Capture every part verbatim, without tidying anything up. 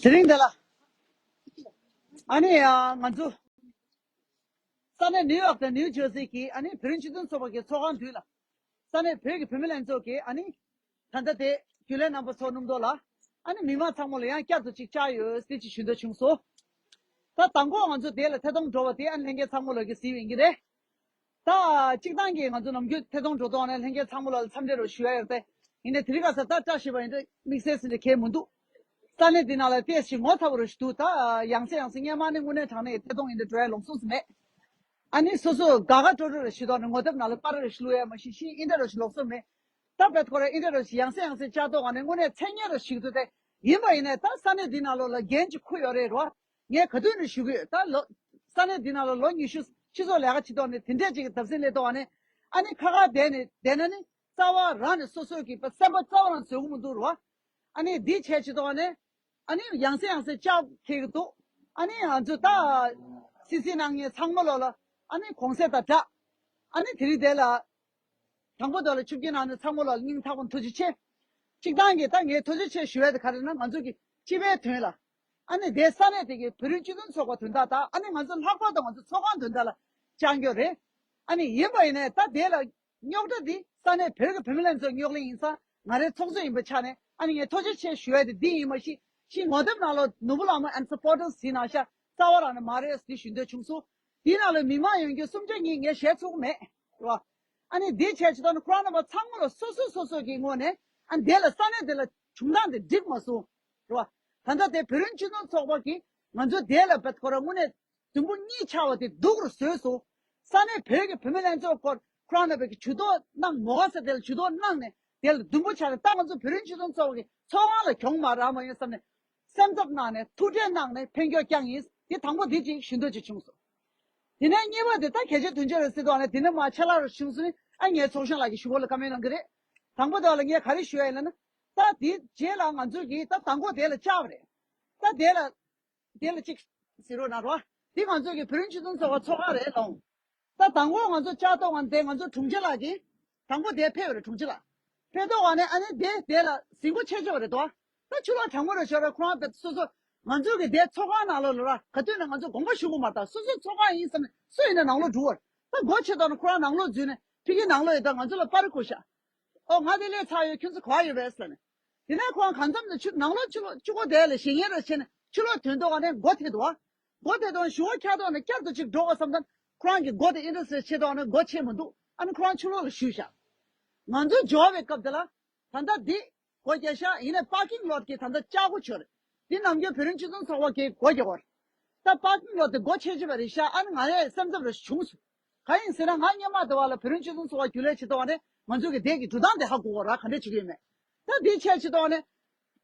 དེ་རིང་འདི་ལ། ཨ་ནི་ཨ་ང་ཚོ་ས་གནས་ནིའུ་ཡོག་དང་ནིའུ་ཇར་སི་གི་ཨ་ནི་བོད་རིགས་སྤྱི་མཐུན་ཚོགས་པ་གི་ཚོགས་ཁང་མདུན་ལ། ས་གནས་བོད་ཀྱི་བུད་མེད་ལྷན་ཚོགས་ཀྱི་ཨ་ནི་ད་ལྟ་དེ་རྒྱུན་ལས་རྣམ་པ་ཚོ་སྣུམ་རྡོ་ལ། ཨ་ནི་མི་མང་ཚང་མ་ལ་ཡང་བསྐྱར་དུ་ཅིག་བཅར་ཡོད་ཟེར་ཅིག་ཞུ་འདོད་བྱུང་སོང་། ད་དང་པོ་ང་ཚོ་དེ་ལ་ཐད་གཏོང་འགྲོ་བ་དེ་ཨ་ནི་ལྷན་རྒྱས་ཚང་མ་ལ་གི་གཟིགས་ཡིན་གྱི་རེད། ད་སྤྱིར་བཏང་གི་ང་ཚོ་ནམ་རྒྱུན་ཐད་གཏོང་འགྲོ་དོན་ནས་ལྷན་རྒྱས་ཚང་མ་ལ་འཚམས་འདྲི་རོགས་ཞུ་ཡ་ཡོད་དེ། ཡིན་ནའི་དེ་རིང་ཁ་སང་ད་བཀྲ་ཤིས་པ་ཡིན་དུས་དམིགས་བསལ་ཟིན་ཏེ་གལ་མི་འདུག་ས་གནས་འདི་ནང་ལ་ཏོག་ཙམ་ངོ་ཚ་པོ་རོགས་ཞིག་འདུག་ད་ཡང་སེ་ཡང་སེ་སྔོན་མ་ནས་དངོས་གནས་དྲང་གནས་ཐད་གཏོང་ཡིན་དུས་འགྲོ་ཡ་ལོང་སོང་ཟིན་མེད། ཨ་ནི་སོ་སོ་དགའ་དགའ་སྤྲོ་སྤྲོ་རོགས་ཞིག་དོགས་ནས་ངོ་དེབ་ནང་ལ་པར་རོགས་ཞིག་བླུག་ཡ་མ་ཤེས་ཤིང་ཨིན་དྲ་རོགས་ཞིག་ལོག་སོང་མེད། ད་བེད་ཁོ་ར་ཨིན་དྲ་རོགས་ཞིག་ཡང་སེ་ཡང་སེ་བཅར་དོགས་ག་ནས་དངོས་གནས་མཚན་སྙན་རོགས་ཞིག་འདུག་སྟེ། ཡིན་པ་ཡིན་ནའི་ད་ས་གནས་འདི་ནང་ལོགས་ལ་འགན་ཅིག་འཁུར་ཡོད་རེད་རོ། ངས་ག་དུས་ནས་ཞུ་གི་ཡོད། ད་ལོ་ས་གནས་འདི་ནང་ལ་ལོ་ཉི་ཤུ་སྤྱི་ཚོགས་ལས་ཀ་བྱེད་དོགས་ནས་དེ་འདྲས་ཅིག་གི་བརྡབ་གསིག་སླེབས་དོགས་ནས། ཨ་ནི་ཁ་ཁ་བསྡད་ནས་བསྡད་ན་ནི་རྩ་བ་རང་ནས་སོ་སོ་གི་སེམས་པ་རྩ་བ་རང་བཟོད་ཀྱི་མི་འདུག་རོ། ཨ་ནི་འདི་བྱས་བྱེད་དོགས་ནས། ཨ་ནི་ཡང་སེ་ཡང་སེ་བཅར་ཁེལ་གི་འདུག་ཨ་ནི་ང་ཚོ་ད་སི་སི་ནང་ངས་ཚང་མ་ལོ་ལ་ཨ་ནི་གོང་གསལ་དང་འདྲ། ཨ་ནི་དེ་རིང་དེ་ལ། དང་པོ་དེ་ལ་ཆུ་བརྒྱུད་ནང་ནས་ཚང་མ་ལ་སྙིང་ཐག་པ་ནས་ཐུགས་རྗེ་ཆེ། གཅིག་དང་གི་ད་ངས་ཐུགས་རྗེ་ཆེ་ཞུ་ཡ་དེ་ག་རེ་ན་ང་ཚོ་གི་སྤྱི་པའི་དོན་ལ། ཨ་ནི་དེ་ས་གནས་དེ་གི་བོད་རིགས་སྤྱི་མཐུན་ཚོགས་པ་དོན་དག་དང་ཨ་ནི་ང་ཚོ་ལྷག་པར་དུ་ང་ཚོ་ཚོགས་ཁང་དོན་དག་ལ་བཅར་རྒྱུ་རེད། ཨ་ནི་ཡིན་པ་ཡིན་ནའི་ད་དེ་ལ་རྙོག་དྲ་འདི་ས་གནས་བོད་ཀྱི་བུད་མེད་ལྷན་ཚོགས་རྙོག་གླེང་ཡིན་ཙང་ང་རའི་ཚོགས་གཙོ་ཡིན་པའི་ཆ་ནས་ཨ་ནི་ངས་ཐུགས་རྗེ་ཆེ་ཞུ་ཡ་དེ་འདི་ཡིན་མ་གཞི་ཤིང་ངོ་དེབ་ནང་ལ་ནོར་བུ་ལྷ་མོ་and supporters ཡིན་ན་ཤ་རྩ་བ་རང་ནས་མ་རེད་ཟེར་ཞུ་འདོད་བྱུང་སོང་། དེའི་ནང་ལ་མི་མང་ཡོང་རྒྱུ་སུམ་ཆ་གཉིས་ངས་བཤད་ཚུགས་མེད། རེད་བ། ཨ་ནི་འདི་བྱས་ཅི་ཐོག་ནས་ཁོ་རང་རྣམ་པ་ཚང་མ་ལ་སོ་སོ་སོ་སོ་གི་ངོས་ནས་ཨ་འདི་ལ་ས་གནས་འདི་ལ་བྱུང་སྟངས་འདི་འགྲིག་མ་སོང་། རེད་བ། ད་ལྟ་དེ་བོད་རིགས་སྤྱི་མཐུན་ཚོགས་པ་གིས་ང་ཚོ་དེ་ལ་བེད་ཁོ་རང་དངོས་གནས་དུམ་བུ་གཉིས་ཆགས་པ་དེ་སྡུག་རུ་བཟོས་སོང་། ས་གནས་བོད་ཀྱི་བུད་མེད་ལྷན་ཚོགས་སྐོར་ཁོ་རང་རྣམ་པ་གིས་ཇུས་གཏོགས་གནང་མོ་ག་ས་དེ་ལ་ཇུས་གཏོགས་གནང་ནས་དེ་ལ་དུམ་བུ་ཆགས་ནས་ད་ང་ཚོ་བོད་རིགས་སྤྱི་མཐུན་ཚོགས་པ་གི་ཚོགས་ཁང་ལ་གྱོང་མ་རག་མ་ཡོང་བསམ་ནས། སེམས་འཚབ་གནང་ནས་ཐུགས་ཁྲལ་གནང་ནས་ཕན་གྱོགས་བསྐྱངས་ཡིན། འདི་དང་པོ་འདི་ཅིག་ཞུ་འདོད་ཅིག་བྱུང་སོང་། དེ་ནས་གཉིས་པ་དེ་ད་གལ་ཆེ་དོན་ཆེ་རེད་ཟེར་དུས་ནས་དེ་ནས་མ་ཆ་ལག་རུ་བྱུང་སོང་ནི་ཨ་ངའི་ཚོགས་གཞོན་ལགས་ཀྱིས་ཞུ་བ་ལ་བཀའ་མོལ་གནང་གི་རེད། དང་པོ་དེ་ལ་ངས་ག་རེ་ཞུ་ཡ་ཡིན་ལ་ན། ད་དེ་རྗེས་ལ་ང་ཚོས་ཀྱིས་ད་དང་པོ་དེ་ལ་བཅར་བ་རེད། ད་དེ་ལ་དེ་ལ་ཅིག་ཟེར་རོགས་གནང་རོགས། འདི་ང་ཚོས་ཀྱི་བོད་རིགས་སྤྱི་མཐུན་ཚོགས་པ་ཚོགས་ཁང་རེད་ལོང་། ད་དང་པོ་ང་ཚོ་བཅར་ཐོག་ང་དེ་ང་ཚོ་དྲུང་ཆེ་ལགས་ཀྱིས་དང་པོ་དེ་ཕེབས་རེད་དྲུང་ཆེ་ལགས། ཕེབས་ཐོག་ང་ནས་ཨ་ནི་དེ་དེ་ལ་ཟིང་གོ་ཆེ་ཆེ་བ་རེད་དོ། ད་ཆུ་ལོག་དྲང་པོ་རེད་ཤོར་རེད་ཁོ་རང་དཔེ་སོ་སོ་ང་ཚོ་གི་དེ་ཚོགས་ཁང་ནང་ལོགས་ལ་ར་ག་དུས་ནས་ང་ཚོ་དགོངས་པ་ཞུ་གི་མ་རེད་ད་སོ་སོའི་ཚོགས་ཁང་ཡིན་བསམ་ནས་སུ་ཡིན་ན་ནང་ལོགས་འགྲོ་བར་ད་སྒོ་ཕྱེ་ཐོག་ནས་ཁོ་རང་ནང་ལོགས་འཛུལ་ནས་ཕ་གི་ནང་ལོགས་ཡོད་ད་ང་ཚོ་ལ་པར་བསྐུར་ཤག་ཨོ་ང་དེ་ལས་ཚར་ཡོད་ཁྱོད་ཚོ་ག་པར་ཡོད་པས་ཟེར་ནས། དེ་ནས་ཁོ་རང་གང་འཚམ་ནས་ཆུ་ནང་ལོགས་ཆུ་ལོག་ཆུ་སྒོ་དེ་ལ་ཞེ་ངན་ར་བྱས་ནས་ཆུ་ལོག་ཐོན་ཐོག་ནས་སྒོ་ཐེ་འདུག་བ། སྒོ་དེ་དང་ཞུ་བ་ཁྱག་ཐོག་ནས་བསྐྱར་དུ་ཅིག་འགྲོ་བ་བསམ་ཙང་ཁོ་རང་གི་སྒོ་དེ་ཨིན་ཊར་སེ་ཕྱེ་ཐོག་ནས་སྒོ་ཕྱེ་མི་འདུག་ཨ་ནི་ཁོ་རང་ཆུ་ལོག་ལ་ཞུས་ཤག་ང་ཚོ་འབྱོར་བའི་སྐབས་དེ་ལ་ད་ལྟ་འདི་སྒོ་རྒྱག་ཤག་ཡིན་ནའི་པར་ཀིང་ལོཊ་གི་ད་ལྟ་ལྕགས་སྒོ་ཆོད་རེད། འདི་ནམ་རྒྱུན་བོད་རིགས་སྤྱི་མཐུན་ཚོགས་པ་གིས་སྒོ་རྒྱག་གོ་རེད། ད་པར་ཀིང་ལོཊ་དེ་སྒོ་ཕྱེ་ཕྱེ་བ་རེད་ཤག་ཨ་ནི་ང་ཡས་སེམས་འཚབ་རེ་བྱུང་སོང་། གང་ཡིན་ཟེར་ན་ང་སྔོན་མ་དེ་བ་ལ་བོད་རིགས་སྤྱི་མཐུན་ཚོགས་པ་རྒྱུན་ལས་བྱེད་དོ་བ་ནས་ང་ཚོ་གི་འདས་ཀྱི་འགྲོ་སྟངས་དེ་ཧ་གོ་གོ་ར་ག་འདྲས་བྱེད་ཀྱི་ཡོད་མེད། ད་འདི་ཆད་ཆེད་དོ་ནས།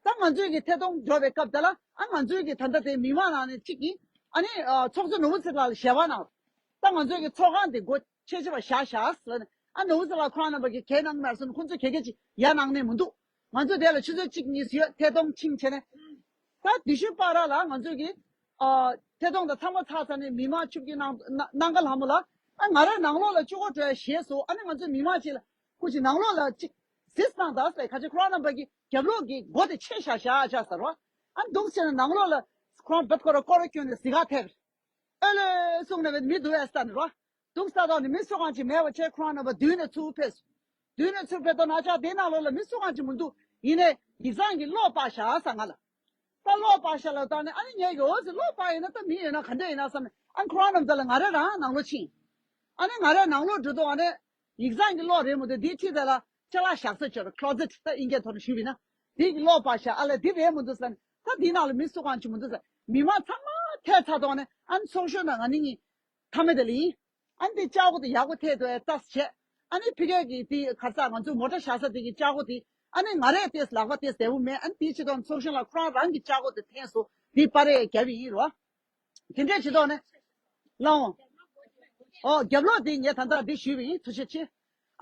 ད་ང་ཚོའི་གི་ཐད་གཏོང་འགྲོ་བའི་སྐབས་དེ་ལ་ཨ་ང་ཚོའི་གི་ད་ལྟ་དེ་མི་མང་ནང་ནས་གཅིག་གིས་ཨ་ནི་ཚོགས་གཙོ་ནོར་བུ་ཚེ་ལགས་ལ་ཞལ་པར་གནང་། ད་ང་ཚོའི་གི་ཚོགས་ཁང་དེ་སྒོ་ཕྱེ་ཕྱེ་བ་བཞག་བཞག་ཟེར་ནས་ཨ་ནོར་བུ་ཚེ་ལགས་ཁོ་རང་རྣམ་པ་གི་གལ་གནང་གི་མེད་སོང་ཁོང་ཚོ་གལ་གལ་ཅིག་ཡ་གནང་ནས་མི་འདུག་ང་ཚོ་དེ་ལ་ཆུ་ཚོད་གཅིག་གཉིས་སུ་ཡོད་ཐད་གཏོང་ཕྱིན་བྱས་ནས། ད་དེ་ཤུལ་པ་ར་ལ་ང་ཚོས་ཀྱི་ཨ་ཐད་གཏོང་དང་ཚང་མ་ཚར་ཚར་ནས་མི་མང་ཆུབ་ཀྱི་གནང་གནང་ག་ལྷ་མོ་ལ་ཨ་ང་ར་ནང་ལོགས་ལ་ཆུ་སྒོ་འགྲོ་ཡ་ཞེས་སོ་ཨ་ནི་ང་ཚོས་མི་མང་ཅིག་ལ་སྐུ་མཁྱེན་ནང་ལོགས་ལ་ཅིག་གཟིགས་གནང་དང་ཟེར་ཁ་ཆེ་ཁོ་རང་རྣམ་པ་གི་རྒྱབ་ལོགས་ཀྱི་སྒོ་དེ་ཕྱེ་བཞག་བཞག་བཞག་ཟེར་རོ། ཨ་འདུག་བྱས་ན་ནང་ལོགས་ལ་ཁོ་རང་བེད་ཁོ་ར་སྐོར་ར་བསྐྱོན་ནས་གཟིགས་ག་ཐེབས། ཨོ་ལེ་གསུངས་ནས་བེད་མི་འདུག་ཨེ་ས་ནས་རོ། འདུག་ས་ཐོག་ནས་མི་སུ་གང་ཅིག་མེད་པ་བྱས་ཁོ་རང་རྣམ་པ་མདུན་ནས་ཚུར་ཕེབས་སོང་། མདུན་ནས་ཚུར་ཕེབས་དོ་ན་ཆ་དེ་ནང་ལོགས་ལ་མི་སུ་གང་ཅིག་མི་འདུག་ཡིན་ནའི་ཡིག་ཚང་གི་གློག་སྤར་བཞག་ས་ང་ལ། ད་གློག་སྤར་ཤ་ལ་བཏང་ནས་ཨ་ནི་ངས་ཀྱི་འོ་ཟེར་གློག་སྤར་ཡིན་ན་ད་མི་ཡོད་ན་ག་འདྲ་ཡིན་ན་བསམ་ནས་ཨ་ནི་ཁོ་རང་རྣམས་ད་ལ་ང་རེ་རང་ནང་ལོགས་ཕྱིན། ཨ་ནི་ང་རེ་ནང་ལོགས་འགྲོ་དུས་ཨ་ནི་ཡིག་ཚང་གི་གློག་རེད་མོ་དེ་དེའི་འཁྲིས་དེ་ལ་ཅ་ལག་བཞག་ས་ཅོར་ཁློ་ཟེཊ་ད་ཨིན་སྐད་ཐོག་ནས་ཞུས་པ་ཡིན་ན། དེ་གི་གློག་སྤར་ཤ་ཨ་ལས་དེ་རེད་མོ་འདུག་ཟེར་ནས་ད་དེའི་ནང་ལ་མི་སུ་གང་ཅིག་མོ་འདུག་ཟེར་མི་མང་ཚང་མ་ཐལ་ཚར་དོགས་ནས་ཨ་ནི་ཚོགས་གཞོན་དང་ང་ནི་གཉིས་ཐ་མེ་དེ་ལ་ཡིན། ཨ་ནི་དེ་ལྕགས་སྒོ་དེ་ཡག་པོ་ཐེབས་འདུག་ཨེ་ལྟ་བྱས། ཨ་ནི་ཕི་གེ་གི་དེ་ག་ས་ང་ཚོ་མོ་ཊ་བཞག་ས་དེ་གི་ལྕགས་སྒོ་དེ་ཨ་ནི་ང་རས་ཏེས་ལག་པ་ཏེས་བདེ་པོ་མེད་ཨ་ནི་དེའི་ཆེད་དུ་ཚོགས་གཞོན་ལགས་ཁོ་རང་རང་གི་ལྕགས་སྒོ་དེ་འཐེན་སོང་དེ་པར་རས་རྒྱབ་ཡིན་རོ། དེ་འདྲས་བྱེད་དོགས་ནས་ལའོ། ཨོ་རྒྱབ་ལོགས་དེ་ངས་ད་ལྟ་འདི་ཞུས་པ་ཡིན་ཐུགས་རྗེ་ཆེ།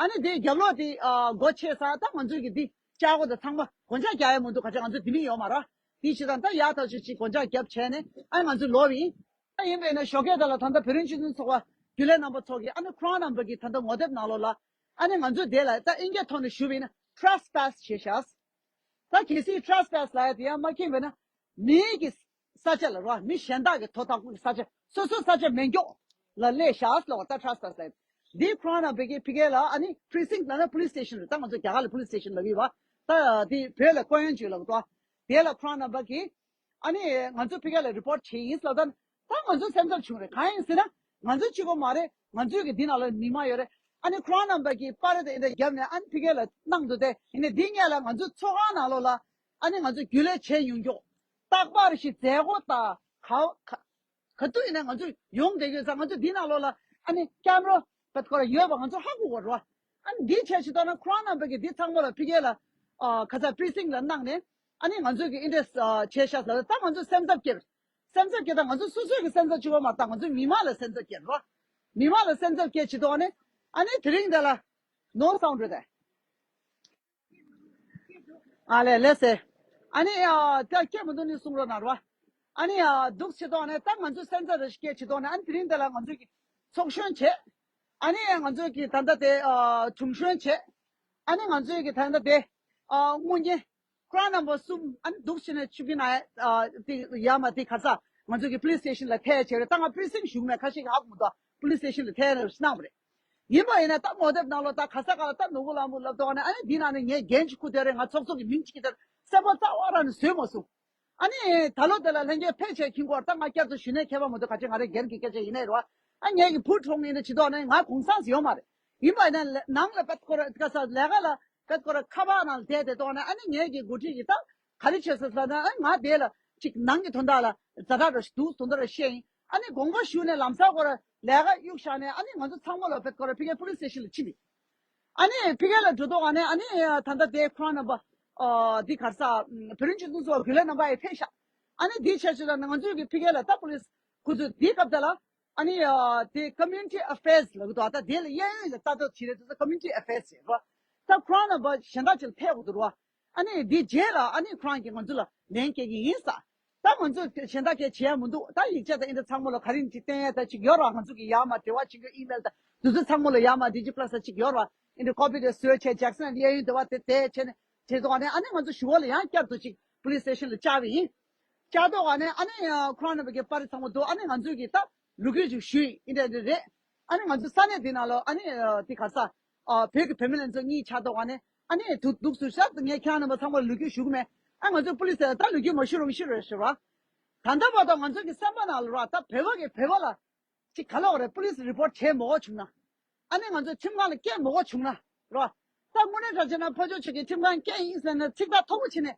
ཨ་ནི་དེ་རྒྱབ་ལོགས་དེ་ཨ་སྒོ་ཕྱེ་ས་ད་ང་ཚོའི་གི་འདི་ལྕགས་སྒོ་དེ་ཚང་མ་སྒོ་ལྕགས་རྒྱག་ཡ་མི་འདུག་ག་ཅི་ང་ཚོ་དེ་མི་ཡོད་མ་ར། དེའི་ཕྱིར་ད་ཡག་ཐག་ཆོད་ཅིག་སྒོ་ལྕགས་རྒྱབ་བྱས་ནས་ཨ་ནི་ང་ཚོ་ལོག་པ་ཡིན། ད་ཡིན་པས་ན་ཞོགས་ཀས་དེ་ལ་ད་ལྟ་བོད་རིགས་སྤྱི་མཐུན་ཚོགས་པ་རྒྱུན་ལས་རྣམ་པ་ཚོ་གིས་ཨ་ནི་ཁོ་རང་རྣམ་པ་གིས་ད་ལྟ་ངོ་དེབ་ནང་ལོགས་ལ་ཨ་ནི་ང་ཚོ་དེ་ལ་ད་ཨིན་སྐད་ཐོག་ནས་ཞུས་པ་ཡིན་ན་ཊེ་རེས་པེ་སི་བྱས་ཤག་ད་གལ་སྲིད་ཊེ་རེས་པེ་སི་ལབ་ཡ་དེ་ཡང་མ་མཁྱེན་པས་ན་ མིའི་གི་ས་ཆ་ལ་རོ། མི་གཞན་དག་གི་ཐོབ་ཐང་ཁུངས་ཀྱི་ས་ཆ། སོ་སོའི་ས་ཆ་མེད་མགྱོགས་ལ་སླེབས་ཤག་ལོ། ད་ཁྲ་ས་ས་འདི་ཁོ་རང་རྣམ་པ་གི་ཕ་གི་ལ་ཨ་ནི་precinct ལ་ན་police station རེད། ད་ང་ཚོ་རྒྱ་གར་ལ་police station ལབ་ཡོད་པ། ད་འདི་བོད་ལ་ཀོན་ཡོན་ཅུས་ལབ་འདུག་དེ་ལ་ཁོ་རང་རྣམ་པ་གི་ཨ་ནི་ང་ཚོ་ཕ་གི་ལ་report བྱས་ཡིན་ལབ། ད་ད་ང་ཚོ་སེམས་འཚབ་བྱུང་རེད། གང་ཡིན་ཟེར་ན་ང་ཚོ་གཅིག་པོ་མ་རེད། ང་ཚོའི་གི་འདི་ནང་ལ་མི་མང་ཡོད་རེད། ཨ་ནི་ཁོ་རང་རྣམ་པ་གི་པར་དེ་འདྲ་བརྒྱབ་ནས་ཨ་ནི་ཕ་གི་ལ་གནང་འདུག་དེ་ཡིན་ནའི་འདི་སྔོན་ལ་ང་ཚོ་ཚོགས་ཁང་ནང་ལོགས་ལ་ཨ་ནི་ང་ཚོ་རྒྱུན་ལས་བྱས་ཡོང་མགྱོགས་རྟག་པར་ཞིག་མཛད་སྒོ་དང་ག་ག་ག་དུས་ཡིན་ན་ང་ཚོ་ཡོང་བསྡད་ཡོད་ཙང་། ང་ཚོ་འདི་ནང་ལོགས་ལ་ཨ་ནི་ཀེམ་ར་པད་ཁོ་ར་ཡོད་པ་ང་ཚོ་ཧ་གོ་གོ་རོ། ཨ་ནི་འདི་བྱས་ཕྱི་ཐོག་ན་ཁོ་རང་རྣམ་པ་གི་འདི་ཚང་མ་ལ་ཕ་གི་ལ་ཨ་ཁ་ཚ་precinct ལ་གནང་ནས་ཨ་ནི་ང་ཚོ་གི་ཨིན་ཊེ་རེ་སི་ཊི་བྱས་ཤག་ལ། ད་ང་ཚོ་སེམས་འཚབ་སྐྱེས། སེམས་འཚབ་སྐྱེས། ད་ང་ཚོ་སོ་སོའི་གི་སེམས་འཚབ་གཅིག་པོ་མ་རེད། ད་ང་ཚོ་མི་མང་ལ་སེམས་འཚབ་སྐྱེས་རོ། མི་མང་ལ་སེམས་འཚབ་སྐྱེས་ཕྱི་ཐོག་ནས་ཨ་ནི་དེ་རིང་འདི་ལ་no sound རེད་དེ། ཨ་ལས་ལས་སེ། ཨ་ནི་ཨ་ད་སྐད་མི་འདུག་ནི་གསུང་རོགས་གནང་རོགས། ཨ་ནི་ཨ་འདུག་ཕྱི་ཐོག་ནས་ད་ང་ཚོ་སེམས་འཚབ་རེ་ཞིག་སྐྱེས་ཕྱི་ཐོག་ནས་ཨ་ནི་དེ་རིང་འདི་ལ་ང་ཚོ་གི་ཚོགས་ཞོན་བྱས། ཨ་ནི་ང་ཚོ་གི་ད་ལྟ་དེ་ཨ་དྲུང་ཞོན་བྱས། ཨ་ནི་ང་ཚོ་གི་ད་ལྟ་དེ་ཨ་དངོས་གཉེན་ཁོ་རང་རྣམ་པ་གསུམ་ཨ་ནི་འདུག་ཕྱི་ནས་ཆུ་པི་ན་ཨ་དེ་ཡ་མ་དེ་ག་ས་ང་ཚོ་གི་police station ལ་ཐད་བྱས་རེད། ད་ང་precinct བཞུགས་མེད། ཁ་ཤས་ཀྱི་ཧ་གོ་མི་འདུག police station ལ་ཐད་རེ་གནང་བ་རེད། ཡིན་པ་ཡིན་ན་ད་ངོ་དེབ་ནང་ལོགས་ད་ག་ས་ག་ལ་ད་ནོར་བུ་གླང་པོ་ལབ་ཐོག་ནས་ཨ་ནི་འདི་ནང་ནས་ངས་འགན་ཅིག་ཁུར་དེ་རེད། ང་ཚོགས་གཙོ་གི་མིང་ཅིག་གི་དེར་གསལ་པོ་རྩ་བ་རང་ནས་བཟོས་མ་སོང་། ཨ་ནི་ད་ལོ་དེ་ལ་ལྷན་རྒྱས་ཕེབས་བྱས་ཁྱིམ་སྐོར་ད་ང་བསྐྱར་དུ་ཞུ་ནས་ཁྱད་པར་མི་འདུག་ག་ཅི་ང་རེ་སྒེར་གྱི་སྐད་ཆ་ཡིན་ནའི་རེད་བ། ཨ་ངས་ཀྱི་བུ་གྲོངས་ཡིན་ན་ཇི་ལྟར་ནས་ང་གུང་སེང་ཡོད་མ་རེད། ཡིན་པ་ཡིན་ན་ལ་ནང་ལ་པད་ཁོ་ར་ག་ས་ལས་ཀ་ལ་པད་ཁོ་ར་ཁ་པར་ནང་བསྡད་དེ་ཐོག་ནས་ཨ་ནི་ངས་ཀྱི་འགོ་ཁྲིད་ཀྱི་ད་ག་རེ་བྱས་སོང་ཟེར་ན་ཨ་ང་དེ་ལ་ཅིག་ནང་གི་དོན་དག་ལ་ཛ་དྲག་ར་ཞིག་འདུག་དོན་དག་ར་བཤད་ཡིན། ཨ་ནི་དགོངས་པ་ཞུས་ནས་ལམ་སང་ཁོ་ར་ལས་ཀ་གཡུག་བཞག་ནས་ཨ་ནི་ང་ཚོ་ཚང་མ་ལ་པད་ཁོ་ར་ཕ་གིའི་police station ལ་ཕྱིན་པ་ཡིན། ཨ་ནི་ཕ་གི་ལ་འགྲོ་ཐོག་ཨ་ནི་ཨ་ནི་ད་ལྟ་དེ་ཁོ་རང་རྣམ་པ་ཨ་འདི་ག་རེ་ཟ་བོད་རིགས་སྤྱི་མཐུན་ཚོགས་རྒྱུན་ལས་རྣམ་པ་ཡི་ཕེབས་ཤག་ཨ་ནི་འདི་ཆ་ཆུ་ལ་ང་ཚོའི་གི་ཕ་གི་ལ་ད་police ཁོ་ཚོས་འདི་སྐབས་དེ་ལ་ཨ་ནི་ཨ་དེ་community affairs ལབ་ཀྱི་འདུག་ད་དེ་ལ་གཡས་གཡོན་ལ་ལྟ་རྟོག་བྱེད་རེད་དུས་community affairs ཟེར་རོ། ད་ཁོ་རང་རྣམ་པ་གཞན་དག་ཅིག་ལ་ཕེབས་དགོས་འདུག་རོ། ཨ་ནི་འདི་རྗེས་ལ་ཨ་ནི་ཁོ་རང་གིས་ང་ཚོ་ལ་ལན་སྐྱེལ་གྱི་ཡིན་ས། ད་ང་ཚོ་གཞན་དག་གས་བྱེད་ཡ་མི་འདུག་ད་ཡིག་ཆ་དང་ཨེ་འདྲ་ཚང་མ་ལ་ག་རེ་ཅིག་བསྟན་ཡ་ད་ཅིག་ཡོད་ར། ང་ཚོ་གི་ཡར་མར་འབྲེལ་བ་བྱེད་མཁན་email དང་དེ་ཚོ་ཚང་མ་ལ་ཡར་མར་Digi Plus ཅིག་ཡོད་ར། ཨེ་འདྲ་copy དེ་བཟོས་བྱས་Jackson གཡས་གཡོན་དེ་བ་དེ་དེ་བྱས་ནས་བྱས་ཐོག་ནས་ཨ་ནི་ང་ཚོ་ཞུ་བ་ལ་ཡང་བསྐྱར་དུ་ཅིག་police station ལ་བཅར་བ་ཡིན། བཅར་ཐོག་ནས་ཨ་ནི་ཁོ་རང་རྣམ་པ་གི་པར་ཚང་མ་འདུག་ཨ་ནི་ང་ཚོ་གི་ད་ལོ་རྒྱུས་ཅིག་ཞུས་ཡིན། ཨེ་འདྲ་རེད། ཨ་ནི་ང་ཚོ་ས་གནས་དེ་ནང་ལ་ཨ་ནི་དེ་ག་རེ་ཟ་བོད་ཀྱི་བུད་མེད་ལྷན་ཚོགས་གཉིས་ཆགས་ཐོག་ནས་ཨ་ནི་དུ་འདུག་ཟུར་ཤག་ངས་ཁྱེད་རང་རྣམ་པ་ཚང་མ་ལ་ལོ་རྒྱུས་ཞུ་གི་མེད། ཨ་ང་ཚོ་police ལ་ད་ལོ་རྒྱུས་མ་ཞུ་རུང་ཞུ་རོགས་ཞུ་རོགས། ད་ལྟ་བར་དུ་ང་ཚོ་གི་བསམ་པ་ནང་ལ་ར་ད་བོད་པ་གི་བོད་པ་ལ་ཅིག་ག་ལོག་རེད། police report བྱས་མ་དགོས་བྱུང་ན། ཨ་ནི་ང་ཚོ་ཁྲིམས་ཁང་ལ་སྐྱེལ་མ་དགོས་བྱུང་ན་ར། ད་དངོས་གནས་དྲང་བྱས་ན་ཕར་ཕྱོགས་ཆོས་ཀྱི་ཁྲིམས་ཁང་སྐྱེལ་ཡིན་ཟེར་ནས་ཚིག་ཐག་མཐོ་པོ་བྱས་ནས་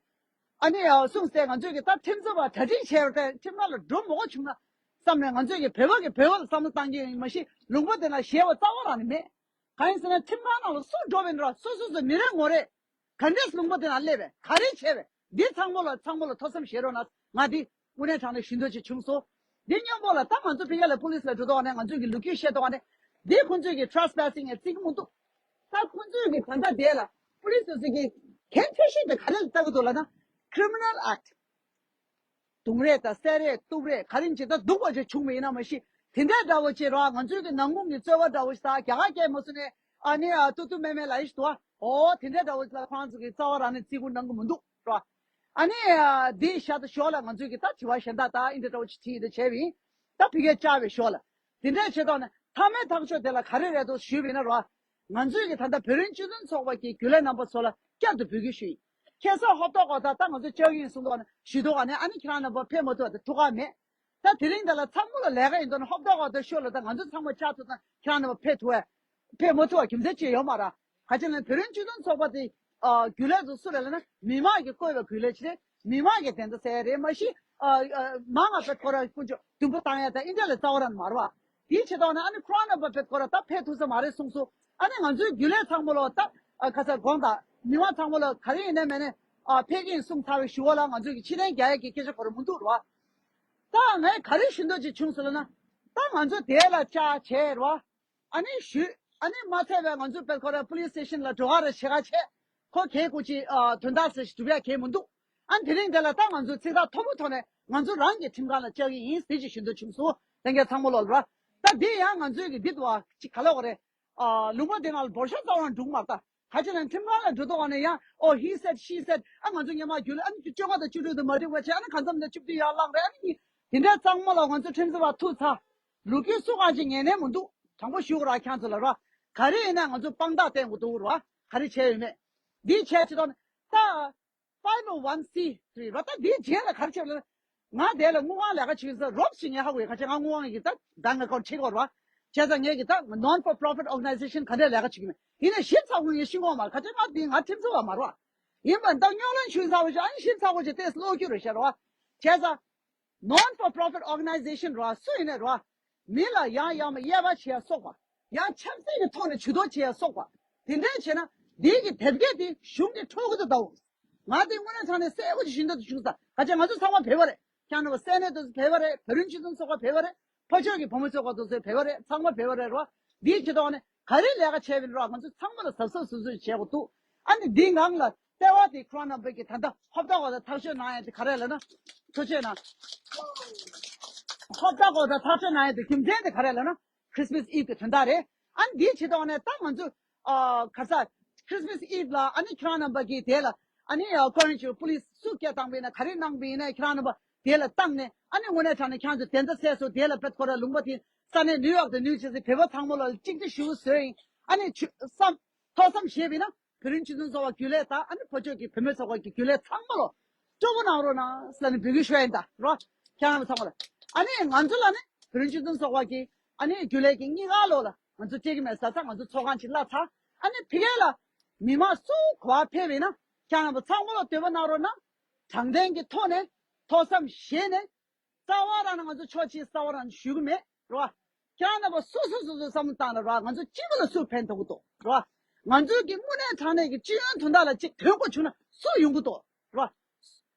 ཨ་ནི་གསུངས་ཏེ་ང་ཚོས་གི་ད་ཁྲིམས་རྩོད་པ་གྲ་སྒྲིག་བྱས་པ་དེ་ཁྲིམས་ཁང་ལ་འགྲོ་མ་དགོས་བྱུང་ན་བསམ་ནས་ང་ཚོས་གི་བོད་པ་གི་བོད་པ་ལ་བསམ་བློ་བཏང་གི་ཡིན། མ་གཞི་ལུང་པ་དེ་ན་ཞེད་པ་རྩ་བ་རང་ནས་མེད། གང་ཡིན་ཟེར་ན་ཁྲིམས་ཁང་ནང་ལ་སུ་འགྲོ་བ་ཡིན་ར་སོ་སོ་སོ་མི་རེ་ངོ་རེ་ག་འདྲས་ལུང་པ་དེ་ན་སླེབས་པས་ག་རེ་བྱས་པས་འདི་ཚང་མ་ལ་ཚང་མ་ལ་ཐུགས་བསམ་བཞེས་རོགས་གནང་། ང་འདི་དངོས་གནས་དྲང་གནས་ཞུ་འདོད་ཅིག་བྱུང་སོང་། འདི་སྔོན་པོ་ལ་ད་ང་ཚོ་ཕ་གི་ལ་police ལ་འགྲོ་ཐོག་ནས་ང་ཚོས་ཀྱི་ལོ་རྒྱུས་བཤད་ཐོག་ནས་འདི་ཁོང་ཚོས་ཀྱི་trespassing ཡང་བརྩི་གི་མི་འདུག་ད་ཁོང་ཚོས་ཀྱི་ད་ལྟ་དེ་ལ་police ཚོས་ཀྱི་གན་འཁྲི་ཤིང་དེ་ག་རེ་ལ་ལྟ་གི་འདུག་ལབ་ན་criminal act རྡུང་རེས་དང་བསད་རེས་གཏུབ་རེས་ག་རེ་ཅིག་ད་སྡུག་པ་ཅིག་བྱུང་བ་ཡིན་ན་མ་གཞི་དེ་འདྲའི་འདྲ་བོ་ཅིག་ར་ང་ཚོའི་གི་ནང་ཁུལ་གྱི་རྩོད་པ་འདྲ་བོ་ཞིག་ད་རྒྱ་གར་སྐད་མ་སུ་ནས་ཨ་ནི་ཨ་ཏུ་ཏུ་མེ་མེ་ལ་ཡིས་དུ་ཨ་ཨོ་དེ་འདྲའི་འདྲ་བོ་ཅིག་ལ་ཁོང་ཚོ་གི་རྩ་བ་རང་ནས་བརྩི་བཀུར་གནང་གི་མི་འདུག་ར། ཨ་ནི་ཨ་འདི་ཤ་ད་ཞོག་ལ་ང་ཚོའི་གི་ད་དྲི་བ་གཞན་དག་ད་ཨིན་འདྲ་འདྲ་བོ་ཅིག་དྲིས་ཡིན་ད་བྱས་པ་ཡིན། ད་ཕ་གིར་བཅར་བའི་ཞོག་ལ་དེ་འདྲའི་བྱེད་ཐོག་ནས་མཐའ་མའི་ཐག་གཅོད་དེ་ལ་ག་རེ་རེད་འདུག་ཞུས་པ་ཡིན་ན་ར། ང་ཚོའི་གི་ད་ལྟ་བོད་རིགས་སྤྱི་མཐུན་ཚོགས་པ་གི་རྒྱུན་ལས་རྣམ་པ་ཚོ་ལ་བསྐྱར་དུ་འབོད་སྐུལ་ཞུ་ཡིན། ཁྱེད་ཚོ་ཧོབ་ཐོག་གོ་ད་ལྟ་ང་ཚོ་བཅར་གྱི་ཡིན་གསུངས་ཐོག་ནས་ཞུས་ཐོག་ག་ནས་ཨ་ནི་ཁྱེད་རང་རྣམ་པ་ཕེབས་མ་ཐུབ་པ་དེ་ཐུགས་ཁག་མེད། ད་དེ་རིང་འདི་ལ་ཚང་མ་ལ་ལས་ཀ་ཡིན་དོན་ཧོབ་ཐོག་གོ་ད་ཤོད་ལ་ད་ང་ཚོ་ཚང་མ་བཅར་ཐུབ་ན་ཁྱེད་རང་རྣམ་པ་ཕེབས་ཐུབ་པས་ཕེབས་མ་ཐུབ་པ་རྒྱུ་མཚན་ཅི་ཡོད་མ་ར། ག་ཅི་ལ་བོད་རིགས་སྤྱི་མཐུན་ཚོགས་པ་དེ་རྒྱུན་ལས་ཚོ་སུ་རེད་ལབ་ན་མི་མང་གིས་བསྐོས་པའི་རྒྱུན་ལས་ཅིག་རེད། མི་མང་གིས་བདེན་མཐའ་གསལ་ཡ་རེད། མ་གཞི་མང་ང་བེད་ཁོ་ར་ཀུན་སྤྱོད་དུམ་བུ་བཏང་ཡ་ད་ཨིན་འདྲ་ལ་རྩ་བ་རང་མ་ར་བ། དེའི་ཆེད་དོན་ནས་ཨ་ནི་ཁོ་རང་རྣམ་པ་བེད་ཁོ་ར་ད་ཕེབས་ཐུབ་ས་མ་རེད་གསུངས་སོང་། ཨ་ནི་ང་ཚོའི་རྒྱུན་ལས་ཚང་མ་ལོ་ད་ཁ་ཚ་དགོངས་དག་མི་མང་ཚང་མ་ལོ་ག་རེ་ཡིན་ནའི་མེད་ནའི་ཕེབས་ཀྱི་ཡིན་གསུངས་ཚར་བའི་ཞུ་བ་ལ་ང་ཚོའི་གི་ཕྱིར་འཐེན་རྒྱག་ཡ་གི་སྐད་ཆ་གོ་ར་མི་འདུག་ར་བ། ད་ངས་ག་རེ་ཞུ་འདོད་ཅིག་བྱུང་སོང་ལབ་ན་ད་ང་ཚོ་དེ་ལ་བཅར་བྱས་ར་བ། ཨ་ནི་ཞུས། ཨ་ནི་མ་ཚད་པའི་ང་ཚོ་བེད་ཁོ་ར་police station ལ་འགྲོ་ག་ར་བྱེད་ག་བྱས། ཁོ་གས་སྐུ་ཅི་དོན་དག་ཟེར་ཞིག་སྒྲུབ་ཡ་གས་མི་འདུག་ཨ་དེ་རིང་དེ་ལ་ད་ང་ཚོ་ཚིག་ཐག་མཐོ་པོ་ཐོག་ནས་ང་ཚོ་རང་གི་ཁྲིམས་ཁང་ལ་བཅར་གི་ཡིན་ཟེར་ཅིག་ཞུ་འདོད་བྱུང་སོང་། ལྷན་རྒྱས་ཚང་མ་ལོ་ལ་ར། ད་འདི་ཡང་ང་ཚོའི་གི་འདི་དུ་བ་ཅིག་ག་ལ་བ་རེད། ལུང་པ་འདི་ནང་ལ་འབོར་ཤོག་རྩ་བ་འགྲུག་མ་ད་ ག་ཅི་ན་ཁྲིམས་ཁང་ལ་འགྲོ་དུས་ནས་ཡང་ཨོ་he said she said ཨ་ང་ཚོ་སྔོན་མ་རྒྱུན་ལ་ཨ་ནི་བཅོ་ལྔ་དང་བཅུ་དྲུག་དུ་མ་འགྲིག་པ་བྱས་ཨ་ནི་གང་འཚམ་དང་བཅུ་བདུན་ཡར་བླངས་རེད། ཨ་ནི་དེ་འདྲའི་ཚང་མ་ལ་ང་ཚོ་ཁྲིམས་རྩོད་པ་ཐུག་ཚར། ལོ་རྒྱུས་སུ་གང་ཅི་ངེས་ནས་མི་འདུག་དྲང་པོ་ཞུ་དགོས་ར་ཁྱེད་ཚོ་ལ་ར། ག་རེ་ཡིན་ན་ང་ཚོ་དཔང་རྟགས་བསྟན་དགོས་འདུག་ར། ག་རེ་བྱས་ཡོད་མེད། འདི་བྱས་ཆེད་དོན་ད། five oh one c three ར་ད་འདིའི་རྗེས་ལ་ག་རེ་བྱས་ལ། ང་དེ་ལ་དངུལ་ཁང་ལས་ཀ་བྱེད་ས་རོབ་ཞིག་ངས་ཧ་གོ་ཡོད་ཁ་ཆེ་ང་དངུལ་ཁང་གི་ད་bank account ཁྲིད་དགོས་ར། བྱས་ཙང་ངས་ཀྱི་ད་non for profit organization ག་འདྲས་ལས་ཀ་བྱེད་ཀྱི་མེད་ཡིན་ན་ཞིབ་ཚགས་པོ་ངས་ཤེས་ཀྱི་མ་རེད་ཁ་ཆེ་ང་འདི་ང་ཁྲིམས་རྩོད་པ་མ་རེད་བ། ཡིན་པ་ད་རྙོག་གླེང་བྱུང་ཚར་བ་ཞིག་ཨ་ནི་ཞིབ་ཚགས་པོ་ཞིག་ཏེས་ཀློག་རྒྱུ་རེད་ཤག་ར་བ། བྱས་ཙང་། non for profit organization ར་སུ་ཡིན་ནའི་ར། མི་ལ་ཡང་ཡང་མ་དབྱེ་བ་བྱེད་ཡ་སོགས་པ། ཡང་ཆབ་སྲིད་ཀྱི་ཐོག་ནས་ཇུས་གཏོགས་བྱེད་ཡ་སོགས་པ། དེ་འདྲས་བྱས་ན་འདི་གི་དེབ་སྐྱེལ་དེ་གཞུང་གི་འཕྲོག་གི་འདུག་ད། ང་དེ་དངོས་གནས་དྲང་གནས་གསལ་པོ་ཅིག་ཞུ་འདོད་དུ་བྱུང་ས་ག་ཅེ་ང་ཚོ་ཚང་མ་བོད་པ་རེད། ཁྱེད་རྣམ་པ་སེ་ནེ་དུ་བོད་པ་རེད། བོད་རིགས་སྤྱི་མཐུན་ཚོགས་པ་བོད་པ་རེད། ཕར་ཕྱོགས་ཀྱི་བུ་མོ་ཚོགས་པ་དུ་ཚོས་བོད་པ་རེད། ཚང་མ་བོད་པ་རེད་རོ། འདིའི་ཆེད་དོན་ནས་ག་རེ་ལས་ཀ་བྱས་པ་ཡིན་རོགས་ང་ཚོ་ཚང་མ་ལ་གཟབ་གཟབ་སོ་སོ་བྱེད་དགོས་འདུག་ཨ་ནི་འདིའི་ངང་ལ་ལྟེ་བ་དེ་ཁོ་རང་རྣམ་པ་གི་ད་ལྟ་ཧོབ་ཏ་གོ་ད་ཐག་གཅོད་གནང་ཡ་དེ་ག་རེ་ལབ་ན། ཐུགས་རྗེ་གནང་། ཧོབ་ཏ་གོ་ད་ཐག་གཅོད་གནང་ཡ་དེ་རྒྱུ་མཚན་དེ་ག་རེ་ལབ་ན། Christmas Eve གི་དོན་དག་རེད། ཨ་ནི་འདིའི་ཆེད་དོན་ནས་ད་ང་ཚོ་ཨ་ག་ས་Christmas Eve ལ་ཨ་ནི་ཁྱེད་རང་རྣམ་པ་གི་དེ་ལ་ཨ་ནི་ཨ་ཁོ་རང་ཚོ་police སུ་སྐད་བཏང་པ་ཡིན་ན་ག་རེ་གནང་པ་ཡིན་ན་ཁྱེད་རང་རྣམ་པ་དེ་ལ་བཏང་ནས་ཨ་ནི་དངོས་གནས་དྲང་གནས་ཁྱེད་ཚོ་དེ་འདྲ་སེ་སོ་དེ་ལ་བེད་ཁོ་ར་ལུང་པ་དེ་ས་གནས་ནིའུ་ཡོག་དང་ནིའུ་ཇར་སི་བོད་པ་ཚང་མ་ལ་གཅིག་སྒྲིལ་ཞུ་བཟོས་ཡིན། ཨ་ནི་ཆུ་བསམ་ཐོག་བསམ་བཞེས་པ་ཡིན་ན་བོད་རིགས་སྤྱི་མཐུན་ཚོགས་པ་རྒྱུན་ལས་དང་ཨ་ནི་ཕོ་ཆོས་ཀྱི་བུད་མེད་ཚོགས་པ་གི་རྒྱུན་ལས་ཚང་མ་ལ་སྤྲོ་པོ་གནང་རོགས་གནང་ཟེར་ནས་འབོད་སྐུལ་ཞུ་ཡ་ཡིན་ད་རོ། ཁྱེད་རང་ཚང་མ་ལ་ཨ་ནི་ང་ཚོ་ལ་ནི་བོད་རིགས་སྤྱི་མཐུན་ཚོགས་པ་གི་ཨ་ནི་རྒྱུན་ལས་ཀྱི་གཉིས་ཀ་ལོ་ལ་ང་ཚོ་སྤྲད་ཀྱི་མེད་ཟེར་ཚ་ང་ཚོ་ཚོགས་ཁང་ཅིག་གླ་ཚ་ཨ་ནི་ཕ་གི་ལ་མི་མང་སུ་ག་པར་ཕེབས་པ་ཡིན་ན་ཁྱེད་རང་ཚང་མ་ལ་འདོད་པ་གནང་རོགས་གནང་། དྲང་བདེན་གྱི་ཐོག་ནས་ཐོག་བསམ་བཞེས་ནས། རྩ་བ་རང་ན་ང་ཚོ་ཕྱོགས་གཅིག་རྩ་བ་རང་ཞུ་གི་མེད་རོ། ཁྱེད་རང་རྣམ་པ་སོ་སོ་སོ་སོ་བསམ་བློ་བཏང་ན་རོ་ང་ཚོ་གཅིག་པུ་ལ་སུ་ཕན་ཐོགས་ཀྱི་འདུག་རོ། ང་ཚོའི་གི་དངོས་གནས་དྲང་གནས་ཀྱི་སྤྱི་ཡོངས་དོན་དག་ལ་གཅིག་ཐོན་དགོས་བྱུང་ན་སུ་ཡོང་གི་འདུག་རོ།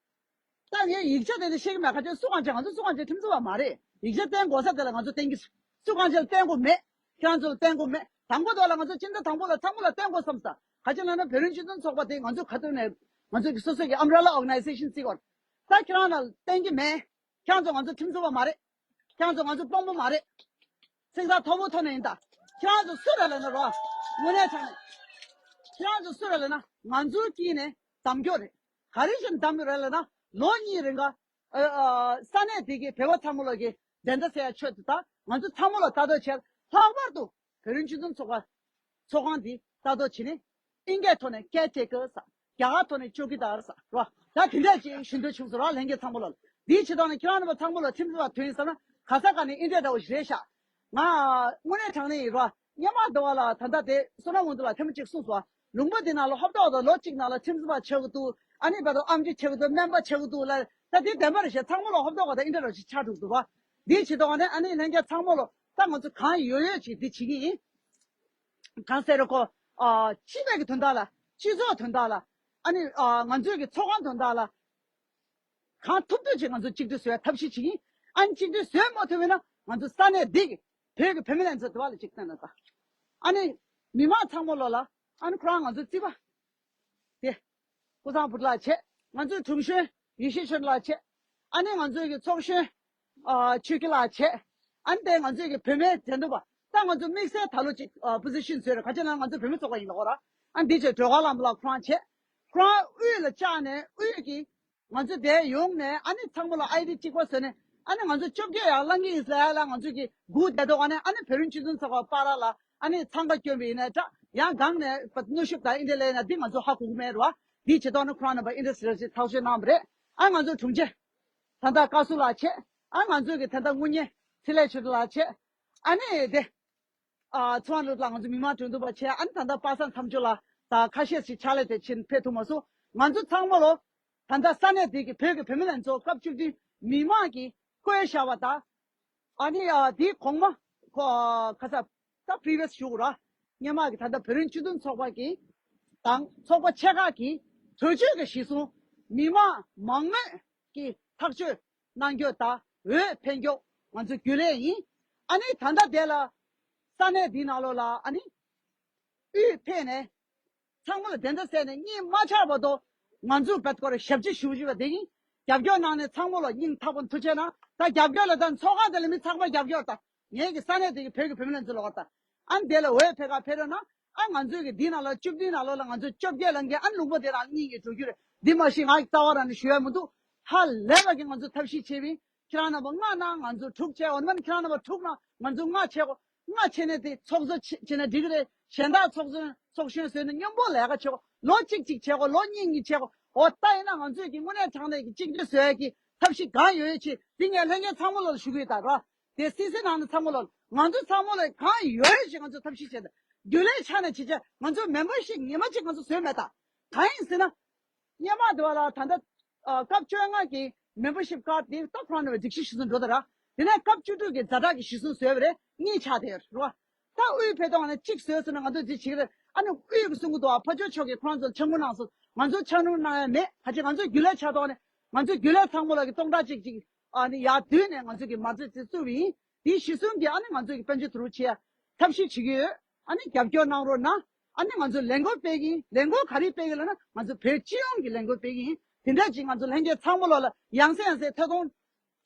ད་ངས་ཡིག་ཆ་དེ་ལ་ཤེས་ཀྱི་མེད་ཁ་ཆེ་སུ་གང་བྱས་ང་ཚོ་སུ་གང་བྱས་ཁྲིམས་རྩོད་པ་མ་རེད། ཡིག་ཆ་བསྟན་དགོས་ས་དེ་ལ་ང་ཚོ་བསྟན་གྱི་སུ་གང་བྱས་ལ་བསྟན་དགོས་མེད། ཁྱེད་རང་ཚོ་ལ་བསྟན་དགོས་མེད། དང་པོ་དོ་ལ་ང་ཚོ་སྤྱི་ཟླ་དང་པོ་ལ་ཚང་མ་ལ་བསྟན་དགོས་བསམ་ས་ག་ཅི་ལབ་ན་བོད་རིགས་སྤྱི་མཐུན་ཚོགས་པ་དེ་ང་ཚོ་ག་དུས་ནས་ང་ཚོ་གི་སོ་སོ་གི་umbrella organization བརྩི་དགོས། ད་ཁྱེད་རང་ལ་བསྟན་གྱི་མེད། ཁྱེད་ཚོ་ང་ཚོ་ཁྲིམས་རྩོད་པ་མ་རེད། ཁྱེད་ཚོ་ང་ཚོ་དཔང་པོ་མ་རེད། ཚིག་ཚགས་མཐོ་པོ་ཐོག་ནས་ཡིན་ད། ཁྱེད་ཚོ་སུ་རེད་ལབ་ན་རོ། དངོས་གནས་དྲང་གནས། ཁྱེད་ཚོ་སུ་རེད་ལབ་ན་ང་ཚོའི་དཀྱིལ་ནས་གདམ་རྒྱུ་རེད། ག་རེ་བཞིན་གདམ་རྒྱུ་རེད་ལབ་ན་ལོ་གཉིས་རིང་ག་ཨ་ཨ་ས་གནས་དེ་གའི་བོད་པ་ཚང་མ་ལོག་གི་བདེན་མཐའ་གསལ་ཡ་ཆེད་དུ་ད་ང་ཚོ་ཚང་མ་ལོག་ལྟ་རྟོག་བྱས། ལྷག་པར་དུ་བོད་རིགས་སྤྱི་མཐུན་ཚོགས་པ་ཚོགས་ཁང་འདི་ལྟ་རྟོག་བྱས་ནས་ཨིན་སྐད་ཐོག་ནས་caretaker ཟེར། རྒྱ་གར་ཐོག་ནས་ཅོ་ཀི་དར་ཟེར་རོ། ད་དེ་འདྲས་ཅིག་ཞུ་འདོད་བྱུང་སོང་ར་ལྷན་རྒྱས་ཚང་མ་ལ། འདིའི་ཆེད་དོན་ནས་ཁྱེད་རང་རྣམ་པ་ཚང་མ་ལ་ཁྲིམས་རྩོད་པ་ཐོན་ཡིན་བསམ་ན་ག་ས་ག་ནས་ཨིན་འདྲས་འདྲ་བོ་ཞིག་རེད་ཤག་ང་དངོས་གནས་དྲང་གནས་ཡིན་རོ། སྔོན་མ་འདི་བ་ལ་ད་ལྟ་དེ་བསོད་ནམས་དབང་འདུས་ལགས་ཐེངས་མ་གཅིག་གསུངས་སོང་། ལུང་པ་འདི་ནང་ལ་ཧོབ་ཏོག་དང་ལོ་གཅིག་ནང་ལ་ཁྲིམས་རྩོད་པ་ཆགས་ཀྱི་འདུག་ཨ་ནི་བར་དུ་ཨེམ་ཆི་ཆགས་ཀྱི་འདུག་སྨན་པ་ཆགས་ཀྱི་འདུག་ལ་ད་དེ་བདེན་པ་རེད་ཤག་ཚང་མ་ལ་ཧོབ་ཏོག་དང་ཨིན་འདྲས་འདྲ་བོ་ཞིག་ཆགས་འགྲོ་གི་འདུག་རོ། འདིའི་ཆེད་དོན་ནས་ཨ་ནི་ལྷན་རྒྱས་ཚང་མ་ལ་ད་ང་ཚོ་གང་ཡོད་ཡོད་ཅིག་འདི་བྱེད་ཀྱི་ཡིན། གང་ཟེར་རོ་ཁོ། ཨ་སྤྱི་པའི་གི་དོན་དག་ལ། སྤྱི་ཚོགས་དོན་དག་ལ། ཨ་ནི་ཨ་ང་ཚོའི་གི་ཚོགས་ཁང་དོན་དག་ལ། གང་ཐུབ་ཐུབ་ཅིག་ང་ཚོ་གཅིག་སྒྲིལ་བཟོ་ཡ་ཐབས་ཤེས་བྱེད་ཀྱི་ཡིན། ཨ་ནི་གཅིག་སྒྲིལ་བཟོས་མ་ཐུབ་པ་ཡིན་ན་ང་ཚོ་ས་གནས་འདི་གི་བོད་ཀྱི་བུད་མེད་ལྷན་ཚོགས་དེ་བ་ལ་གཅིག་བསྟན་ན་ད། ཨ་ནི་མི་མང་ཚང་མ་ལོ་ལ་ཨ་ནི་ཁོ་རང་ང་ཚོའི་རྩིས་པ། དེ། ཀུན་བཟང་བུ་ལགས་བྱས། ང་ཚོའི་དྲུང་གཞོན་ཡེ་ཤེས་ཆོས་ལགས་བྱས། ཨ་ནི་ང་ཚོའི་གི་ཚོགས་གཞོན། ཨ་ཆོས་སྐྱིད་ལགས་བྱས། ཨ་ནི་དེ་ང་ཚོའི་གི་བུད་མེད་འགྲན་བསྡུར་པ། ད་ང་ཚོ་དམིགས་བསལ་ད་ལོ་ཅིག་ཨ་པོ་སི་ཤན་བཟོས་རེད་ག་ཅི་ན་ང་ཚོ་བུད་མེད་ཚོགས་པ་ཡིན་ལ་ཧོ་ར། ཨ་ནི་འདི་བྱས་སྒྲོལ་དཀར་ལྷ་མོ་ལགས་ཁོ་རང་བྱས། ཁོ་རང་དབུས་ལ་བཅར་ནས་དབུས་ཀྱི། ང་ཚོ་དེར་ཡོང་ནས་ཨ་ནི་ཚང་མ་ལ་ཨའི་ཌི་གཅིག་པ་བཟོས་ནས་ཨ་ནི་ང་ཚོ་བཅོ་བརྒྱད་ཡར་ལངས་ཀྱི་ཡིན་ཟེར་ཡ་ལ་ང་ཚོ་གི་སྒུག་བསྡད་དོ་ཨ་ནི་ཨ་ནི་བོད་རིགས་སྤྱི་མཐུན་ཚོགས་པ་པ་ར་ལ་ཨ་ནི་འཚང་ཁ་སྐྱོན་པ་ཡིན་ནའི་འདྲ་ཡང་སྒང་ནས་གནོན་ཤུགས་དང་ཨིན་དེ་ལས་ན་འདི་ང་ཚོ་ཧ་གོ་གི་མེད་རེད་བ། འདིའི་ཆེད་དོན་ནི་ཁོ་རང་རྣམ་པ་ཨིན་དྲ་སི་ར་ཅིག་ཐག་གཅོད་གནང་བ་རེད། ཨ་ང་ཚོ་དྲུང་ཆེ་ད་ལྟ་བཀའ་ཟུར་ལགས་བྱས། ཨ་ང་ཚོ་གི་ད་ལྟ་དངུལ་གཉེར་ཚེ་ལས་ཆོས་སྒྲོན་ལགས་བྱས། ཨ་ནི་དེ། ཨ་ཚོང་ལུགས་ལ་ང་ཚོ་མི་མང་གྲོས་བསྡུར་བ་བྱས་ཨ་ནི་ད་ལྟ་པ་སངས་མཚམས་སྦྱོར་ལ་ད་ཁ་ཤས་ཤིག་ཕྱག་ལས་དེ་ཕྱིན་ཕེབས་ཐུབ་མ་སོང་། ང་ཚོ་ཚང་མ་ལོ་ད་ལྟ་ས་གནས་དེ་གི་བོད་ཀྱི་བུད་མེད་ལྷན་ཚོགས་སྐབས་བཅུ་བདུན་མི་མང་གིས་བསྐོས་བཞག་པ་དང་། ཨ་ནི་ཨ་དེའི་གོང་མ་ཁོ་ཁ་ས་ད་previous ཞུ་དགོས་ར། སྔོན་མ་གི་ད་ལྟ་བོད་རིགས་སྤྱི་མཐུན་ཚོགས་པ་གི་དང་ཚོགས་པ་ཆེ་ཁག་གི་གྲོས་ཆོད་ཀྱི་གཞི་བཟུང་མི་མང་མང་མོས་ཀྱི་ཐག་གཅོད་གནང་རྒྱུ་དང་འོས་འཕེན་རྒྱུ་ང་ཚོ་རྒྱུན་ལས་ཡིན། ཨ་ནི་ད་ལྟ་དེ་ལ་ས་གནས་འདི་ནང་ལོགས་ལ་ཨ་ནི་དབུས་ཕེབས་ནས་ཚང་མ་ལ་བདེན་མཐའ་གསལ་ནས་གཉིད་མ་ཆག་བར་དུ་ང་ཚོའི་བེད་སྐོར་ཞབས་ཕྱི་ཞུ་བཞིན་པ་དེ་ཡིན། རྒྱབ་སྐྱོར་གནང་ནས་ཚང་མ་ལ་སྙིང་ཐག་པ་ཐུགས་རྗེ་གནང་། ད་རྒྱབ་སྐྱོར་ལ་ད་ཚོགས་ཁང་དེ་ལ་མི་ཚང་མ་རྒྱབ་སྐྱོར་དང་ངེད་ཀྱི་ས་གནས་དེ་གི་བོད་ཀྱི་བུད་མེད་ལྷན་ཚོགས་ལ་བར་དང་ཨ་ནི་དེ་ལ་འོས་ཕེབས་ག་ཕེབས་རོགས་གནང་། ཨ་ང་ཚོས་ཀྱི་འདི་ནང་ལ་བཅུ་བདུན་ནང་ལོགས་ལ་ང་ཚོ་བཅོ་བརྒྱད་ལ་འགན་ཨ་ལུང་པ་དེ་རང་གཉིས་ཀྱི་འགྲོ་རྒྱུ་རེད། འདི་མ་གཞི་ང་གི་རྩ་བ་རང་ནས་ཞུ་ཡ་མི་འདུག་ཧ་ལས་པ་གི་ང་ཚོ་ཐབས་ཤེས་བྱས་པ་ཡིན། ཁྱེད་རང་རྣམ་པ་ལྔ་ནང་ང་ཚོ་དྲུག་བྱས། འོ་ན་ཁྱེད་རང་རྣམ་པ་དྲུག་ནང་ང་ཚོ་ལྔ་བྱས་གོ། ལྔ་བྱས་ནས་དེ་ཚོགས་གཙོ་བྱས་བྱས་ན་འགྲིག་གི་རེད། གཞན་དག་ཚོགས་གཙོ་ཚོགས་གཞོན་བཟོས་ནས་མཉམ་པོ་ལས་ཀ་བྱེད་གོ། ལོ་གཅིག་གཅིག་བྱེད་གོ། ལོ་གཉིས་གཉིས་བྱེད་གོ། འོ་ད་ཡིན་ན་ང་ཚོས་ཀྱི་དངོས་གནས་དྲང་གནས་ཀྱི་གཅིག་སྒྲིལ་བཟོ་ཡ་གི་ཐབས་ཤེས་གང་ཡོད་ཡོད་ཅེས་འདི་ངས་ལྷན་རྒྱས་ཚང་མ་ལོག་ལ་ཞུ་གི་ཡོད་ད་ར། དེ་སི་སི་ནང་ནས་ཚང་མ་ལོག་ལ་ང་ཚོ་ཚང་མ་ལོག་གང་ཡོད་ཡོད་ཅེས་ང་ཚོ་ཐབས་ཤེས་བྱས་ད། རྒྱུན་ལས་ཆ་ནས་བྱེད་ཆ་ང་ཚོ་མེམ་བར་ཤིབ་ཉི་མ་གཅིག་ང་ཚོ་བཟོས་མེད་ད། གང་ཡིན་ཟེར་ན། སྔོན་མ་དེ་བ་ལ་ད་ལྟ་ཨ་སྐབས་བཅོ་ལྔ་གི་མེམ་བར་ཤིབ་ཀར་དེ་ད་ཁོ་རང་ནས་སྒྲིག་གཞི་གཞིར་བཟུང་འགྲོ་ད་ར། དེ་ནས་སྐབས་བཅུ་དྲུག་གི་ཛ་དྲག་གི་གཞིར་བཟུང་བཟོས་པ་རེད། གཉིས་ཆགས་བསྡད་ཡོད་རེད་བ། ད་དབུས་བོད་དོན་ནས་གཅིག་བཟོས་སོང་ན་ང་ཚོ་འདི་བྱེད་ཀྱི་རེད། ཨ་ནི་དབུས་ཀྱི་གསུང་གི་འདུག་ཨ་ཕ་ཆོས་མཆོག་གིས་ཁོ་རང་ཚོར་འཆར་སྣང་གནང་སོང་། ང་ཚོ་འཆར་སྣང་གནང་ཡ་མེད། ཕལ་ཆེར་ང་ཚོའི་རྒྱུན་ལས་ཆགས་ཐོག་ནས་ང་ཚོའི་རྒྱུན་ལས་ཚང་མ་ལ་གི་སྟོང་ཕྲག་གཅིག་གཅིག་ཨ་ནི་ཡར་བསྡུས་ནས་ང་ཚོ་གི་མ་རྩ་དེ་བཙུགས་པ་ཡིན། དེའི་གཞི་བཟུང་གི་ཨ་ནི་ང་ཚོ་གི་དཔལ་འབྱོར་དུ་རུ་ཆེ་ཐབས་ཤེས་བྱེད་ཀྱི་ཡོད། ཨ་ནི་རྒྱབ་སྐྱོར་གནང་རོགས་གནང་། ཨ་ནི་ང་ཚོ་ལས་འགུལ་སྤེལ་གྱི་ཡིན། ལས་འགུལ་ག་རེ་སྤེལ་གྱི་ལབ་ན་ང་ཚོ་བོད་སྤྱི་ཡོངས་ཀྱི་ལས་འགུལ་སྤེལ་གྱི་ཡིན། དེ་འདྲ་ཅིག་ང་ཚོ་ལྷན་རྒྱས་ཚང་མ་ལོག་ལ་ཡང་སེ་ཡང་སེ་ཐད་གཏོང་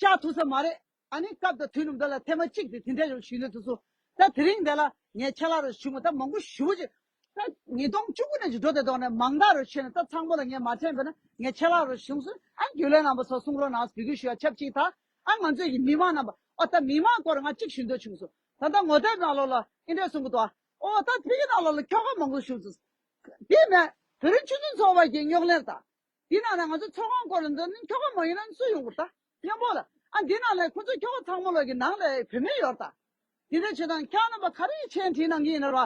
བཅག་ཐུབ་ས་མ་རེད། ཨ་ནི་སྐབས་དང་དུས་ནམ་འདི་ལ་ཐེངས་མ་གཅིག་དེ་དེ་འདྲ་ཞིག་ཞུས་ནས་འདུག་སོང་། ད་དེ་རིང་འདི་ལ་ངས་ཁྱེད་རང་ལ་ཞུ་མ་ད་མང་པོ་ཞུ་ཅིག་ད་ཉིས་སྟོང་བཅུ་དགུ་ནས་ཅིག་འགྲོ་བསྡད་དོགས་ནས་མང་དག་རུ་ཆེ་ནས་ད་ཚང་མ་ལ་ངས་མ་དྲན་པ་ན་ངས་ཁྱེད་རང་ལ་ཞུ་སོང་། ཨ་རྒྱུན་ལས་རྣམ་པ་ཚོ་གསུང་རོགས་གནང་འབོད་སྐུལ་ཞུ་ཡ་ཆབས་ཅིག་ད་ཨ་ང་ཚོས་ཀྱི་མི་མང་རྣམ་པ་ཨོ་ད་མི་མང་སྐོར་ང་གཅིག་ཞུ་འདོད་བྱུང་སོང་། ད་ལྟ་ངོ་དེབ་ནང་ལོགས་ལ་ཨིན་འདྲས་གསུང་གི་འདུག་ཨོ་ད་ཕ་གི་ནང་ལོགས་ལ་ཁྱོ་ག་མང་པོ་ཞུ་སོང་། དེ་མེད། བོད་རིགས་ཆོས་དོན་ཚོགས་པ་གི་རྙོག་གླེང་ད། འདི་ནང་ནས་ང་ཚོ་ཚོགས་ཁང་སྐོར་ལ་འདི་ནི་ཁྱོ་ག་མ་ཡིན་ན་སུ་ཡོང་དགོས་ད། མཉམ་པོ་ལ། ཨ་འདི་ནང་ནས་ཁོ་ཚོ་ཁྱོ་ག་ཚང་མ་ལོག་གི་ནང་ལ་བུད་མེད་ཡོད་ད། འདི་འདྲ་བྱེད་དང་ཁྱེད་རྣམ་པ་ག་རེ་མཆན་བྲིས་གནང་གི་ཡིན་ན་ར།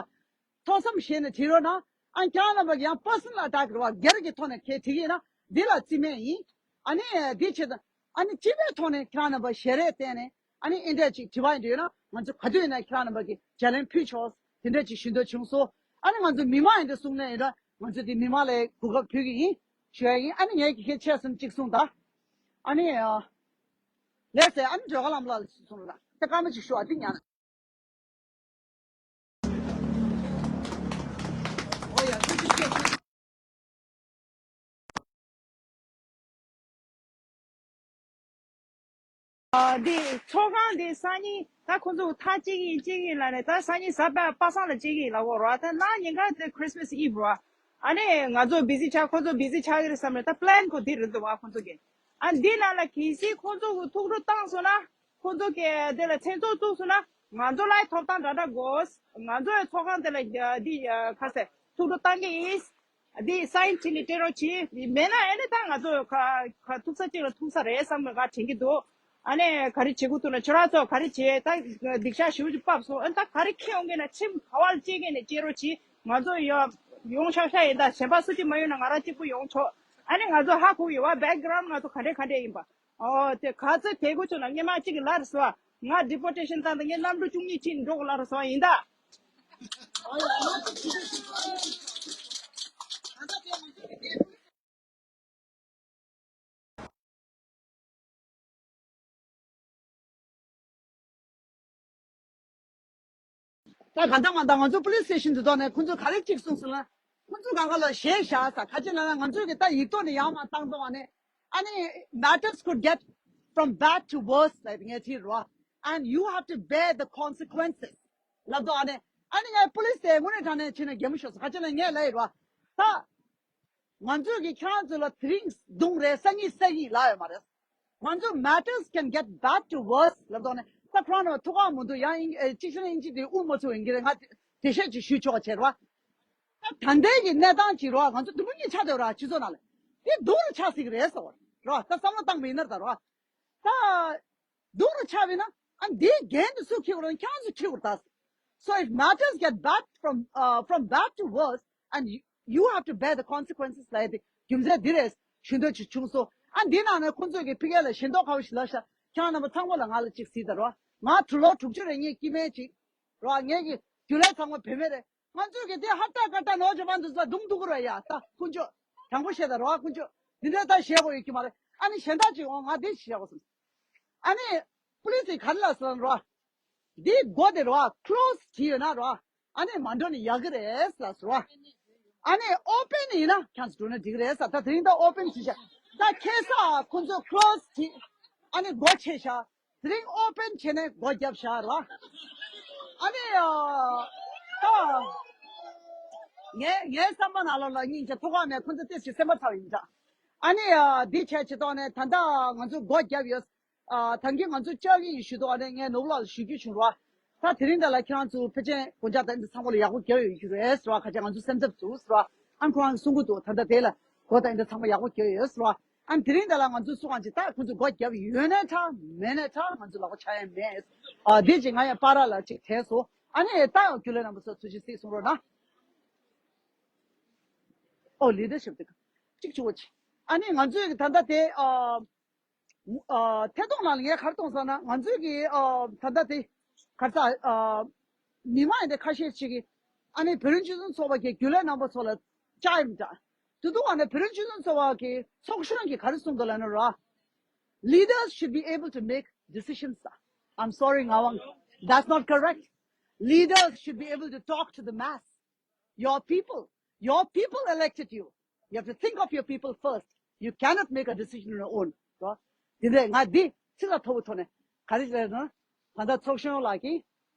ཐུགས་བསམ་བཞེས་ནས་བྲིས་རོགས་གནང་། ཨ་ཁྱེད་རྣམ་པ་ཡང་པར་སོ་ནལ་ཨ་ཊེག་རེད་བ། སྒེར་གྱི་ཐོག་ནས་གལ་བྲིས་ཀྱི་ཡིན་ན་འདི་ལ་རྩིས་མེད་ཡིན། ཨ་ནི་འདི་བྱེད་དང་། ཨ་ནི་སྤྱི་པའི་ཐོག་ནས་ཁྱེད་རང་རྣམ་པ་ཞལ་རས་བསྟན་ནས་ཨ་ནི་ཨེ་འདྲས་ཅིག་དྲི་བ་ཡིན་འདྲ་ཡོད་ན་ང་ཚོ་ག་དུས་ཡིན་ན་ཁྱེད་རང་རྣམ་པ་གི་ལྗགས་ལན་ཕུལ་ཆོག་དེ་འདྲས་ཅིག་ཞུ་འདོད་བྱུང་སོང་། ཨ་ནི་ང་ཚོ་མི་མང་ཡིན་འདྲ་གསུངས་ནས་ཡིན་ན་ང་ཚོ་དེ་མི་མང་ལ་གོ་སྐབས་ཕུལ་གི་ཡིན་ཞུ་ཡ་ཡིན། ཨ་ནི་ངས་ཀྱི་ཁྱེད་ཆེད་གསུམ་གཅིག་གསུངས་དང་། ཨ་ནི་ལགས་སེ་ཨ་ནི་སྒྲོལ་དཀར་ལྷ་མོ་ལགས་ལ་གསུངས་ལ་དེ་སྐར་མ་ཅིག་ཞུ་བ་དེ་ཉན། འདི་ཚོགས་ཁང་འདི་སང་ཉིན་ད་ཁོ་ཚོ་ཐག་བཅད་ཀྱི་ཡིན་བཅད་ཀྱི་ཡིན་ལབ་ནས། ད་སང་ཉིན་གཟའ་པ་པ་སངས་ལ་བཅད་ཀྱི་ཡིན་ལབ་གོ་ར། ད་གནངས་ཉིན་ཀ་དེ་Christmas Eve ར། ཨ་ནི་ང་ཚོ་བི་ཟི་ཆགས། ཁོ་ཚོ་བི་ཟི་ཆགས་ཀྱི་རེད་བསམ་ནས་ད་པི་ལན་ཁོ་འདི་རེད་འདུག་བ་ཁོ་ཚོ་གི། ཨ་འདི་ནང་ལ་གལ་སྲིད་ཁོ་ཚོ་གི་ཐུགས་སྤྲོ་བཏང་སོང་ན། ཁོ་ཚོ་གི་དེ་ལ་མཚན་ཚོགས་བཙུགས་སོང་ན་ང་ཚོ་ལ་ཐོབ་ཐང་འདྲ་འདྲ་དགོས། ང་ཚོའི་ཚོགས་ཁང་དེ་ལ་འདི་ཁ་ཟེར་ཐུགས་སྤྲོ་བཏང་གི་ཡིན། འདི་སའིན་བྱས་ནས་སྤྲད་རོགས་གྱིས། མེད་ན་ཨ་ནི་ད་ང་ཚོ་ཁ་ཁ་ཐུག་ས་གཅིག་ལ་ཐུག་ས་རེད་བསམ་གི་ང་དྲན་གྱི་འདུག་ཨ་ནི་ག་རེ་བྱེད་དགོས་ཐུག་ན་ཁྱོད་རང་ཚོ་ག་རེ་བྱེད། ད་སྡིག་བཤགས་ཞུ་ཅིག་ཕབ་སོང་། ཨ་ནི་ད་ག་རེ་ཁྱེར་ཡོང་གི་ན་ཁྱིམ་ག་བ་ལ་སྐྱེལ་གི་ནས་སྐྱེལ་རོགས་གྱིས། ང་ཚོ་ཡོ་ཡོང་ཤག་ཤག་ཡིན། ད་གཞན་པ་སུ་གཅིག་མ་ཡོང་ན་ང་རང་གཅིག་པུ་ཡོང་ཆོག་ཨ་ནི་ང་ཚོ་ཧ་གོ་ཡོད་བ། བེག་གྷི་རའུན་ཌི་ང་ཚོ་ག་འདྲས་ག་འདྲས་ཡིན་པ། ཨོ་དེ་ག་ཚོད་དེ་དགོས་ཆོག་ན་སྔོན་མ་གཅིག་གི་ལར་སོ། ང་ཌི་པོ་ཊེ་ཤན་བཏང་སྟེ་ངས་གནམ་གྲུ་བཅུ་གཉིས་ཁྱེར་འགྲོ་དགོས་ལར་སོང་ཡིན་ད། ད་ག་འདྲ་མ་འདྲ་ང་ཚོ་པོ་ལི་སི་སི་ཊེ་ཤན་དུ་ཐོག་ནས་ཁོང་ཚོ་ག་རེ་གཅིག་གསུངས་སོང་ན། ཁོང་ཚོ་གང་ག་ལ་ཞེད་བཞག་ས་ཁ་ཅིག་ལ་ང་ཚོས་ཀྱི་ད་ཡིག་ཐོག་ནས་ཡར་མར་བཏང་བཏང་བ་ནས་ཨ་ནི་matters could get from bad to worse ལབ་ངས་དྲིས་རོ། And you have to bear the consequences ལབ་དོ། ཨ་ནི་ཨ་ནི་ངས་པོ་ལི་སི་དེ་དངོས་གནས་དྲང་གནས་བྱས་ན་གད་མོ་ཤོར་སོང་། ཁ་ཅིག་ལ་ངས་ལབ་ཡིན་རོ། ད་ང་ཚོས་ཀྱི་ཁྱེད་རང་ཚོ་ལ་དེ་རིང་རྡུང་རེད། སང་ཉིན་སང་ཉིན་ལབ་ཡོད་མ་རེད། ང་ཚོ་matters can get bad to worse ལབ་དོ་ནས་ད་ཁོ་རང་ལ་ཐུགས་ཁག་མི་འདུག་ཡང་ཨིན་ཨེ་གཅིག་བྱས་ན་ཨིན་ཇི་དེ་དབུ་མ་ཚུགས་ཡིན་གྱི་རེད། ང་དེ་བཤད་ཅིག་ཞུས་ཆོག་བྱས་རོ། ད་ད་ལྟའི་གི་གནས་སྟངས་ཅིག་རོ། ང་ཚོ་དུམ་བུ་གཉིས་ཆགས་བསྡད་ར་སྤྱི་ཚོགས་ནང་ལ་དེ་སྡུག་རུ་ཆགས་སྲིད་ཀྱི་རེད་ཟེར་བ་རོ། ད་བསམ་བློ་བཏང་བ་ཡིན་ན་ད་རོ། ད་སྡུག་རུ་ཆགས་པས་ན་ཨ་འདིའི་འགན་དེ་སུ་འཁྱེར་དགོས་རེད། ཁྱེད་རང་ཚོ་འཁྱེར་དགོས་རེད་ད། So if matters get bad from uh, from bad to worse and you, you have to bear the consequences ལབ་ཡ་དེ་རྒྱུ་མཚན་འདི་རེད་ཞུ་འདོད་ཅིག་བྱུང་སོང་། ཨ་འདི་ནང་ནས་ཁོང་ཚོས་ཀྱི་ཕི་གེ་ལ་ཞེན་ཐོག་ཁ་བོ་ཞིག་ལབ་ཤག་ཁྱེད་རང་རྣམ་པ་ཚང་མ་ལ་ང་ལ་ཅིག་གཟིགས་དང་རོ། ང་གྲུ་ལོ་དྲུག་ཅུ་རེ་གཉིས་སྐྱེ་དམན་ཅིག་རོ། ངེད་ཀྱི་རྒྱུན་ལས་ཚང་མ་བུད་མེད་རེད། ང་ཚོས་ཀྱི་དེ་ཧ་ཏ་ཀ་ཏ་ནོ་ཇ་པན་དུ་ས་རྡུང་ཐུག་གི་རེད་ཡ། ད་དཀོན་མཆོག་དྲང་པོ་བཤད་ད་རོ། དཀོན་མཆོག་འདི་འདྲ་ད་བཤད་དགོས་ཡོད་ཀྱི་མ་རེད། ཨ་ནི་གཞན་དག་ཅིག་འོང་ང་འདི་བཤད་དགོས་སོང་། ཨ་ནི་པུ་ལི་སི་ག་རེ་ལབ་སོང་རོ། འདི་སྒོ་དེ་རོ་ཁི་ལོ་སི་བྱས་ཡོད་ན་རོ། ཨ་ནི་མ་འགྲོ་ནི་ཡག་གི་རེད་ལབ་སོང་རོ། ཨ་ནི་ཨོ་པན་ཡིན་ན་ཁྱང་སུ་འགྲོ་ན་འགྲིག་གི་རེད་ས། ད་དེ་རིང་ད་ཨོ་པན་བྱས་ཤག་ད་ཁ་སང་ཁོང་ཚོ་ཁི་ལོ་སི་བྱས་ཨ་ནི་སྒོ་ཕྱེ་ཤག་དེ་རིང་ཨོ་པན་བྱས་ནས་སྒོ་བརྒྱབ་ཤག་རོ། ཨ་ནི་ཨ་ད་ ངའི་ངའི་བསམ་པ་ནང་ལོགས་ལ་སྙིང་རྗེ་ཐོག་ཁ་མེད། ཁོང་ཚོ་ཏོག་ཙམ་སེམས་པ་ཚ་བ་ཡིན་འདྲ། ཨ་ནི་ཨ་འདི་བྱས་བྱེད་ཐོག་ནས་ད་ལྟ་ང་ཚོ་སྒོ་བརྒྱབ་ཡོད། ཨ་ད་གིན་ང་ཚོ་བཅར་གྱི་ཡིན་ཞུ་དོག་ཨ་ནི་ངས་ནོར་བུ་ལགས་ལ་ཞུ་རྒྱུ་བྱུང་ར། ད་དེ་རིང་ད་ལ་ཁྱེད་རང་ཚོ་ཕལ་ཆེར་སྒོ་ལྕགས་དང་འདི་ཚང་མ་ལ་ཡག་པོ་བརྒྱབ་ཡོད་རྒྱུ་རེད་ཟེར་བ། ཁ་ཆེ་ང་ཚོ་སེམས་འཚབ་འདུག་ཟེར་བ། ཨ་ཁོ་རང་གསུང་གི་འདུག་ད་ལྟ་དེ་ལ་སྒོ་དང་འདི་ཚང་མ་ཡག་པོ་བརྒྱབ་ཡོད་ཟེར་བ། ཨ་དེ་རིང་ད་ལ་ང་ཚོ་སུ་གང་ཅིག་ད་ཁོ་ཚོ་སྒོ་བརྒྱབ་ཡོད་ནའི་ཁྲ་མེད་ནའི་ཁྲ་ང་ཚོ་ལ་གོ་ཆ་ཡ་མེད། ཨ་དེ་ཅིག་ང་ཡང་པ་ར་ལ་ཅིག་དྲན་སོང་། ཨ་ནི་ད་ཡང་རྒྱུན་ལས་རྣམ་པ་ཚོ་ཐུགས་རྗེ་གཟིགས་གསུང་རོགས་གནང་། ཨོ་ལི་ཌར་ཤིབ་དེ་གཅིག་ཆུ་བོ་ཆེ། ཨ་ནི་ང་ཚོས་ད་ལྟ་དེ་ཨ་ཨ་ཐད་གཏོང་ནང་ལ་ངས་ག་རེ་གཏོང་ཟེར་ན། ང་ཚོས་ཀྱི་ཨ་ད་ལྟ་དེ་ག་རེ་ཟ་ཨ་མི་མང་ཡིན་དེ་ཁ་ཤས་ཅིག་གིས་ཨ་ནི་བོད་རིགས་སྤྱི་མཐུན་ཚོགས་པ་གི་རྒྱུན་ལས་རྣམ་པ་ཚོ་ལ་བཅར་ཡིན་འདྲ། དེ་དུས་ཨ་ནི་བོད་རིགས་སྤྱི་མཐུན་ཚོགས་པ་གི་ཚོགས་གཞོན་གྱིས་ག་རེ་གསུངས་འདུག་ལབ་ན་ར། Leaders should be able to make decisions. I'm sorry, Ngawang. That's not correct. Leaders should be able to talk to the mass. Your people, your people elected you. You have to think of your people first. You cannot make a decision on your own. རོ། དེ་འདྲ་ང་འདི་ཕྱི་ལ་ཐོ་བོ་ཐོ་ནས་ག་རེ་ཟེར་ན། ད་ལྟ་ཚོགས་གཞོན་ལགས་ཀྱིས་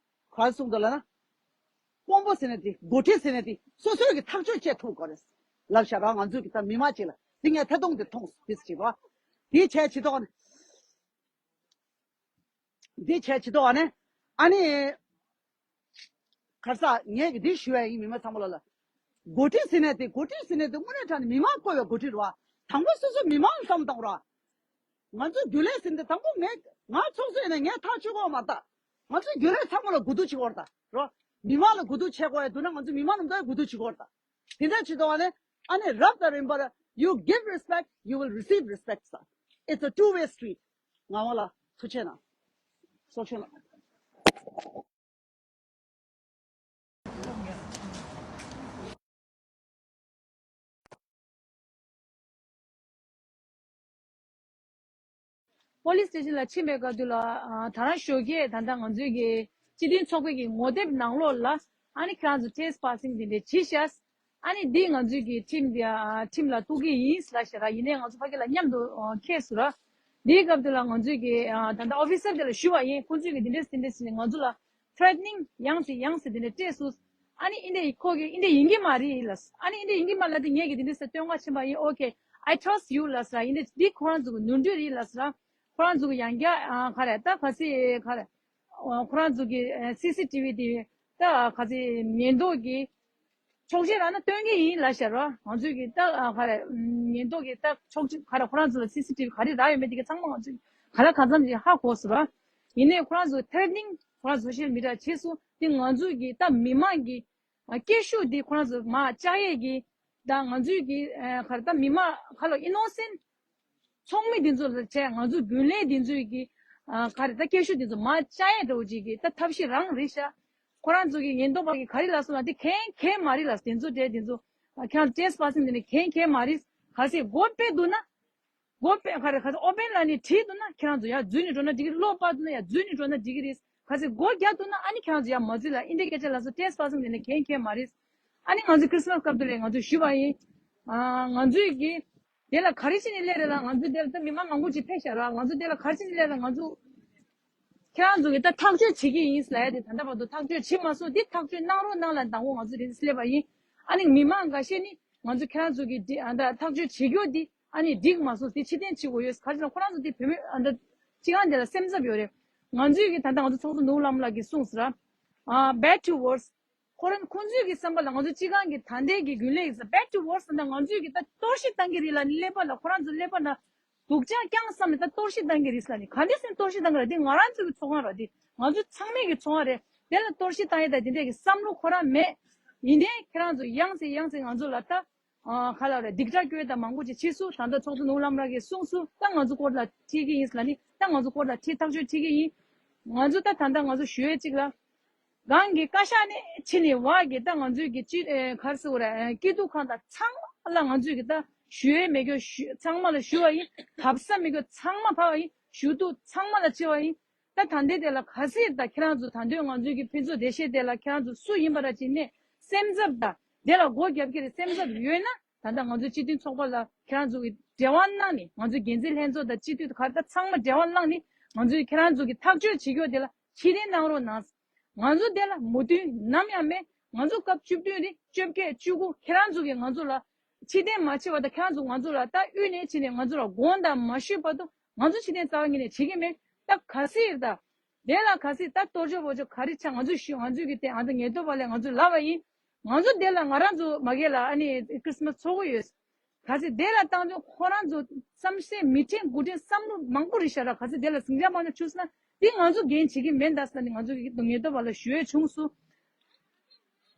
ག་རེ་གསུངས་འདུག་ལབ་ན། དཔོན་པོ་ཟེར་ནས་དེ་འགོ་ཁྲིད་ཟེར་ནས་དེ་སོ་སོའི་གི་ཐག་གཅོད་བྱེད་ཐུབ་དགོས་རེད། ལབ་ཤག་ར། ང་ཚོའི་གི་ད་མི་མང་ཅིག་ལ་དེ་ངས་ཐད་གཏོང་དེ་མཐོང་སོང་དེ་ཅིག་རོ། དེ་བྱས་ཅི་ཐོག་ནས། འདི་བྱས་ཇི་ལྟ་བ་ནི། ཨ་ནི། ག་རེ་ཟ་ངས་ཀྱི་འདི་ཞུ་བ་ཡིན། མི་མང་ཚང་མ་ལ་ལ། འགོ་ཁྲིད་ཟེར་ནས་དེ་འགོ་ཁྲིད་ཟེར་ནས་དེ་དངོས་གནས་དྲང་ནས་མི་མང་བསྐོས་པའི་འགོ་ཁྲིད་རེད་བ། དང་པོ་སོ་སོ་མི་མང་བསམ་བཏང་ར། ང་ཚོ་རྒྱུན་ལས་ཟེར་ནས་དང་པོ་ངས་ང་ཚོགས་གཙོ་ཡིན་ན་ངས་ཐག་གཅོད་དགོས་མ་ད། ང་ཚོ་རྒྱུན་ལས་ཚང་མ་ལ་གུ་དུ་བྱེད་དགོས་ར་ད་རོ། མི་མང་ལ་གུ་དུ་བྱེད་དགོས་ཡ་འདུག་ན་ང་ཚོ་མི་མང་རྣམས་ད་གུ་དུ་བྱེད་དགོས་ར་ད། དེ་འདྲ་བྱེད་དོ་བ་ནི། ཨ་ནི་རབ་དང་རིམ་པར། You give respect, you will receive respect. It's a two-way street. ང་བ་ལ་ཐུགས་ཆེ་ན། སོག་ཆེ་ན། པོ་ལིས་སི་ཊེ་ཤན་ལ་ཕྱིན་པའི་སྐབས་དུས་ལ་ཨ་ད་རང་ཞོགས་ཀས་ད་ལྟ་ང་ཚོའི་གི་སྤྱི་མཐུན་ཚོགས་པའི་གི་ངོ་དེབ་ནང་ལོགས་ལ་ཨ་ནི་ཁྱེད་རང་ཚོ་ཊེ་སི་པ་སིང་དེ་འདྲས་བྱེད་ཤག་ཨ་ནི་འདི་ང་ཚོའི་གི་ཁྲིམས་དེ་ཨ་ཁྲིམས་ལ་གཏུག་གི་ཡིན་ལབ་ཤག་ར། ཡིན་ནའི་ང་ཚོ་ཕ་གི་ལ་མཉམ་དུ་ཨ་འཁྱེར་སོང་ར། འདིའི་སྐབས་དུས་ལ་ང་ཚོའི་གི་ཨ་ད་ལྟ་ཨོ་ཕི་སར་དེ་ལ་ཞུ་བ་ཡིན། ཁོང་ཚོས་གི་འདི་འདྲས་འདི་འདྲས་ཟེར་ནས་ང་ཚོ་ལ་ཐི་རེ་ཊི་ནིང་ཡང་སེ་ཡང་སེ་དེ་འདྲས་སྤྲད་སོང་། ཨ་ནི་འདི་འདྲས་ཁོ་གི་འདི་འདྲས་ཡིན་གི་མ་རེད་ལབ། ཨ་ནི་འདི་འདྲས་ཡིན་གི་མ་ལབ་དེ་ངས་གི་འདི་འདྲས་ཟེར་སྟོན་ག་ཕྱིན་པ་ཡིན། Okay, I trust you ལབ་ཟེར་ར། ཡིན་ནའི་འདི་ཁོ་རང་ཚོ་གི་ནོར་འཁྲུལ་རེད་ལབ་ཟེར་ར། ཁོ་རང་ཚོ་གི་ཡང་བསྐྱར་ཨ་ག་རེ་ད་ག་ཚོད་ག་རེ། ཁོ་རང་ཚོ་གི་ཨ་སི་སི་ཊི་བི་དེ་ད་ག་ཚོད་ཉེན་རྟོག་གི་ཕྱོགས་ཞེན་རག་ན་སྟོན་གི་ཡིན་ལབ་ཤག་ར། ང་ཚོས་གི་ད་ཨ་ག་རེ་ཉེན་རྟོག་གི་ད་ཕྱོགས་ཞེན་ག་རེ་ཁོ་རང་ཚོ་ལ་སི་སི་ཊི་བི་ག་རེ་རག་ཡོད་མེད་དེ་གི་ཚང་མ་ང་ཚོས་ག་ལ་གང་འཚམ་ཞིག་ཧ་གོ་སོང་ར། ཡིན་ནའི་ཁོ་རང་ཚོ་ཐི་རེ་ཊི་ནིང་ཁོ་རང་སོ་ཤལ་མི་ཌི་ཡ་བྱས་སོང་། དེ་ང་ཚོས་གི་ད་མི་མང་གི་ཨ་སྐད་ཤུགས་འདི་ཁོ་རང་ཚོ་མར་བཅག་ཡས་ཀྱི། ད་ང་ཚོས་ཀྱི་ཨ་ག་རེ་ད་མི་མང་ག་ལ་ཨི་ནོ་སེན་ཊི་ཚོགས་མི་འདི་ཚོ་ལ་བྱས། ང་ཚོ་རྒྱུན་ལས་འདི་ཚོས་ཀྱི་ཨ་ག་རེ་ད་སྐད་ཤུགས་འདི་ཚོ་མར་བཅག་ཡས་འདྲ་བོ་ཅིག་གི་ད་ཐབས་ཤེས་རང་རེད་ཤག་ཁོ་རང་ཚོ་གི་ཉེན་རྟོག་པ་གི་ག་རེ་ལབ་སོང་ལབ་དེ་གན་གན་མ་རེད་ལབ། དེ་ཚོ་འདྲ་དེ་ཚོ་ཨ་ཁྱེད་རང་ཊེ་སི་པ་སིང་དེ་ནི་གན་གན་མ་རེད། གལ་སྲིད་སྒོ་ཕྱེ་འདུག་ན། སྒོ་ཕྱེ་ག་རེ་ག་ཚོད་ཨོ་པན་ལབ་ནས་བྲིས་འདུག་ན་ཁྱེད་རང་ཚོ་ཡར་འཛུལ་ནས་འགྲོ་ན་འགྲིག་གི་རེད། གློག་སྤར་འདུག་ན་ཡར་འཛུལ་ནས་འགྲོ་ན་འགྲིག་གི་རེད། གལ་སྲིད་སྒོ་བརྒྱབ་འདུག་ན་ཨ་ནི་ཁྱེད་རང་ཚོ་ཡར་མ་འཛུལ་ལ། འདི་འདྲའི་སྐད་ཆ་ལབ་སོང་། ཊེ་སི་པ་སིང་དེ་ནི་གན་གན་མ་རེད། ཨ་ནི་ང་ཚོ་ཁྲིས་མ་སི་སྐབས་དེ་ལ་ང་ཚོས་ཞུས་པ་ཡིན། ཨ་ང་ཚོས་ཀྱི་དེ་ལ་ག་རེ་བྱས་ནས་སླེབས་རེད་ལབ། ང་ཚོ་དེ་ལ་ད་མི་མང་མང་པོ་ཅིག་ཕེབས་ཤག་ར། ང་ཚོ་དེ་ལ་ག་རེ་བྱས་ནས་སླེབས་རེད། ང་ཚོ་ཁྱེད་རང་ཚོ་གི་ད་ཐག་གཅོད་བྱེད་ཀྱི་ཡིན་ལབ་ཡ་དེ་ད་ལྟ་བར་དུ་ཐག་གཅོད་བྱེད་མ་སོང་། འདི་ཐག་གཅོད་གནང་རོགས་གནང་ལབ་དང་པོ་ང་ཚོ་དེ་སླེབས་པ་ཡིན། ཨ་ནི་མི་མང་འགའ་ཤས་ནི་ང་ཚོ་ཁྱེད་རང་ཚོ་གི་འདི་ཨ་ད་ཐག་གཅོད་བྱེད་རྒྱུ་འདི་ཨ་ནི་འགྲིག་མ་སོང་། དེ་ཕྱིར་འཐེན་བྱེད་དགོས་ཡོད། ག་རེ་ཟེར་ན་ཁོ་རང་ཚོ་དེ་བོད་མི་ཨ་ད་སྤྱི་ཁང་དེ་ལ་སེམས་འཚབ་ཡོད་རེད། ང་ཚོས་གི་ད་ལྟ་ང་ཚོ་ཚོགས་གཙོ་ནོར་བུ་ལྷ་མོ་ལགས་ཀྱིས་གསུངས་ཟེར་ར། ཨ་bad to worse། ཁོ་རང་ཁོང་ཚོའི་གི་བསམ་པ་ལ་ང་ཚོ་སྤྱི་ཁང་གི་ད་ལྟའི་གི་རྒྱུན་ལས་ཡིན་ས་bad to worse་ཟེར་ན་ང་ཚོའི་གི་ད་གཏོར་བཤིག་བཏང་གི་རེད་ལབ་ནས་སླེབས་པ་ལ། ཁོ་རང་ཚོ་སླེབས་པ་ན་སྡུག་ཅག་རྐྱང་བསམ་ནས་ད་གཏོར་བཤིག་བཏང་གི་རེད་ཟེར་ནས། ག་འདྲ་སེ་གཏོར་བཤིག་བཏང་གི་རེད། འདི་ང་རང་ཚོའི་གི་ཚོགས་ཁང་རེད། འདི་ང་ཚོ་ཚང་མའི་གི་ཚོགས་ཁང་རེད། དེ་ལ་གཏོར་བཤིག་བཏང་ཡས་དང་དེ་འདྲས་གི་བསམ་བློ་ཁོ་རང་མེད། ཡིན་ནའི་ཁྱེད་རང་ཚོ་ཡང་སེ་ཡང་སེ་ང་ཚོ་ལ་ད་ཨ་ག་ལབ་རེད། སྡིགས་སྐྲག་སྐྱོན་དང་མང་པོ་ཅིག་བྱས་སོང་། ད་ལྟ་ཚོགས་གཙོ་ནོར་བུ་ལྷ་མོ་ལགས་ཀྱིས་གསུངས་སོང་། ད་ང་ཚོ་ཀོར་ཊི་ལ་ཁྲིད་ཀྱི་ཡིན་ལབ་ནི། ད་ང་ཚོ་ཀོར་ཊི་ལ་ཁྲིད་ཐག་གཅོད་ཁྲིད་ཀྱི་ཡིན། ང་ཚོ་ད་ད་ལྟ་ང་ཚོ་ཞུ་ཡས་གཅིག་ལ། གང་གི་བཀའ་ཤག་ནས་ཕྱི་ནས་བ་གི་ད་ང་ཚོའི་གི་སྤྱི་ཨེ་ག་རེ་ཟེར་དགོས་རེད། ཨེ་སྐྱིད་སྡུག་ཁང་དང་ཚང་མ་ལ་ང་ཚོའི་གི་ད་ཞུ་ཡས་མེད་སྐྱོ་ཞུ་ཚང་མ་ལ་ཞུ་བ་ཡིན། བབས་ས་མེད་སྐྱོ་ཚང་མ་བབས་པ་ཡིན། ཞུ་གཏུག་ཚང་མ་ལ་བྱས་པ་ཡིན། ད་ད་ལྟའི་དེ་ལ་གལ་སྲིད་ད་ཁྱེད་རང་ཚོ་ད་དུང་ང་ཚོའི་གི་ཕུན་ཚོགས་བདེ་གཤེགས་དེ་ལ་ཁྱེད་རང་ཚོ་སུ་ཡིན་པ་ར་ཅིག་ནས་སེམས་འཚབ་དང་དེ་ལ་སྒོ་རྒྱབ་ཀྱི་རེད་སེམས་འཚབ་ཡོད་ན། ད་ལྟ་ང་ཚོའི་སྤྱི་མཐུན་ཚོགས་པ་ལ་ཁྱེད་རང་ཚོ་གི་འབྲེལ་བ་གནང་ནས། ང་ཚོའི་འགན་འཛིན་ལྷན་ཚོགས་དང་སྤྱི་འཐུས་ག་རེ་ད་ཚང་མ་འབྲེལ་བ་གནང་ནས། ང་ཚོའི་ཁྱེད་རང་ཚོ་གི་ཐག་གཅོད་བྱེད་རྒྱུ་དེ་ལ་ཕྱིར་འཐེན་གནང་རོགས་གནང་། ང་ཚོ་དེ་ལ་མོས་མཐུན་ནམ་ཡང་མེད། ང་ཚོ་སྐབས་བཅུ་བདུན་རེད། བཅོ་བརྒྱད། བཅུ་དགུ། ཁྱེད་རང་ཚོ་གིས་ང་ཚོ་ལ་ཕྱིར་འཐེན་མ་བྱས་པ་དང་། ཁྱེད་རང་ཚོ་ང་ཚོ་ལ་ད་དབུས་ནས་ཕྱིན་ནས་ང་ཚོ་ལ་དགོངས་དག་མ་ཞུས་བར་དུ་ང་ཚོ་ཕྱིར་འཐེན་རྩ་བ་ཉིད་ནས་བྱེད་ཀྱི་མེད། ད་གལ་སྲིད་ད་དེ་ལ་གལ་སྲིད་ད་གཏོར་བཅོམ་བོ་ཅོ་ག་རེ་ཆགས། ང་ཚོས་ཞུ། ང་ཚོས་ཀྱི་དེ་ཨ་ད་ཉེན་རྟོག་པ་ལ་ང་ཚོས་ལབ་པ་ཡིན། ང་ཚོ་དེ་ལ་ང་རང་ཚོ་མ་གི་ལ་ཨ་ནི་ཁྲི་སི་མ་སི་ཚོགས་ཀྱི་ཡོད། གལ་སྲིད་དེ་ལ་བཏང་ཆོག་ཁོ་རང་ཚོ་བསམ་ཤེས་མི་དྲན་དགུ་དྲན་བསམ་བློ་མང་པོ་རེད་ཤག་ར། གལ་སྲིད་དེ་ལ་ཟིང་ཆ་མ་ན་བྱུང་སོང་ན་དེ་ང་ཚོ་འགན་བྱེད་ཀྱི་མེད་ད་ཟེར་ནས་ང་ཚོ་གི་ཉེན་རྟོག་པ་ལ་ཞུ་ཡས་བྱུང་སོང་།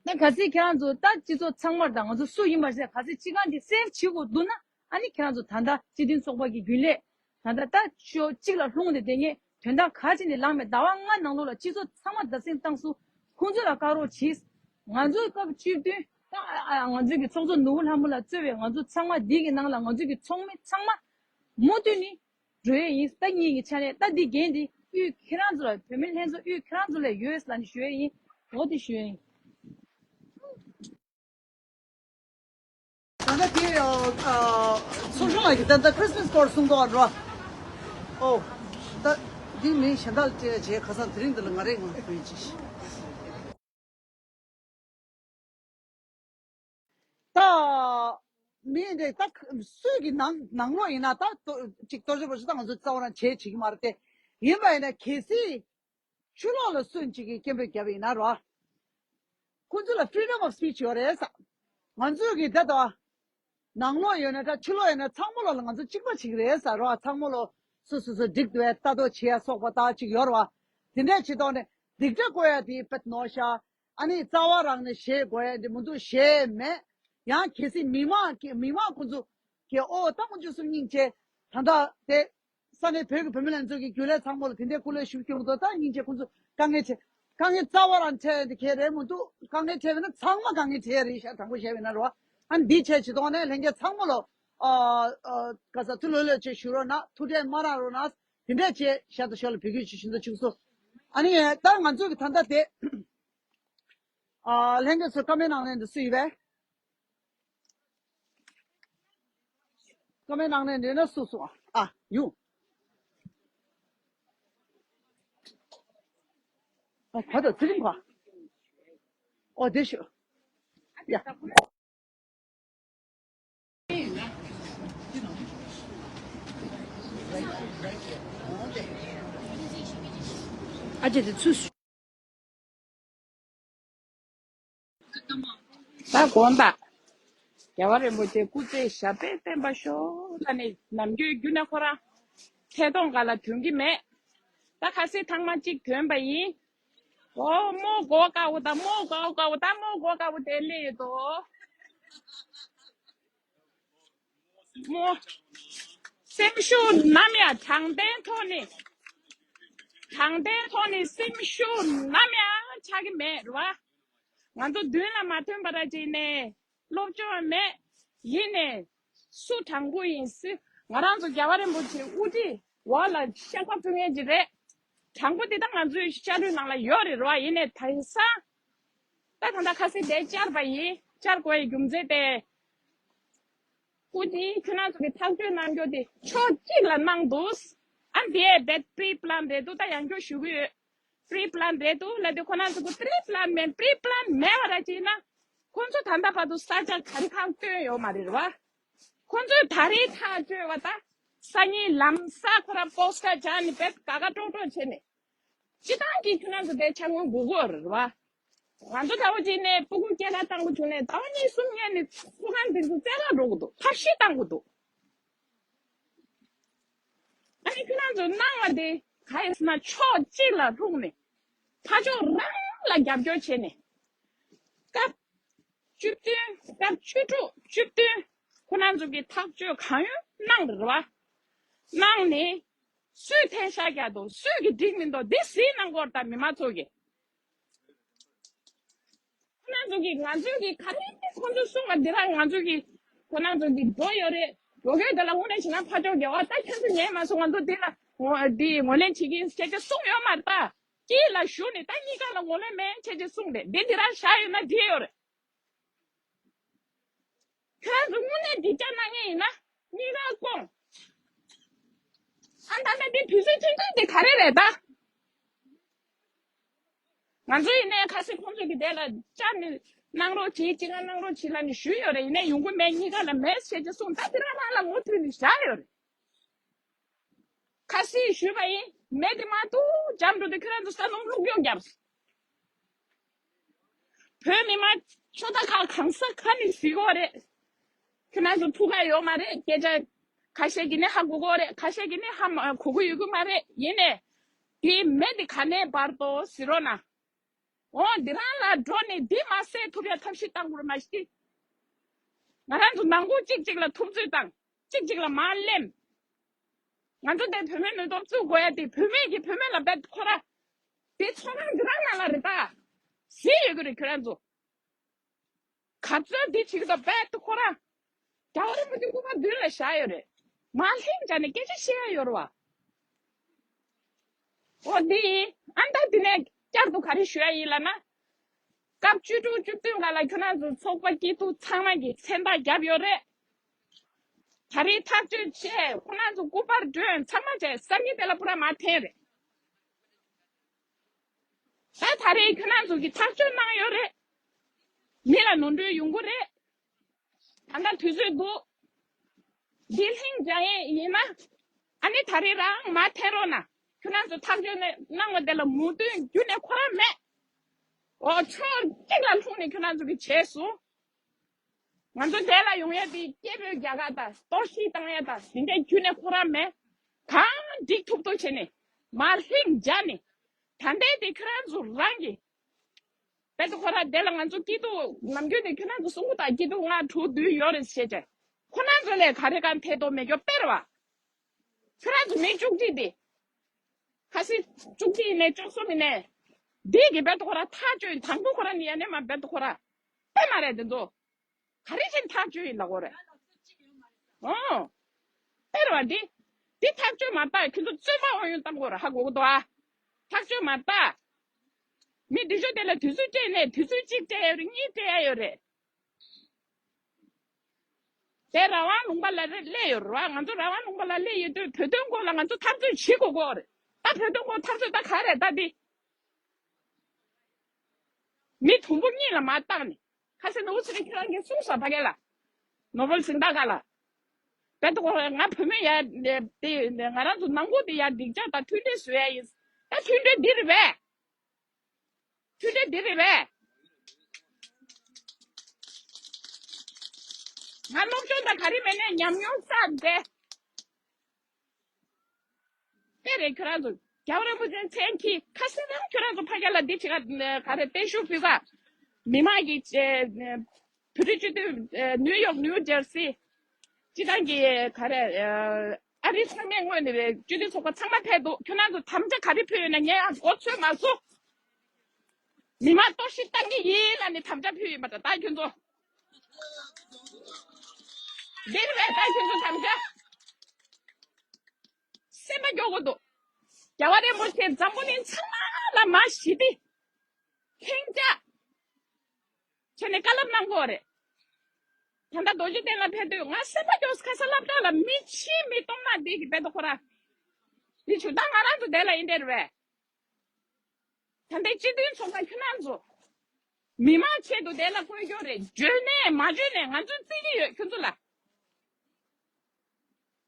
ད་གལ་སྲིད་ཁྱེད་རང་ཚོ་ད་སྤྱི་ཚོགས་ཚང་མར་དང་ང་ཚོ་སུ་ཡིན་པ་ཟེར་གལ་སྲིད་སྤྱི་ཁང་འདི་སེབ་བྱེད་དགོས་འདུག་ན། ཨ་ནི་ཁྱེད་རང་ཚོ་ད་ལྟ་སྤྱི་མཐུན་ཚོགས་པ་གི་རྒྱུན་ལས་ད་ལྟ་ད་ཕྱོགས་གཅིག་ལ་ལྷུང་སྟེ་བསྡད་མཁན་དོན་དག་ག་ཅི་ནས་ལངས་མེད། ཟླ་བ་ལྔ་ནང་ལོགས་ལ་སྤྱི་ཚོགས་ཚང་མ་བརྡབ་གསིག་བཏང་སོང་། ཁོང་ཚོ་ལ་བཀག་རོགས་གྱིས། ང་ཚོའི་སྐབས་བཅུ་བདུན་ད་ཨ་ང་ཚོའི་གི་ཚོགས་གཙོ་ནོར་བུ་ལྷ་མོ་ལགས་གཙོས་པའི་ང་ཚོ་ཚང་མ་འདི་གི་ནང་ལ་ང་ཚོའི་གི་ཚོགས་མི་ཚང་མ་མུ་མཐུད་ནས་འགྲོ་ཡས་ཡིན། ད་ངེད་ཀྱི་ཆ་ནས་ད་འདི་འགན་འདི་དབུས་ཁྱེད་རང་ཚོ་ལ། བོད་མི་ལྷན་ཚོགས་དབུས་ཁྱེད་རང་ཚོ་ལ་ཡོད་ལབ་ནས་ཞུ་ཡས་ཡིན། འོ་དེ་ཞུ་ཡས་ཡིན། ད་ལྟ་དེ་ཚོ་ཤོང་ལ་ད་ལྟ་ཁྲི་སི་མ་སི་སྐོར་གསུང་དོགས་འགྲོ། ཨོ། ད་འདི་མི་གཞན་དག་ལ་སྤྲད་བྱས་ཁ་སང་དེ་རིང་འདི་ལ་ང་རེ་ངོ་ཕུལ་ཅིག་ད་མི་འདི་ད་སུས་ཀྱི་ནང་ནང་ལོགས་ཡིན་ན་ད་ཅིག་གཏོར་བཅོམ་བོ་ཅོ་ད་ང་ཚོ་རྩ་བ་རང་བྱེད་བྱེད་ཀྱི་མ་རེད་དེ། ཡིན་པ་ཡིན་ན་གལ་སྲིད་ཕྱི་ལོགས་ལ་སུ་གཅིག་གིས་སྐད་འབོད་བརྒྱབ་པ་ཡིན་ན་རོ། ཁོ་ཚོ་ལ་freedom of speech ཡོད་རེད་ས། ང་ཚོས་ཀྱི་ད་ལྟ་ནང་ལོགས་ཡོད་ན་འདྲ་ཕྱི་ལོགས་ཡོད་ན་ཚང་མ་ལོགས་ལ་ང་ཚོ་གཅིག་པ་གཅིག་རེད་ས་རོ། ཚང་མ་ལོགས་སོ་སོ་སོ་འགྲིག་འདུག་བས་ལྟ་རྟོག་བྱེད་ཡ་སོགས་པ་ད་གཅིག་ཡོད་རེད་བ། དེ་འདྲས་བྱེད་ཐོག་ནས་སྡིག་སྒྲ་གོ་ཡ་དེ་དཔེ་ནོར་ཤག་ཨ་ནི་རྩ་བ་རང་ནས་ཞེད་དགོས་ཡ་འདི་མི་འདུག་ཞེད་མེད། ཡང་གལ་སྲིད་མི་མང་གི་མི་མང་ཁོ་ཚོ་གི་ཨོ་ད་ཁོང་ཚོ་སུ་སྙིང་རྗེ། ད་ལྟ་དེ་ས་གནས་བོད་ཀྱི་བུད་མེད་ལྷན་ཚོགས་ཀྱི་རྒྱུན་ལས་ཚང་མ་ལ་དེ་འདྲའི་སྐུ་ལས་ཞུ་སྐྱོང་དོ། ད་སྙིང་རྗེ། ཁོང་ཚོ་དཀའ་ངལ་འཕྲད། དཀའ་ངལ་རྩ་བ་རང་འཕྲད་འདི་གས་རེད་མི་འདུག་དཀའ་ངལ་འཕྲད་པ་ན་ཚང་མ་དཀའ་ངལ་འཕྲད་ཡ་རེད་ཤག་དྲང་པོ་བཤད་པ་ན་རོ། ཨ་ནི་འདི་བྱས་བྱེད་དོན་ནས་ལྷན་རྒྱས་ཚང་མ་ལ་ཨ་ཨ་ག་ས་ཐུགས་ལྷོད་ལྷོད་བྱས་བཞུགས་རོགས་གནང་། ཐུགས་ཁྲལ་མ་རག་རོགས་གནང་། དེ་འདྲས་བྱས་ཤ་སྟག་ཤོག་ལ་བོད་སྐད་ཅིག་ཞུ་འདོད་བྱུང་སོང་། ཨ་ནི་ད་ང་ཚོ་གི་ད་ལྟ་དེ་ཨ་ལྷན་རྒྱས་ཚོ་བཀའ་མོལ་གནང་མཁན་འདི་སུ་ཡིན་པས། བཀའ་མོལ་གནང་མཁན་འདི་ན་སུ་སོང་ཨ། ཡུ། ཨ་ད་ད་ཚེ་རིང་ག་ཨོ་དེ་ཤོད། ཡ། ཨ་ཅེ་དེ་ཚུ། ད་དགོངས་དག་རྒྱལ་བ་རིན་པོ་ཆེ་སྐུ་ཚེ་ཞབས་པད་བརྟན་པ་ཤོག་ད་ནི་ནམ་རྒྱུན་རྒྱུན་ནས་ཁོ་རང་ཐད་གཏོང་སྒང་ལ་ཐོན་གྱི་མེད། ད་ཁ་སང་ཐེངས་མ་གཅིག་ཐོན་པ་ཡིན། འོ་མོ་མགོ་དཀར་པོ་ད་མོ་མགོ་དཀར་པོ་ད་མོ་མགོ་དཀར་པོ་དེ་སླེབས་ཡོད་དོ། མོ། སེམས་ཤུགས་ནམ་ཡང་དྲང་བདེན་ཐོག་ནས། དྲང་བདེན་ཐོག་ནས་སེམས་ཤུགས་ནམ་ཡང་ཆག་གི་མེད་རེད་བ། ང་ཚོ་མདུན་ལ་མ་ཐོན་པ་ར་ཅིག་ནས་སློབ་སྦྱོང་མེད། ཡིན་ནས་སུ་དྲང་པོ་ཡིན་སྲིད། ང་རང་ཚོ་རྒྱལ་བ་རིན་པོ་ཆེ་དབུ་ཁྲིད་འོག་ལ་བཤད་པ་ཕུལ་མཁན་ཅིག་རེད། དྲང་པོ་དེ་ད་ང་ཚོའི་བཤད་སྒྲོས་ནང་ལ་ཡོད་རེད་རེད་བ། ཡིན་ནས་དེང་སང་ད་ད་ལྟ་ཁ་སང་དེ་བཅར་བ་ཡིན། བཅར་དགོས་ཡའི་རྒྱུ་མཚན་དེ། སྐུ་མཁྱེན་ཁྱོད་རང་ཚོ་གི་ཐག་གཅོད་གནང་རྒྱུ་དེ་ཕྱོགས་གཅིག་ལ་གནང་འདུག་ཨ་འདི་ཡས་དེ་pre plan རེད་འདུག་ད་ཡང་བསྐྱར་ཞུ་གི་ཡོད། pre plan རེད་འདུག་ལབ་དུས་ཁོ་རང་ཚོ་གི་pre plan མེད། pre plan མེད་པ་ར་ཅིག་ན་ཁོ་ཚོ་ད་ལྟ་བར་དུ་ས་ཆ་ག་རེ་གང་བཏོན་ཡོད་མ་རེད་བ། ཁོ་ཚོས་ད་རེས་ཐག་གཅོད་པ་ད་སང་ཉིན་ལམ་སང་ཁོ་རང་པོ་སི་ཊར་སྦྱར་ནས་བེད་དགའ་དགའ་སྤྲོ་སྤྲོ་བྱས་ནས། སྤྱི་བཏང་གི་ཁྱོད་རང་ཚོ་དེ་ཆ་སྙོམས་དགོས་ཀྱི་ཡོད་རེད་བ། ང་ཚོ་ལྟ་བུ་ཅིག་ནས་སྤུ་གུ་སྐྱེ་ལ་བཏང་གི་བྱུང་ནས་ཟླ་བ་གཉིས་གསུམ་ཉལ་ནས་ཁོ་རང་འདི་ཚོ་རྩེད་ར་འགྲོ་གི་འདུག་ཐབས་ཤེས་བཏང་གི་འདུག་ཨ་ནི་ཁྱོད་རང་ཚོ་གནང་བ་དེ་ག་ཡིན་ཟེར་ན་ཕྱོགས་གཅིག་ལ་ལྷུང་ནས་ཕར་ཕྱོགས་རང་ལ་རྒྱབ་སྐྱོར་བྱས་ནས་སྐབས་བཅུ་བདུན་སྐབས་བཅུ་དྲུག་བཅུ་བདུན་ཁོ་རང་ཚོ་གི་ཐག་གཅོད་གང་ཡོད་གནང་རེད་བ། གནང་ནས་སུས་འཐེན་ཤག་རྒྱག་འདུག་སུས་ཀྱི་འགྲིག་མི་འདུག་འདི་གཟིགས་གནང་དགོས་རེད་ད་མི་མང་ཚོ་གི། ཁོ་རང་ཚོ་གིས་ང་ཚོའི་གི་ག་རེ་ཁོ་ཚོ་གསུང་བ་འདི་རང་ང་ཚོའི་གི་ཁོ་རང་ཚོ་གི་འགྲོ་ཡོད་རེད། འགྲོ་གི་ཡོད་དེ་ལ་དངོས་གནས་བྱས་ན་ཕར་ཕྱོགས་རྒྱལ་བ་ད་ཁྱེད་ཚོ་ཉན་མ་སོང་། ང་ཚོ་འདི་ལ་ངོ་འདི་ངོས་ལེན་བྱེད་ཀྱི་ཁྱེད་ཚོ་གསུང་ཡོད་མ་རེད་ད། དཀྱིལ་ལ་ཞུགས་ནས་ད་གཉིས་ཀ་ལ་ངོས་ལེན་མེད་བྱས་ཅིག་གསུང་རེད། འདི་འདི་རང་བཞག་ཡོད་ན་འགྲིག་ཡོད་རེད། ཁྱེད་རང་ཚོ་དངོས་གནས་འདི་སྐྱ་གནང་མཁན་ཡིན་ན་གཉིས་ཀ་སྐོང་། ཨ་ད་ལྟ་འདི་དུས་ཚོད་ཐུང་ཐུང་འདི་ག་རེ་རེད་ད། ང་ཚོ་ཡིན་ནའི་ཁ་སང་ཁོང་ཚོ་གི་དེ་ལ་བཅར་ནས་གནང་རོགས་བྱེད། ཅི་ག་གནང་རོགས་བྱེད་ལབ་ནས་ཞུས་ཡོད་རེད། ཡིན་ནའི་ཡོང་གི་མེད། གཉིས་ཀ་ལ་མེད་ཟེར་བྱས་གསུངས། ད་དེ་རང་རང་ལ་ངོ་ཐུག་ནས་བཞག་ཡོད་རེད། ཁ་སང་ཞུས་པ་ཡིན། མེ་དེ་མ་གཏོགས་འཇམ་འགྲོ་དུས་ཁྱོད་རང་ཚོ་ས་སྣུམ་བླུགས་སྐྱོན་བརྒྱབ། བོད་མི་མང་ཕྱོགས་མཐའ་ཁག་གང་ས་ག་ནས་གཟིགས་ཀྱི་ཡོད་རེད། ཁྱོད་རང་ཚོ་ཐུགས་ཁག་ཡོད་མ་རེད། སྐད་ཆ་ཁ་ཤས་ཀྱིས་ནི་ཧ་གོ་གི་ཡོད་རེད། ཁ་ཤས་ཀྱིས་ནི་ཧ་མ་གོ་གི་ཡོད་ཀྱི་མ་རེད། ཡིན་ནའི་དེ་མེ་དེ་ག་ནས་འབར་འདུག་ཟེར་རོགས་གནང་། འོ་འདི་རང་ལ་འགྲོ་ནས་འདི་མ་བསད་ཐུབ་ཡ་ཐབས་ཤེས་བཏང་དགོས་རེད། མ་གཞི་ང་རང་ཚོ་ནང་ཁུལ་གཅིག་གཅིག་ལ་འཐབ་རྩོད་བཏང་། གཅིག་གཅིག་ལ་མར་གླེམ། ང་ཚོ་འདི་བོད་མིའི་ནུས་སྟོབས་བཙུགས་དགོས་ཡ་དེ་བོད་མི་གིས་བོད་མི་ལ་རྦད་ཁོ་ར། དེ་ཚོ་རང་འདི་རང་ནང་ལ་རེད། ད་གཟིགས་ཡོད་ཀྱི་རེད། ཁྱོད་རང་ཚོ་ག་ཚོད་འདི་བྱེད་ཀྱི་འདུག་རྦད་ཁོ་ར། རྒྱལ་བ་རིན་པོ་ཆེ་སྐུ་པར་མདུན་ལ་བཞག་ཡོད་རེད། མར་ལྷིང་འཇགས་ནས་སྐད་ཆ་བཤད་ཡ་ཡོད་རེད་བ། འོ་འདི་ཡིན། ཨ་ད་འདི་ནས་བསྐྱར་དུ་ག་རེ་ཞུ་ཡ་ཡིན་ལབ་ན། སྐབས་བཅུ་དྲུག་བཅུ་བདུན་སྒང་ལ་ཁྱོད་རང་ཚོ་ཚོགས་པ་སྐྱིད་སྡུག་ཚང་མ་གིས་མཚན་རྟགས་བརྒྱབ་ཡོད་རེད། ད་རེས་ཐག་གཅོད་བྱས། ཁོ་རང་ཚོ་སྐུ་པར་སྒྲོན་ཚང་མ་བྱས། སང་ཉིན་དེ་ལ་པུ་ར་མར་འཐེན་རེད། ད་ད་རེས་ཁྱོད་རང་ཚོ་གིས་ཐག་གཅོད་གནང་ཡོད་རེད། མི་ལ་ནོར་འཁྲུལ་ཡོང་གི་རེད། ད་ལྟ་དུས་ཚོད་འདུག་འདི་ལྷིང་འཇགས་ཡས་ཡིན་ན། ཨ་ནི་ད་རེས་རང་མར་འཐེན་རོགས་གནང་། ཁྱོད་རང་ཚོ་ཐག་གཅོད་གནང་བ་དེ་ལ་མོས་མཐུན་རྒྱུན་ནས་ཁོ་རང་མེད། འོ་ཕྱོགས་གཅིག་ལ་ལྷུང་ནས་ཁྱོད་རང་ཚོ་གིས་བྱས་སོང་། ང་ཚོ་དེ་ལ་ཡོང་ཡ་དེ་སྐད་འབོད་རྒྱག་ག་དང་གཏོར་བཤིག་བཏང་ཡ་དང་དེ་འདྲའི་རྒྱུན་ནས་ཁོ་རང་མེད། གང་འགྲིག་ཐུབ་ཐུབ་བྱས་ནས་མར་ལྷིང་འཇགས་ནས། ད་ལྟའི་དེ་ཁྱོད་རང་ཚོ་རང་གིས། དཔེ་ད་ཁོ་ར་དེ་ལ་ང་ཚོ་སྐྱིད་སྡུག་ནམ་རྒྱུན་ནས་ཁྱོད་རང་ཚོ་གསུང་གི་འདུག་སྐྱིད་སྡུག་ལྔ་དྲུག་བདུན་ཡོད་རེད་ཟེར་བྱས། ཁོ་རང་ཚོ་ལས་ག་རེ་གང་ཐད་གཏོང་མེད་རྒྱུ་དཔེ་རེད་བ། ཁྱོད་རང་ཚོ་མི་བཅུ་གཅིག་དེ། ཁ་སང་བཅུ་གཅིག་ཡིན་ནའི་བཅུ་གསུམ་ཡིན་ནའི། འདི་གི་དཔེ་ད་ཁོ་ར་ཐག་གཅོད་ཡིན། དང་པོ་ཁོ་ར་ནི་ཡ་ནས་མ་དཔེ་ད་ཁོ་ར། དཔེ་མ་རེད་དེ་ཚོ། ག་རེ་བྱས་ཐག་གཅོད་ཡིན་ལབ་དགོས་རེད། ཨོ། དཔེར་བ་འདི། འདི་ཐག་གཅོད་མ་བཏང་ཁྱོད་ཚོ་བཙོན་མ་འོང་ཡོང་བཏང་དགོས་རེད། ཧ་གོ་གི་འདུག་ཨ། ཐག་གཅོད་མ་བཏང་། མི་འདི་ཚོ་དེ་ལ་དུས་ཚོད་སྤྲད་ནས་དུས་ཚོད་གཅིག་སྤྲད་ཡ་རེད། གཉིས་སྤྲད་ཡ་ཡོད་རེད། དེ་རང་དབང་ལུང་པ་ལ་རེ་སླེབས་ཡོད་རེད་བ། ང་ཚོ་རང་དབང་ལུང་པ་ལ་སླེབས་ཡོད་དུས་བོད་དོན་སྐོར་ལ་ང་ཚོ་འཐབ་རྩོད་བྱེད་དགོས་ཀྱི་ཡོད་རེད། ད་བོད་དོན་སྐོར་འཐབ་རྩོད་ད་ག་རེད་ད་འདི། མི་དུམ་བུ་གཉིས་ལ་མར་བཏང་ནས། ཁ་སང་ནོར་བུ་ཚེ་རིང་ཁྱེད་རང་གིས་གསུངས་སོང་ད་ག་ལ། ནོར་བུ་ལ་གཟེངས་རྟགས་ག་ལ། དཔེ་ད་ཁོ་ང་བུད་མེད་ཡ་དེ་ང་རང་ཚོ་ནང་ཁུལ་དེ་ཡ་སྡིངས་ཆ་དང་མཐུན་འབྲེལ་བཟོ་ཡ་ཡིན། ད་མཐུན་འབྲེལ་འདི་རེད་པས། མཐུན་འབྲེལ་འདི་རེད་པས། ང་སློབ་སྦྱོང་དང་ག་རེ་མེད་ནས་ཉམས་མྱོང་བསགས་བསྡད། དེ་རེད། ཁྱོད་རང་ཚོ་རྒྱལ་བ་རིན་པོ་ཆེ་མཚན་གྱིས་ཁ་སང་རང་ཁྱོད་རང་ཚོ་ཕ་གི་ལ་འདི་བྱེད་ག་ག་རེ་བརྟན་བཞུགས་ཕུལ་ག་མི་མང་གི་བོད་རིགས་སྤྱི་འཐུས་ནིའུ་ཡོག་ནིའུ་ཇར་སི་སྤྱི་བཏང་གི་ག་རེ་ཨ་རི་ཚང་མས་ངོས་ནས་སྤྱི་འཐུས་ཚོགས་པ་ཚང་མ་ཕེབས་འདུག་ཁྱོད་རང་ཚོ་དམ་བཅའ་ག་རེ་ཕུལ་ཡོད་ན་ངས་ཡང་གོ་ཚོད་མ་སོང་། མི་མང་གཏོར་བཤིག་བཏང་གི་ཡིན་ལབ་ནས་དམ་བཅའ་ཕུལ་ཡོད་པ་འདྲ། ད་ཁྱོད་ཚོ་འདིར་བས་ད་ཁྱོད་ཚོ་དམ་བཅའ། སེམས་པ་སྐྱོ་གི་འདུག་རྒྱལ་བ་རིན་པོ་ཆེ་འཛམ་བུ་གླིང་ཚང་མ་ལ་མ་ཞི་བདེ་ལྷིང་འཇགས་བྱས་ནས་བཀའ་སློབ་གནང་དགོས་རེད། ད་ལྟ་རྡོ་རྗེ་གདན་ལ་ཕེབས་དུས་ང་སེམས་པ་སྐྱོ། ཁ་སང་སློབ་གྲྭ་ལ་མི་ཕྱི་མི་སྟོང་ན་འདི་གི་བེད་དོ་ཁོ་ར། འདི་ཆུ་ད་ང་རང་ཚོ་དེ་ལ་ཡིན་དེ་རེད་པས། ད་ལྟའི་སྤྱི་མཐུན་ཚོགས་པ་ཁྱོད་རང་ཚོ། མི་མང་ཆེད་དུ་དེ་ལ་བསྐོས་རྒྱུ་རེད། བརྗོད་ནས་མ་བརྗོད་ནས་ང་ཚོས་བརྩི་གི་ཡོད་ཁྱོད་ཚོ་ལ།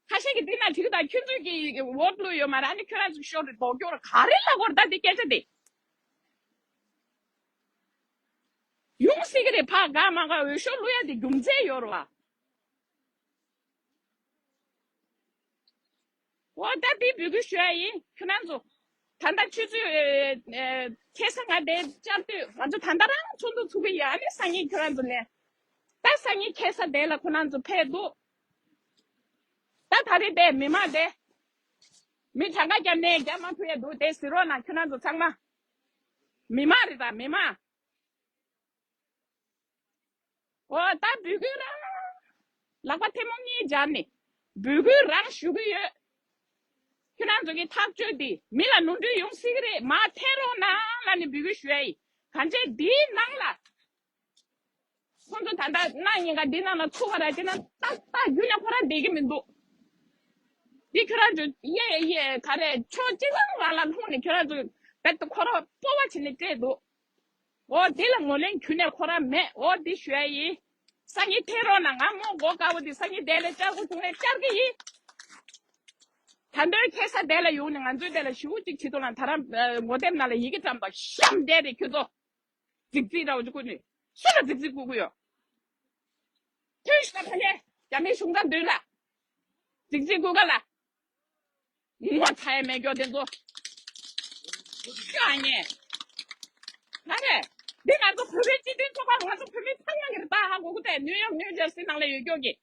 ཁ་ཤས་ཀྱིས་འདི་ན་དྲིས་ད་ཁྱོད་ཚོས་ཀྱི་འོ་བླུགས་ཡོད་མ་རེད། ཨ་ནི་ཁྱོད་རང་ཚོ་ཤོར་རེད་ལྡོག་སྐྱོར་ག་རེ་ལབ་དགོས་རེད། ད་འདི་སྐད་ཆ་དེ་ཡོང་སྲིད་ཀྱི་རེད། ཕ་ག་མ་ག་འོས་ཤོག་བླུགས་ཡ་དེ་རྒྱུ་མཚན་ཡོད་རེད་བ། འོ་ད་འདི་འབོད་སྐུལ་ཞུ་ཡ་ཡིན་ཁྱོད་རང་ཚོ། ད་ལྟ་ཆུ་ཚོད་ཨེ་ཨེ་ཁ་སང་ང་དེ་བཅར་དུས་ང་ཚོ་ད་ལྟ་རང་ཚོགས་འདུ་ཚུགས་ཀྱི་ཡོད། ཨ་ནི་སང་ཉིན་ཁྱོད་རང་ཚོ་ལན། ད་སང་ཉིན་ཁ་སང་དེ་ལ་ཁོ་རང་ཚོ་ཕེབས་འདུག་ད་ད་རེས་དེ་མི་མང་དེ་མི་གྲངས་ཀ་བརྒྱབ་ནས་རྒྱ་མ་ཕུ་ཡ་འདུག་དེ་ཟེར་རོགས་གནང་ཁྱོད་རང་ཚོ་ཚང་མ། མི་མང་རེད་ད་མི་མང་། འོ་ད་འབོད་སྐུལ་རང་། ལག་པ་ཐལ་མོ་གཉིས་སྦྱར་ནས་འབོད་སྐུལ་རང་ཞུ་གི་ཡོད། ཁྱོད་རང་ཚོ་གི་ཐག་གཅོད་འདི་མི་ལ་ནོར་འཁྲུལ་ཡོང་སྲིད་ཀྱི་རེད། མར་འཐེན་རོགས་གནང་ལབ་ནས་འབོད་སྐུལ་ཞུ་ཡ་ཡིན། གང་བྱས་འདིའི་ནང་ལ། ཁོང་ཚོ་ད་ལྟ་གནངས་ཉིན་ཀ་འདི་ནང་ལ་ཚུགས་པ་ར་དེ་ན་ཏག་ཏག་རྒྱུན་ནས་ཁོ་རང་བསྡད་ཀྱི་མི་འདུག་འདི་ཁྱོད་རང་ཚོ་ཡེ་ཡེ་ག་རེ་ཕྱོགས་གཅིག་ལ་ང་ལ་ལྷུང་ནས་ཁྱོད་རང་ཚོ་རྦད་དེ་ཁོ་རང་སྤོབས་པ་བྱས་ནས་སྤྲད་འདུག་འོ་དེ་ལ་ངོས་ལེན་ཁྱོན་ནས་ཁོ་རང་མེད། འོ་དེ་ཞུ་ཡ་ཡིན། སང་ཉིན་ཐེ་རོགས་ན་ང་མོ་མགོ་དཀར་པོ་དེ་སང་ཉིན་དེ་ལ་བཅར་དགོས་བྱུང་ནས་བཅར་གི་ཡིན། ད་དོན་ཁེ་ས་དེ་ལ་ཡོང་ནས་ང་ཚོའི་དེ་ལ་ཞུ་གཅིག་བྱེད་དུ་ལ་ད་རང་ངོ་དེབ་ནང་ལ་ཡི་གེ་བཀྲམ་པ་གཤམ་བསྡད་རེད་ཁྱོད་ཚོ། རྫིག་རྫིག་འདྲ་བོ་ཅིག་བསྐུར་ནས་སུ་ལ་རྫིག་རྫིག་བསྐུར་གི་ཡོད། ཐུན་ཤ་ཕ་ལེ་རྒྱ་མིའི་གཞུང་ཚབ་མདུན་ལ་རྫིག་རྫིག་བསྐུར་ག་ལ། ངོ་ཚ་ཡ་མེད་སྐྱོ་དེ་ཚོ། ཁྱོད་ཨ་ཉེ། ད་རེད། འདི་ང་ཚོ་བོད་པའི་སྤྱི་མཐུན་ཚོགས་པ་ང་ཚོ་བོད་མི་ཚང་མ་གི་རེད་ད་ཧ་གོ་གི་ད་ནིའུ་ཡོག་ནིའུ་ཇར་སི་ནང་ལ་ཡོད་སྐྱོ་གི།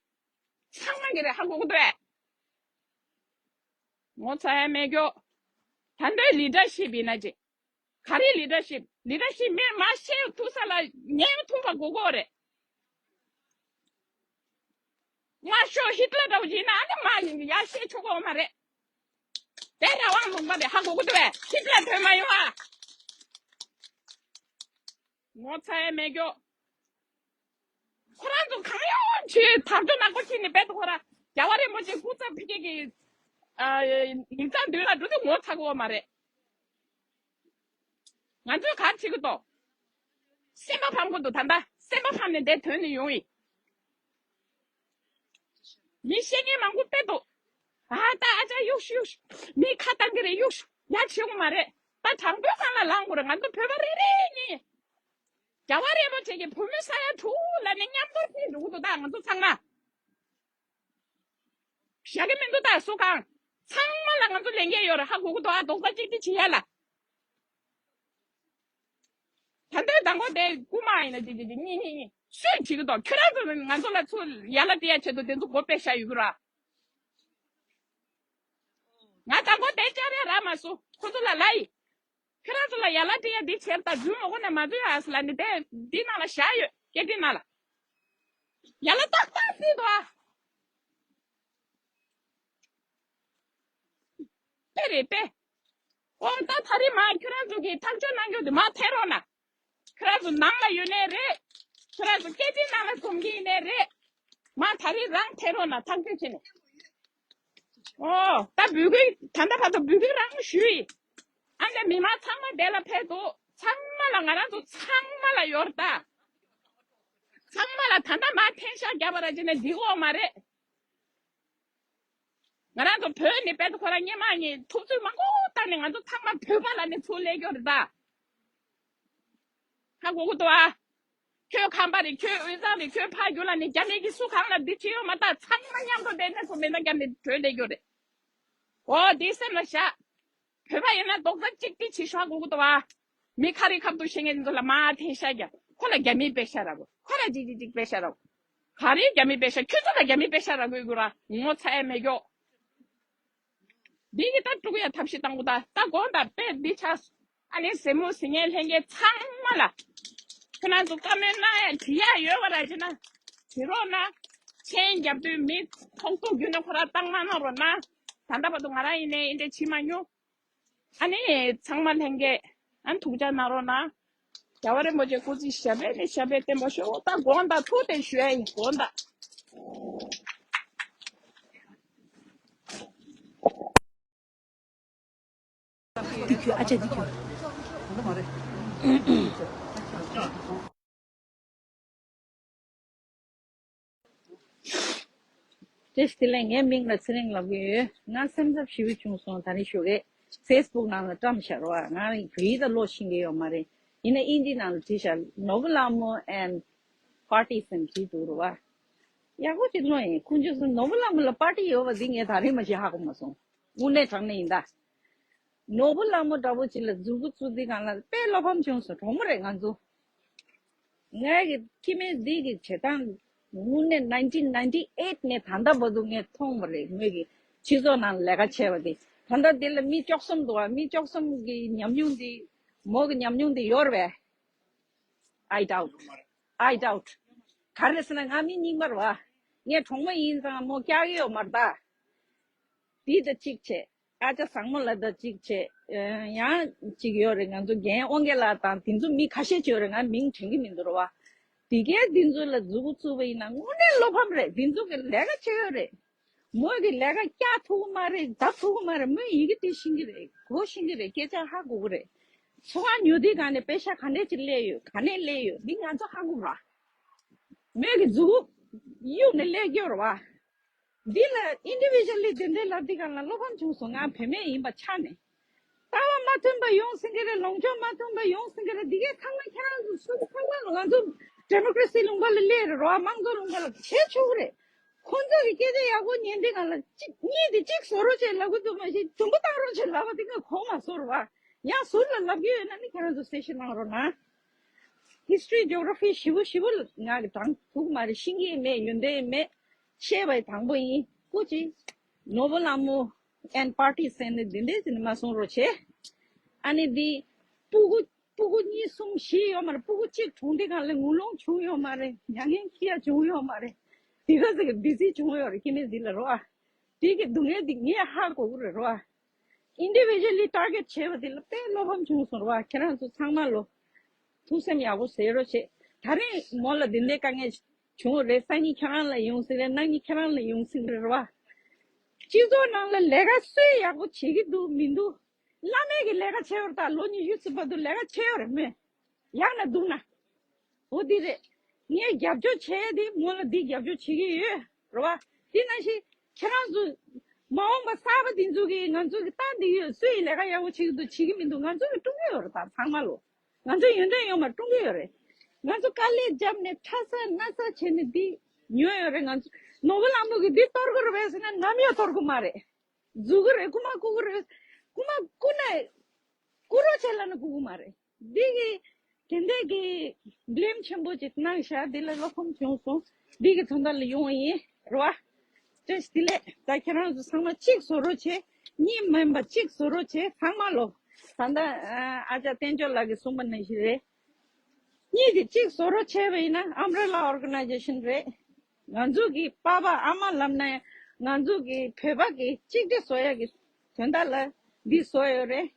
ཚང་མ་གི་རེད་ཧ་གོ་གི་ད། ངོ་ཚ་ཡ་མེད་སྐྱོ། ད་འདོད་ལི་ཌར་ཤིབ་ཡིན་ན་ཅི། ག་རེ་ལི་ཌར་ཤིབ། ལི་ཌར་ཤིབ་མིར་མ་ཤེས་ཐུབ་ས་ལ་ཉན་ཐུབ་པ་དགོས་གོ་རེད། མ་ཤོ་ཧི་ཊ་ལར་འདྲ་བོ་ཡིན་ན་ཨ་ནི་མ་ཡ་ཤེས་ཆོག་གོ་མ་རེད། དེ་རང་དབང་ལུང་པ་རེད་ཧ་གོ་གི་འདུག་བས་ཧི་ཊ་ལར་ཐོན་མ་ཡོང་ཨ། ངོ་ཚ་ཡ་མེད་སྐྱོ། ཁོ་རང་ཚོ་གང་ཡོང་ཆེ་དར་ལྕོག་ནག་པོ་ཁྱེར་ནས་བེད་དུ་ཁོ་རང་རྒྱལ་བ་རིན་པོ་ཆེ་སྐུ་ཚབ་ཕི་ཀེ་གི་ཡིག་ཚང་མདུན་ལ་འགྲོ་དུས་ངོ་ཚ་གི་ཡོད་མ་རེད། ང་ཚོས་ག་རེ་བྱེད་ཀྱི་འདུག་སེམས་པ་ཕམ་གྱི་འདུག་ད་ལྟ་སེམས་པ་ཕམ་ནས་འདིར་ཐོན་ནས་ཡོང་ཡིན། མི་ཤེས་མཁན་མང་པོ་དཔེ་འདུག་ཨ་ད་ཨ་ཅག་གཡུག་ཤུ་གཡུག་ཤུ་མི་ཁ་བཏང་གི་རེད་གཡུག་ཤུ་ཡ་བྱེད་དགོས་མ་རེད། ད་དྲང་པོའི་སྒང་ལ་ལངས་དགོས་རེད། ང་ཚོ་བོད་པ་རེ་རེ་གཉིས། རྒྱལ་བ་རིན་པོ་ཆེ་གི་བོད་མི་ས་ཡ་དྲུག་ལ་ནི་མཉམ་དུ་ཕེབས་འགྲོ་གི་འདུག་ད་ང་ཚོ་ཚང་མ། བཞག་གི་མི་འདུག་ད་སུ་གང་། ཚང་མ་ལ་ང་ཚོ་ལས་འགན་ཡོད་རེད་ཧ་གོ་གི་འདུག་ཨ་རྡོག་རྩ་གཅིག་སྒྲིལ་བྱེད་ཡ་ལ། ད་ལྟའི་མདང་དགོང་དེ་རྐུ་མ་ཡིན་ན་ཅི་ཅི་ཅི་གཉིས་གཉིས་གཉིས་སུས་བྱེད་ཀྱི་འདུག་ཁྱོད་རང་ཚོ་ང་ཚོ་ལ་ཚུར་ཡ་ལ་སྟེར་ཡ་ཆེད་དུ་དེ་ཚོ་མགོ་དཔེ་བཞག་ཡོད་ཀྱི་ར། ང་མདང་དགོང་དེ་བཅར་ཡ་རག་མ་སོང་ཁོ་ཚོ་ལ་ལབ་ཡིན། ཁྱོད་རང་ཚོ་ལ་ཡ་ལ་སྟེར་ཡ་འདི་བྱེད་ད་རྫུན་མ་གོ་ནས་མ་འཛུལ་ཡ་ཟེར་ལ་ནི་དེ་འདི་ནང་ལ་བཞག་ཡོད་སྐད་འཕྲིན་ནང་ལ། ཡ་ལ་ཏག་ཏག་སྲིད་དོ་ཨ། དཔེ་རེད་དཔེ། ཨོ་ད་ད་རེས་མ་ཁྱོད་རང་ཚོ་གིས་ཐག་གཅོད་གནང་རྒྱུ་དེ་མ་ཐེ་རོགས་ན། ཁྱོད་རང་ཚོ་ནང་ལ་ཡོད་ནའི་རེད། ཁྱོད་རང་ཚོ་སྐད་འཕྲིན་ནང་ལ་འཛོམས་ཀྱི་ཡིན་ནའི་རེད། མ་ད་རེས་རང་ཐེ་རོགས་ན་ཐག་གཅོད་བྱས་ནས། ཨོ་ད་འབོད་སྐུལ་ད་ལྟ་བར་དུ་འབོད་སྐུལ་རང་ཞུས་ཡིན། ཨ་ནི་མི་མང་ཚང་མ་དེ་ལ་ཕེབས་འདུག་ཚང་མ་ལ་ང་རང་ཚོ་ཚང་མ་ལ་ཡོད་རེད་ད། ཚང་མ་ལ་ད་ལྟ་མ་འཐེན་ཤག་རྒྱབ་པ་ར་བྱས་ནས་འགྲིག་གི་ཡོད་མ་རེད། ང་རང་ཚོ་བོད་ནས་དཔལ་དུ་ཁོ་རང་སྔོན་མ་ནས་ཐུབ་ཚོད་མང་པོ་བཏང་ནས་ང་ཚོ་ཚང་མ་བོད་པ་ལ་ནི་ཚུར་སླེབས་ཀྱི་ཡོད་རེད་ད། ཧ་གོ་གི་འདུག་ཨ། ཁྱོད་ཁམས་པ་རེད་ཁྱོད་དབུས་གཙང་རེད་ཁྱོད་ཕར་རྒྱུག་ལ་ནི་རྒྱ་མི་གིས་སུ་གང་ལ་འདི་བྱེད་ཡོད་མ་ད་ཚང་མ་མཉམ་དུ་བསྡད་ནས་ཁོ་མེ་མདའ་བརྒྱབ་ནས་བྲོས་སླེབས་ཀྱི་ཡོད་རེད། འོ་དེ་སེམས་ལ་བཞག་བོད་པ་ཡིན་ན་རྡོག་རྩ་གཅིག་སྒྲིལ་བྱེད་ཤོག་ཧ་གོ་གི་འདུག་ཨ། མི་ཁ་རི་ཁ་ཐུག་བཤད་མཁན་ཚོ་ལ་མ་འཐེན་ཤག་རྒྱབ་ཁོ་ལ་རྒྱ་མིའི་པེ་ཤ་རག་གོ་ཁོ་ལ་ཅིག་ཅིག་ཅིག་པེ་ཤ་རག་གོ་ག་རེའི་རྒྱ་མིའི་པེ་ཤ་ཁྱོད་ཚོ་ལ་རྒྱ་མིའི་པེ་ཤ་རག་གོ་ཡོད་གོ་ར་ངོ་ཚ་ཡ་མེད་ཀྱོག་འདི་གི་ད་དཀྲུག་ཡ་ཐབས་ཤེས་བཏང་གོ་ད་ད་དགོངས་དག་དཔེ་འདི་ཆགས་སོང་། ཨ་ནི་གཟིགས་མོ་གཟིགས་མཁན་ལྷན་རྒྱས་ཚང་མ་ལ་ཁྱོད་རང་ཚོ་བཀའ་མོལ་གནང་ཡ་འདྲི་ཡ་ཡོད་པ་ར་བྱས་ན་འདྲི་རོགས་གནང་། མཆན་རྒྱབ་དུས་མི་ཐོག་ཐོག་བརྒྱུད་ནས་ཁོ་ར་བཏང་གནང་གནང་རོགས་གནང་། ད་ལྟ་བར་དུ་ང་རང་ཡིན་ནའི་འདི་འདྲ་བྱེད་མ་མྱོང་། ཨ་ནི་ཚང་མ་ལྷན་རྒྱས་ཨ་ནི་ཐུགས་ཅག་གནང་རོགས་གནང་། རྒྱལ་བ་རིན་པོ་ཆེ་སྐུ་ཚེ་ཞབས་པད་ནས་ཞབས་པད་བརྟན་པ་ཤོག་ད་དགོངས་དག་ཐུགས་གཏད་ཞུ་ཡ་ཡིན་དགོངས་དག་འདི་ཁྱོད་ཨ་ཅག་འདི་ཁྱོད། བཀྲ་ཤིས་བདེ་ལེགས། ངའི་མིང་ལ་ཚེ་རིང་ལབ་ཀྱི་ཡོད། ང་སེམས་འཚབ་ཞེ་པོ་བྱུང་སོང་ད་རེས་ཞུ་གི། ཕེ་སི་བུག་ནང་ལ་བཀྲམ་བཞག་རོགས། ང་བོད་ཡིག་དང་ཀློག་ཤེས་ཀྱི་ཡོད་མ་རེད། ཡིན་ན་ཨིན་ཇི་ནང་ལ་བྲིས་བཞག་ནོ་བུ་ལྷ་མོ་and party ཟེར་བྲིས་འདུག་རོ་བ། ཡག་པོ་ཅིག་ཀློག་ཡིན། ཁོང་ཚོས་ནོ་བུ་ལྷ་མོ་ལ་པར་ཊི་ཡོད་པ་འདི་ངས་ད་རེས་མ་གཞི་ཧ་གོ་མ་སོང་། དངོས་གནས་དྲང་གནས་ཡིན་ད། ནོར་བུ་གླང་མོ་འདྲ་པོ་ཅིག་ལ་མཛུབ་གུ་བཙུགས་དུས་སྒང་ལ་དཔེ་བློ་ཕམ་བྱུང་སོང་། གྲོགས་མོ་རེད་ང་ཚོ། ངའི་གི་ཁྱི་མོའི་འདི་གི་བྱེད་སྟངས་དངོས་གནས་nineteen ninety eight ནས་ད་ལྟ་བར་དུ་ངས་མཐོང་བ་རེད། ངོས་ཀྱི་སྤྱི་ཚོགས་ནང་ལས་ཀ་བྱས་པ་དེ་ད་ལྟ་འདི་ལ་མི་བཅུ་གསུམ་འདུག་བ། མི་བཅུ་གསུམ་གི་ཉམས་མྱོང་འདི་མོ་གི་ཉམས་མྱོང་འདི་ཡོད་རེད་པས། I doubt. I doubt. ག་རེ་ཟེར་ན་ང་མི་རྙིང་པ་རེད་བ། ངས་གྲོགས་མོ་ཡིན་ཙང་མོ་སྐྱག་གི་ཡོད་མ་རེད་ད། འདི་ད་གཅིག་བྱས། ཨ་ཅག་བཟང་མོ་ལགས་ད་གཅིག་བྱས། ཡང་གཅིག་ཡོད་རེད། ང་ཚོ་རྒན་དབང་རྒྱལ་ལགས་དང་དེ་ཚོ་མི་ཁ་ཤས་ཅིག་ཡོད་རེད། ང་མིང་དྲན་གི་མི་འདུག་རེད་བ། དེ་གའི་དེ་ཚོ་ལ་མཛུབ་གུ་བཙུགས་པ་ཡིན་ན་དངོས་གནས་བློ་ཕམ་རེད། དེ་ཚོ་གི་ལས་ཀ་བྱེད་ཡོད་རེད། མོས་གི་ལས་ཀ་སྐྱག་ཐུག་གི་མ་རེད། རྫབ་ཐུག་གི་མ་རེད། མོས་ཡི་གེ་འབྲི་ཤེས་ཀྱི་རེད། གོ་ཤེས་ཀྱི་རེད། སྐད་ཆ་ཧ་གོ་གི་རེད། ཚོང་ཁང་ཉོ་དུས་གང་ནས་པེ་ཤ་ག་འདྲས་ཅིག་སླེབས་ཡོད། ག་ནས་སླེབས་ཡོད། འདི་ང་ཚོ་ཧ་གོ་ར། མོས་ཀྱི་མཛུབ་གུ་གཡུག་ནས་སླེབས་ཀྱི་ཡོད་རེད་བ། འདི་ལ་ཨིན་ཌི་བི་ཇུ་ལི་དེ་འདྲས་ལབ་དུས་གང་ལ་བློ་ཕམ་བྱུང་སོང་། ང་བུད་མེད་ཡིན་པ་ཆ་ནས། ལྟ་བ་མ་མཐུན་པ་ཡོང་སྲིད་ཀྱི་རེད། ལངས་ཕྱོགས་མ་མཐུན་པ་ཡོང་སྲིད་ཀྱི་རེད། འདི་གའི་ཚང་མ་ཁྱེད་རང་ཚོ་སུ་ཚང་མ་ང་ཚོ་ཌེ་མོ་ཀ་རེ་སི་ལུང་པ་ལ་སླེབས་རེད་རོ། དམངས་གཙོ་ལུང་པ་ལ་བྱེད་ཆོག་གི་རེད། ཁོང་ཚོ་གི་སྐད་ཆ་ཡག་པོ་ཉན་དུས་གང་ལ་གཅིག་གཉིས་དེ་གཅིག་བཟོ་རོགས་བྱེད་ལབ་གི་འདུག་མ་གཞི་དུམ་བུ་བཏང་རོགས་བྱེད་ལབ་པ་དེ་ང་གོ་མ་སོང་ར་བ། ཡང་ཟུར་ལ་ལབ་ཀྱི་ཡོད་ན་ནི་ཁྱེད་རང་ཚོ་གསལ་བཤད་གནང་རོགས་གནང་། History Geography ཞེ་པོ་ཞེ་པོ་ང་གི་དྲང་ཐུག་མ་རེད། ཤེས་ཀྱི་མེད། ཡོན་ཏན་མེད། ཤེས་པ་དང་པོ་ཡིན། སྐུ་མཁྱེན་ནོར་བུ་ལྷ་མོ་and party ཟེར་ནས་འདི་འདྲས་ཟེར་ནས་མ་གསུང་རོགས་བྱེད། ཨ་ནི་འདི་སྤུ་གུ་སྤུ་གུ་གཉིས་གསུམ་བཞི་ཡོད་མ་རེད། སྤུ་གུ་གཅིག་གྲོངས་དུས་གང་ལ་ངུ་ལོང་བྱུང་ཡོད་མ་རེད། མྱ་ངན་ཁྱི་ཡ་བྱུང་ཡོད་མ་རེད། དེ་ག་ཟེར་གི་བི་སི་བྱུང་ཡོད་རེད། ཁྱི་མེད་འདི་ལ་རོ་ཨ། དེ་གི་སྡུག་བསྔལ་འདི་ངས་ཧ་གོ་གི་རེད་རོ་ཨ། Individually target བྱས་པ་དེ་ལ་དཔེ་བློ་ཕམ་བྱུང་སོང་རོ་ཨ། ཁྱེད་རང་ཚོ་ཚང་མ་ལོ་ཐུགས་སེམས་ཡག་པོ་བཟོས་རོགས་བྱེད། ད་རིང་མོ་ལ་འདི་འདྲའི་དཀའ་ངལ་བྱུང་རེད། སང་ཉིན་ཁྱེད་རང་ལ་ཡོང་སྲིད་རེད། གནངས་ཉིན་ཁྱེད་རང་ལ་ཡོང་སྲིད་རེད་རོ་ཨ། སྤྱི་ཚོགས་ནང་ལ་ལས་ཀ་སུས་ཡག་པོ་བྱེད་ཀྱི་འདུག་མི་འདུག་བླ་མས་ཀྱི་ལས་ཀ་བྱས་པ་རེད། ད་ལོ་ཉི་ཤུ་ཙམ་བར་དུ་ལས་ཀ་བྱས་ཡོད་རེད་མོས། ཡག་ན་སྡུག་ན། འོ་འདི་རེད། ངས་རྒྱབ་སྐྱོར་བྱས་ཏེ་མོ་ལ་འདི་རྒྱབ་སྐྱོར་བྱེད་ཀྱི་ཡོད་རེད་བ། དེ་ནང་བཞིན་ཁྱེད་རང་ཚོ་མ་འོངས་པ་གསར་པ་འདི་ཚོ་གིས་ང་ཚོ་གི་ལྟ་འདི་ཡོད། སུ་ཡིས་ལས་ཀ་ཡག་པོ་བྱེད་ཀྱི་འདུག་བྱེད་ཀྱི་མི་འདུག་ང་ཚོ་གི་སྲུང་གི་ཡོད་རེད། ད་ཚང་མ་ལོ། ང་ཚོ་ཡོན་ཏན་ཡོད་མ་སྲུང་གི་ཡོད་རེད། ང་ཚོ་དཀའ་ལས་བརྒྱབ་ནས་ཁྲ་ས་ན་ས་བྱས་ནས་འདི་ཉོས་ཡོད་རེད། ང་ཚོ་ནོར་བུ་ལྷ་མོ་གིས་འདི་གཏོར་གི་རེད་པས་ཟེར་ན་ནམ་ཡང་གཏོར་གི་མ་རེད། རྫུ་གི་རེད། རྐུ་མ་རྐུ་གི་རེད། རྐུ་མ་རྐུ་ནས་རྐུ་རོགས་བྱེད་ལབ་ན་རྐུ་གི་མ་རེད། འདི་གི་དེ་འདྲས་ཀྱི་བླེམ་ཆེན་པོ་ཅིག་གནང་ཤག་འདི་ལ་བློ་ཕམ་བྱུང་སོང་། འདི་གི་དོན་དག་ལ་ཡོང་བ་ཡིན་རེད་བ། བཀྲ་ཤིས་བདེ་ལེགས། ད་ཁྱེད་རང་ཚོ་ཚང་མ་གཅིག་བཟོ་རོགས་བྱེད། གཉིས་མིན་པ་གཅིག་བཟོ་རོགས་བྱེད་ཚང་མ་ལོ། ད་ལྟ་ཨ་ཅག་བསྟན་འབྱོར་ལགས་ཀྱིས་གསུངས་པ་ནང་བཞིན་རེད། གཉིས་དེ་གཅིག་བཟོ་རོགས་བྱས་པ་ཡིན་ན་Umbrella Organization རེད། ང་ཚོ་གི་པ་ཕ་ཨ་མ་ལབ་ན་ང་ཚོ་གི་བོད་པ་གི་གཅིག་སྒྲིལ་བཟོ་ཡ་གི་དོན་དག་ལ་འདི་བཟོ་ཡོད་རེད།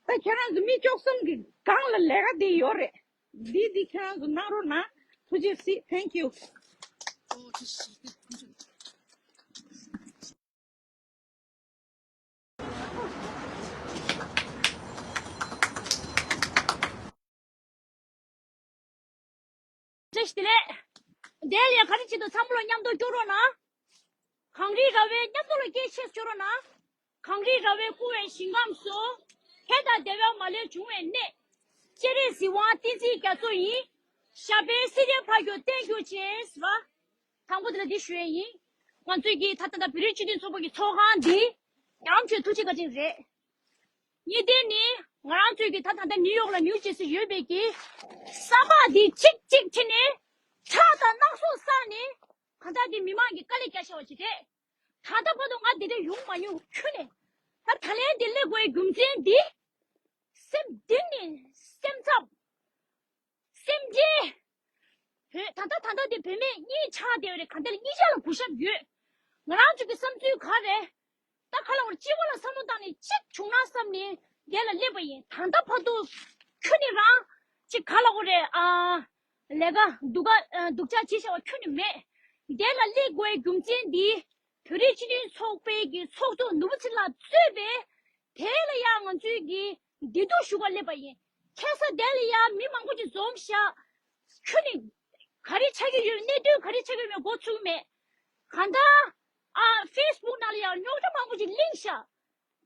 ད་ཁྱེད་རང་ཚོ་མི་བཅུ་གསུམ་གི་སྒང་ལ་ལས་ཀ་འདི་ཡོད་རེད། འདི་འདི་ཁྱེད་རང་ཚོ་གནང་རོགས་གནང་། ཐུགས་རྗེ་གཟིགས། Thank you. བཀྲ་ཤིས་བདེ་ལེགས། དེ་ལས་ག་རེ་བྱེད་དུ་ཚང་མ་ལ་མཉམ་དུ་སྐྱོར་རོགས་གནང་། གངས་རིའི་ར་བས་མཉམ་དུ་ལ་སྐད་ཆེ་སྐྱོར་རོགས་གནང་། གངས་རིའི་ར་བས་བསྐོར་བའི་ཞིང་ཁམས་སུ། ཁྱེད་དང་བདེ་བ་མ་ལུས་འབྱུང་བའི་གནས། སྤྱན་རས་གཟིགས་དབང་བསྟན་འཛིན་རྒྱ་མཚོ་ཡིན། ཞབས་པད་སྲིད་མཐའི་ཕ་རྒྱུར་བརྟན་གྱུར་ཅིག་ཟེར་བ། དང་པོ་དེ་ལ་འདི་ཞུ་ཡས་ཡིན། ང་ཚོས་ཀྱི་ད་ལྟ་བོད་རིགས་སྤྱི་མཐུན་ཚོགས་པ་གི་ཚོགས་ཁང་འདི་ཡང་ཆོས་ཐུགས་རྗེ་བཀའ་དྲིན་རེད། གཉིས་ལྡན་ནི་ང་རང་ཚོས་ཀྱི་ད་ད་ལྟ་ནིའུ་ཡོག་ལ་ནིའུ་ཇེ་སི་ཡོད་པའི་གི་ས་ཕག་འདི་གཅིག་གཅིག་ཁྲིད་ནས་ཁྲག་དང་རྣག་སོགས་བསགས་ནས་གང་ལྟར་འདི་མི་མང་གི་དཀའ་ལས་རྒྱག་བྱ་བ་ཅིག་རེད། ད་ལྟ་བར་དུ་ང་འདི་འདྲ་ཡོང་མ་མྱོང་ཁྱོན་ནས། ད་ད་ལན་འདི་སླེབས་དགོས་རྒྱུ་མཚན་འདི། སེམས་གཏིང་ནས་སེམས་འཚབ། སེམས་ཅན། བོད་ད་ལྟ་ད་ལྟ་དེ་བུད་མེད་གཉིས་ཆགས་བསྡད་པ་རེད། གང་ལྟར་གཉིས་ཆ་ལ་གུས་ཞབས་ཡོད། ང་རང་ཚོ་གི་བསམ་ཚུལ་ག་རེ། ད་ག་ལ་བར་སྤྱི་བོ་ལ་བསམ་བློ་བཏང་ནས་གཅིག་བྱུང་ན་བསམ་ནས་འདས་ལ་སླེབས་པ་ཡིན། ད་ལྟ་བར་དུ་ཁྱོན་ནས་རང་གཅིག་ག་ལ་གོ་རེད་ཨ། ལས་ཀ་སྡུག་ག་སྡུག་ཅག་བྱེད་བྱ་བ་ཁྱོན་ནས་མེད། འདས་ལ་སླེབས་དགོས་རྒྱུ་མཚན་འདི། བོད་རིགས་སྤྱི་མཐུན་ཚོགས་པའི་གི་ཚོགས་གཙོ་ནོར་བུ་ཚེ་ལགས་གཙོས་པའི། དེ་ལ་ཡང་ང་ཚོའི་གི་བདེ་སྡུག་ཞུ་ག་སླེབས་པ་ཡིན། ཁ་སང་དེ་ལ་ཡང་མི་མང་པོ་ཅིག་འཛོམས་ཤག་ཁྱོད་ནི་ག་རེ་ཆགས་ཀྱི་ཡོད། གནད་དོན་ག་རེ་ཆགས་ཀྱི་ཡོད་མེད་མགོ་ཚོས་མེད། གང་ལྟར་ཨ་ཕེ་སི་བུག་ནང་ལ་ཡང་རྙོག་དྲ་མང་པོ་ཅིག་གླེང་ཤག་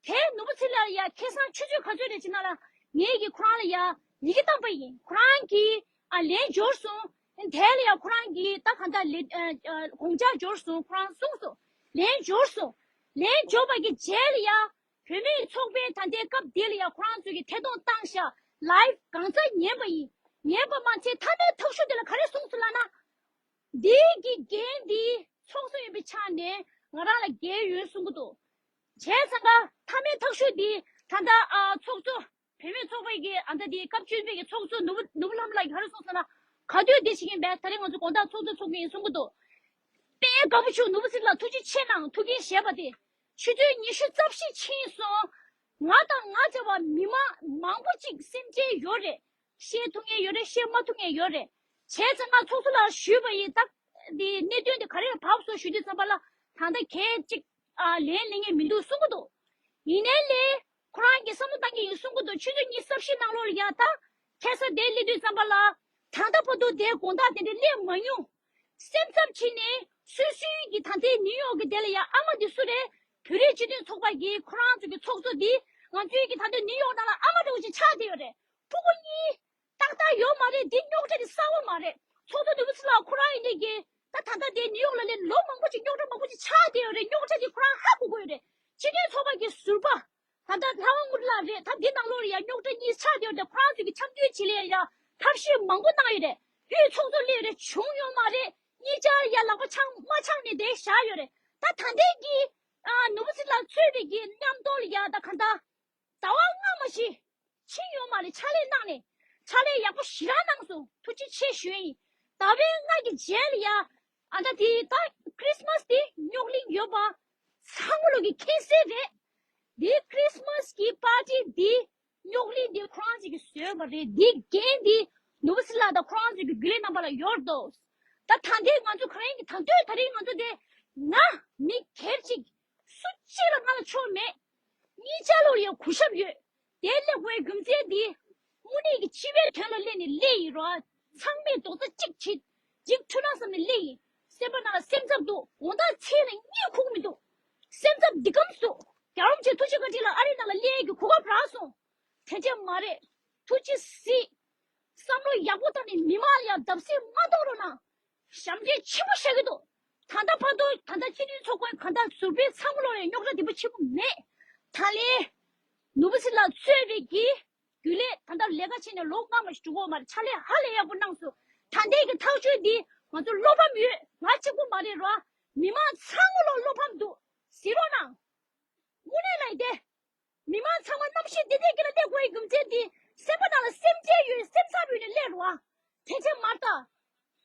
དེ་ནོར་བུ་ཚེ་ལགས་ལ་ཡང་ཁ་སང་ཆུ་ཚོད་ག་ཚོད་རེད་ཅེ་ན་ལ་ངས་ཀྱིས་ཁོ་རང་ལ་ཡང་ཡི་གེ་བཏང་པ་ཡིན། ཁོ་རང་གིས་ཨ་ལན་འབྱོར་སོང་། དེ་ལ་ཡང་ཁོ་རང་གིས་ད་གང་ལྟར་ལན་ཨ་ཨ་དགོངས་འཆར་འབྱོར་སོང་། ཁོ་རང་གསུངས་སོང་། ལན་འབྱོར་སོང་། ལན་འབྱོར་བ་གི་རྗེས་ལ་ཡང་བུད་མེད་ཚོགས་པའི་ད་ལྟའི་སྐབས་འདི་ལ་ཡང་ཁོ་རང་ཚོས་ཀྱིས་ཐད་གཏོང་བཏང་ཤག་ལའིབ་གང་ཚ་ཉན་པ་ཡིན། ཉན་པ་མ་ཚད་མཐའ་མའི་ཐག་གཅོད་དེ་ལ་ག་རེ་གསུངས་སོང་ལབ་ན། འདི་གི་འགན་འདི་ཚོགས་གཙོ་ཡིན་པའི་ཆ་ནས་ང་རང་ལ་འགན་ཡོད་གསུང་གི་འདུག་བྱས་ཙང་ཀ་མཐའ་མའི་ཐག་གཅོད་འདི་ད་ལྟ་ཨ་ཚོགས་གཙོ་བུད་མེད་ཚོགས་པའི་གི་ཨ་ད་འདི་སྐབས་བཅུ་པའི་གི་ཚོགས་གཙོ་ནོར་བུ་ནོར་བུ་ལྷ་མོ་ལགས་ཀྱིས་ག་རེ་གསུངས་སོང་ན། ག་དུས་འདི་བྱེད་ཀྱིན་པས། ད་རེས་ང་ཚོ་དགོང་དག་ཚོགས་གཙོ་ཚོགས་ཀྱིན་གསུང་གི་འདུག་དཔེ་དགའ་པོ་བྱུང་། ནོར་བུ་ཚེ་ལགས་ཐུགས་རྗེ་ཆེ་གནང་། ཐུགས་འགན་བཞེས་པ་དེ་ཆུ་ཚོད་ཉི་ཤུ་རྩ་བཞི་ཕྱིན་སོང་། ང་དང་ང་བྱ་བ་མི་མང་མང་པོ་ཅིག་སེམས་ཅན་ཡོད་རེད། བཤད་ཐུབ་མཁན་ཡོད་རེད། བཤད་མ་ཐུབ་མཁན་ཡོད་རེད། བྱས་ཙང་ང་ཚོགས་གཙོ་ལགས་ཞུས་པ་ཡིན། ད་འདི་གནད་དོན་འདི་ག་རེ་ལ་བབས་སོང་ཞུ་དུས་ཙམ་པ་ལ་ད་ལྟ་གས་ཅིག་ཨ་ལན་ལེན་མཁན་མི་འདུག་གསུང་གི་འདུག་ཡིན་ནའི་ལས་ ཁོ་རང་གིས་བསམ་བློ་བཏང་གི་ཡིན་གསུང་གི་འདུག་ཆུ་ཚོད་ཉི་ཤུ་རྩ་བཞི་ནང་ལོགས་ལ་ཡ་ད་ཁ་སང་དེ་སླེབས་དུས་ཙམ་པ་ལ་ད་ལྟ་བར་དུ་དེ་དགོང་དག་དེ་འདྲ་སླེབས་མ་མྱོང་། སེམས་འཚབ་བྱས་ནས་སོ་སོའི་གི་ད་ལྟའི་ནིའུ་ཡོག་གི་དེ་ལ་ཡ་ཨ་མ་དེ་སུ་རེད། བོད་རིགས་སྤྱི་མཐུན་ཚོགས་པ་གི་ཁོ་རང་ཚོ་གི་ཚོགས་གཙོ་དེ་ང་ཚོའི་གི་ད་ལྟའི་ནིའུ་ཡོག་ནང་ལ་ཨ་མ་འདྲ་བོ་ཅིག་ཆགས་བསྡད་ཡོད་རེད། ཕྲུ་གུ་གཉིས་ཏག་ཏག་ཡོད་མ་རེད། འདི་རྙོག་དྲ་དེ་གསར་པ་མ་རེད། ཚོགས་གཙོ་ནོར་བུ་ཚེ་ལགས་ཁོ་རང་ཡིན་ནའི་གི་ད་ད་ལྟ་དེ་ནིའུ་ཡོག་ལ་སླེབས་ལོ་མང་པོ་ཅིག་རྙོག་དྲ་མང་པོ་ཅིག་ཆགས་བསྡད་ཡོད་རེད། རྙོག་དྲ་དེ་ཁོ་རང་ཧ་གོ་གི་ཡོད་རེད། སྤྱི་མཐུན་ཚོགས་པ་གི་ཟུར་པ་ད་ལྟ་ལྷ་དབང་དངོས་གྲུབ་ལགས་རེད། ད་འདི་ནང་ལོགས་ལ་ཡ་རྙོག་དྲ་གཉིས་ཆགས་བསྡད་ཡོད་རེད། ཁོ་རང་ཚོ་གི་འཆམ་མཐུན་བྱེད་ལས་ཡ་ཐབས་ཤེས་མང་པོ་གནང་ཡོད་རེད། དབུས་ཚོགས་གཙོ་སླེབས་ཡོད་རེད། བྱུང་ཡོད་མ་རེད། གཉིས་ཆར་ཡ་ལག་པ་འཆང་མ་འཆང་ནས་དེ་བཞག་ཡོད་རེད། ད་ད་ལྟའི་གི་ཨ་ནོར་བུ་ཚེ་ལགས་གཙོས་པའི་གི་མཉམ་དུ་ལ་ཡ་ད་ག་ད་ཟླ་བ་སྔ་མ་ཞིག་ཕྱིན་ཡོད་མ་རེད། ཕྱག་ལས་གནང་ནས་ཕྱག་ལས་ཡག་པོ་ཞེ་དྲག་གནང་སོང་། ཐུགས་རྗེ་ཆེ་ཞུ་ཡིན། ཟླ་བའི་ལྔ་གི་རྗེས་ལ་ཡ་ཨ་ད་དེ་ད་ཁྲིས་མས་དེ་རྙོག་གླེང་ཡོད་པ་ཚང་མ་ལོག་གི་མཁྱེན་གསལ་རེད། དེ་ཁྲིས་མས་གི་པར་ཊི་དེ་རྙོག་གླེང་དེ་ཁོ་རང་ཚོ་གི་བཟོས་པ་རེད། དེ་འགན་དེ་ནོར་བུ་ཚེ་ལགས་དང་ཁོ་རང་ཚོ་གི་རྒྱུན་ལས་རྣམ་པ་ལ་ཡོད་དོ། ད་ད་ལྟའི་ང་ཚོ་ག་རེ་ཡིན་གི་ད་ལྟའི་ད་རེས་ང་ཚོ་དེ་ང་མི་སྒེར་གཅིག་སུ་གཅིག་ལ་ང་ལ་ཕྱོགས་མེད། གཉིས་ཆ་ལོག་ཡང་གུས་ཞབས་ཡོད། དེ་སླེབས་དགོས་རྒྱུ་མཚན་འདི་དངོས་གནས་ཀྱི་སྤྱི་པའི་དོན་ལ་སླེབས་ནས་སླེབས་ཡིན་རོགས། ཚང་མས་རྡོག་རྩ་གཅིག་བྱེད་ཅིག་འཁྲུལ་སྣང་ཟ་ནས་སླེབས་ཡིན། སེམས་པ་ནང་ལ་སེམས་འཚབ་འདུག་དགོང་དག་མཚན་ལ་གཉིད་ཁུག་མི་འདུག་སེམས་འཚབ་འདི་གམ་སུ། རྒྱལ་བ་རིན་པོ་ཆེ་ཐུགས་རྗེ་བཀའ་དྲིན་ལ་ཨ་རི་ནང་ལ་སླེབས་ཀྱི་གོ་སྐབས་རག་སོང་། དེ་འདྲ་མ་རེད། ཐུགས་རྗེ་གཟིགས། བསམ་བློ་ཡག་པོ་བཏང་ནས་མི་མང་ལ་ཡང་བརྡབ་གསིག་མ་གཏོང་རོགས་གནང་། ཞབས་འདྲེན་ཆེན་པོ་བཞག་གི་འདུག་ད་ལྟ་བར་དུ་ད་ལྟ་སྤྱི་མཐུན་ཚོགས་པའི་གང་ལྟར་ཟུར་པའི་ཚང་མ་ལོག་ལ་རྙོག་དྲ་འདི་པོ་ཆེན་པོ་མེད། ད་ལན་ནོར་བུ་ཚེ་ལགས་གཙོས་པའི་གི་རྒྱུན་ལས་ད་ལྟ་ལས་ཀ་བྱས་ནས་ལོ་ལྔ་མ་ཞིག་འགྲོ་གི་ཡོད་མ་རེད། ཕྱག་ལས་ཧ་ལས་ཡག་པོ་གནང་སོང་། ད་ལྟའི་གི་ཐག་གཅོད་འདི་ང་ཚོ་བློ་ཕམ་ཡོད། ང་གཅིག་པུ་མ་རེད་རོ། མི་མང་ཚང་མ་ལོག་བློ་ཕམ་འདུག་གཟིགས་རོགས་གནང་། དངོས་གནས་ལ་ཡིན་ཏེ། མི་མང་ཚང་མ་རྣམ་ཤེས་བདེ་བདེ་སྐྱིད་ལ་གནས་དགོས་ཡའི་རྒྱུ་མཚན་འདི་སེམས་པ་ནང་ལ་སེམས་ཅན་ཡོད་སེམས་འཚབ་ཡོད་ནས་སླེབས་རོགས་ཨ། དེ་ཚེ་མ་ལྟ།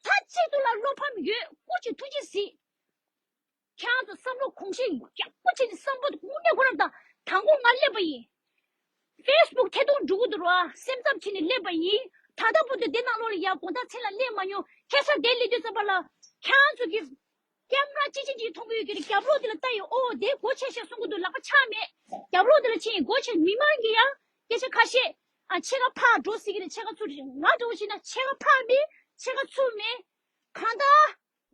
མཐའ་གཅིག་ཏུ་ལ་བློ་ཕམ་ཡོད། སྐུ་མཁྱེན་ཐུགས་རྗེ་གཟིགས། ཁྱེད་རང་ཚོ་བསམ་བློ་གོང་བཤད་ཡག་པོ་བྱས་ནས་བསམ་བློ་དངོས་གནས་ཁོ་རང་དང་དང་པོ་ང་སླེབས་པ་ཡིན། ཕེ་སི་བུག་ཐད་གཏོང་འགྲོ་གི་འདུག་རོགས་ཨ། སེམས་འཚབ་བྱས་ནས་སླེབས་པ་ཡིན། ད་ལྟ་བར་དུ་འདི་ནང་ལོགས་ལ་ཡ་དགོང་དག་མཚན་ལ་སླེབས་མ་མྱོང་། ཁ་སང་དེ་སླེབས་དུས་ཙམ་པ་ལ་ཁྱེད་རང་ཚོ་གི་ཀེམ་ར་ཅི་ཅི་ཅི་མཐོང་གི་ཡོད་ཀྱི་རེད། རྒྱབ་ལོགས་དེ་ལ་ལྟ་ཡོད། ཨོ་དེ་སྒོ་ཕྱེ་ཤག་གསུང་གི་འདུག་ལག་པ་འཆང་མེད། རྒྱབ་ལོགས་དེ་ལ་ཕྱིན་ཡིན། སྒོ་ཕྱེ་མི་མང་གི་ཡ་སྐད་ཆ་ཁ་ཤས་ཨ་ཕྱེད་ཀ་ཕར་འགྲོ་སྲིད་ཀྱི་རེད། ཕྱེད་ཀ་ཚུར་རེད། ང་འདྲ་བོ་བྱས་ན་ཕྱེད་ཀ་ཕར་མེད་ཕྱེད་ཀ་ཚུར་མེད། གང་ལྟར་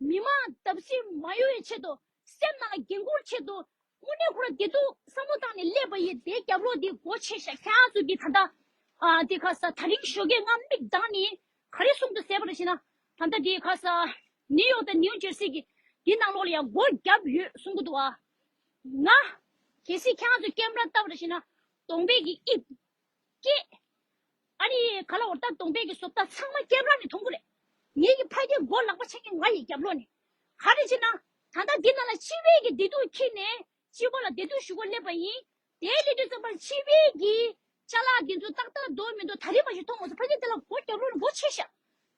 མི་མང་བརྡབ་གསིག་མ་ཡོང་བའི་ཆེད་དུ་སེམས་ནང་ལ་འགན་འཁུར་ཆེད་དུ་དངོས་གནས་ཁོ་རང་བདེ་སྡུག་བསམ་བློ་བཏང་ནས་སླེབས་པ་ཡིན། དེ་རྒྱབ་ལོགས་དེ་སྒོ་ཕྱེ་ཤག་ཁྱེད་རང་ཚོ་གི་ད་ལྟ་ཨ་དེ་ག་ས་ད་རིང་ཞོགས་ཀས་ང་མིག་གདངས་ནས་ག་རེ་གསུང་འདུག་ཟེར་བ་རེད་ཞེ་ན། ད་ལྟ་དེ་ག་ས་ནིའུ་ཡོག་དང་ནིའུ་ཇར་སི་གི་དེ་ནང་ལོགས་ལ་ཡང་སྒོ་བརྒྱབ་ཡོད་གསུང་གི་འདུག་ཨ། ང་གལ་སྲིད་ཁྱེད་རང་ཚོ་ཀེམ་ར་བལྟ་བ་རེད་ཞེ་ན་གདོང་པའི་གི་དབྱིབས་སྐད། ཨ་ནི་ག་ལ་འོ་ད་གདོང་པའི་གི་བཟོ་ལྟ་ཚང་མ་ཀེམ་ར་ནས་མཐོང་གི་རེད། ངེད་ཀྱི་ཕ་གིའི་མགོ་ལག་པ་ཆག་གི་ང་ཡི་རྒྱབ་ལོགས་ནས། ག་རེ་བྱས་ན། ད་ལྟ་འདི་ནང་ལ་སྤྱི་པའི་གི་བདེ་སྡུག་འཁྱེར་ནས་སྤྱི་པ་ལ་བདེ་སྡུག་ཞུ་གོ་སླེབས་པ་ཡིན། དེའི་སླེབས་དུས་ཙམ་པར་སྤྱི་པའི་གི་ཅ་ལག་འདི་ཚོ་ཏག་ཏག་འདུག་མི་འདུག་ད་རེས་མ་གཞི་མཐོང་མ་སོང་། ཕ་གི་དེ་ལ་སྒོ་རྒྱབ་ལོགས་ནས་སྒོ་ཕྱེ་ཤག་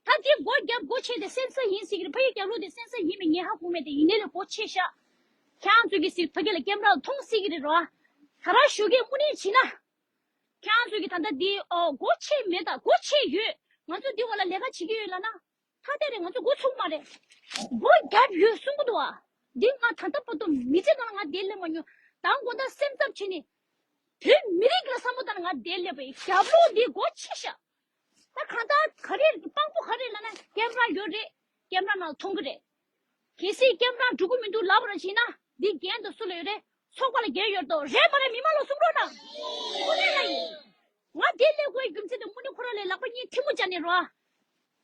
ད་དེ་སྒོ་རྒྱབ་སྒོ་ཕྱེ་དེ་སེན་སར་ཡིན་སྲིད་ཀྱི་རེད། ཕ་གི་རྒྱབ་ལོགས་དེ་སེན་སར་ཡིན་མིན་ངས་ཧ་གོ་མེད་དེ་ཡིན་ནའི་ལས་སྒོ་ཕྱེ་ཤག་ཁྱེད་རང་ཚོ་གི་སྲིད་ཕ་གི་ལ་ཀེམ་ར་ལ་མཐོང་སྲིད་ཀྱི་རེད་རོ། ད་རང་ཞོགས་ཀས་དངོས་གནས་བྱས་ན། ཁྱེད་རང་ཚོ་གི་ད་ལྟ་འདི་ཨོ་སྒོ་ཕྱེ་མེད་ད་སྒོ་ཕྱེ་ཡོད། ང་ཚོ་འདི་བ་ལ་ལས་ཀ་བྱེད་ཀྱི་ཡོད་ལབ་ན། ཐ་དད་རེད། ང་ཚོ་འགོ་ཚུགས་མ་རེད། སྒོ་བརྒྱབ་ཡོད་གསུང་གི་འདུག་ཨ། འདི་ང་ད་ལྟ་བར་དུ་མི་ཚེ་ནང་ལ་ང་འདིར་སླེབས་མ་མྱོང་། ད་དགོང་དག་སེམས་འཚབ་བྱས་ནས་བོད་མི་རིགས་ལ་བསམ་བློ་བཏང་ནས་ང་འདིར་སླེབས་པ་ཡིན། རྒྱབ་ལོགས་འདི་སྒོ་ཕྱེ་ཤག་ད་གང་ལྟར་ག་རེ་དཔང་པོ་ག་རེ་ལབ་ན་ཀེམ་ར་ཡོད་རེད། ཀེམ་ར་ནང་མཐོང་གི་རེད། གལ་སྲིད་ཀེམ་ར་འགྲོ་གི་མི་འདུག་ལབ་པ་ར་བྱས་ན་འདི་འགན་དེ་སུ་ལ་ཡོད་རེད། ཚོགས་པ་ལ་འགན་ཡོད་དོ། རེད་མ་རེད། མི་མང་ལ་གསུང་རོགས་གནང་། དངོས་གནས་ལ་ཡིན། ང་འདིར་སླེབས་དགོས་རྒྱུ་མཚན་དེ་དངོས་གནས་ཁོ་རང་ལ་ལག་པ་གཉིས་ཐལ་མོ་སྦྱར་ནས་རོ།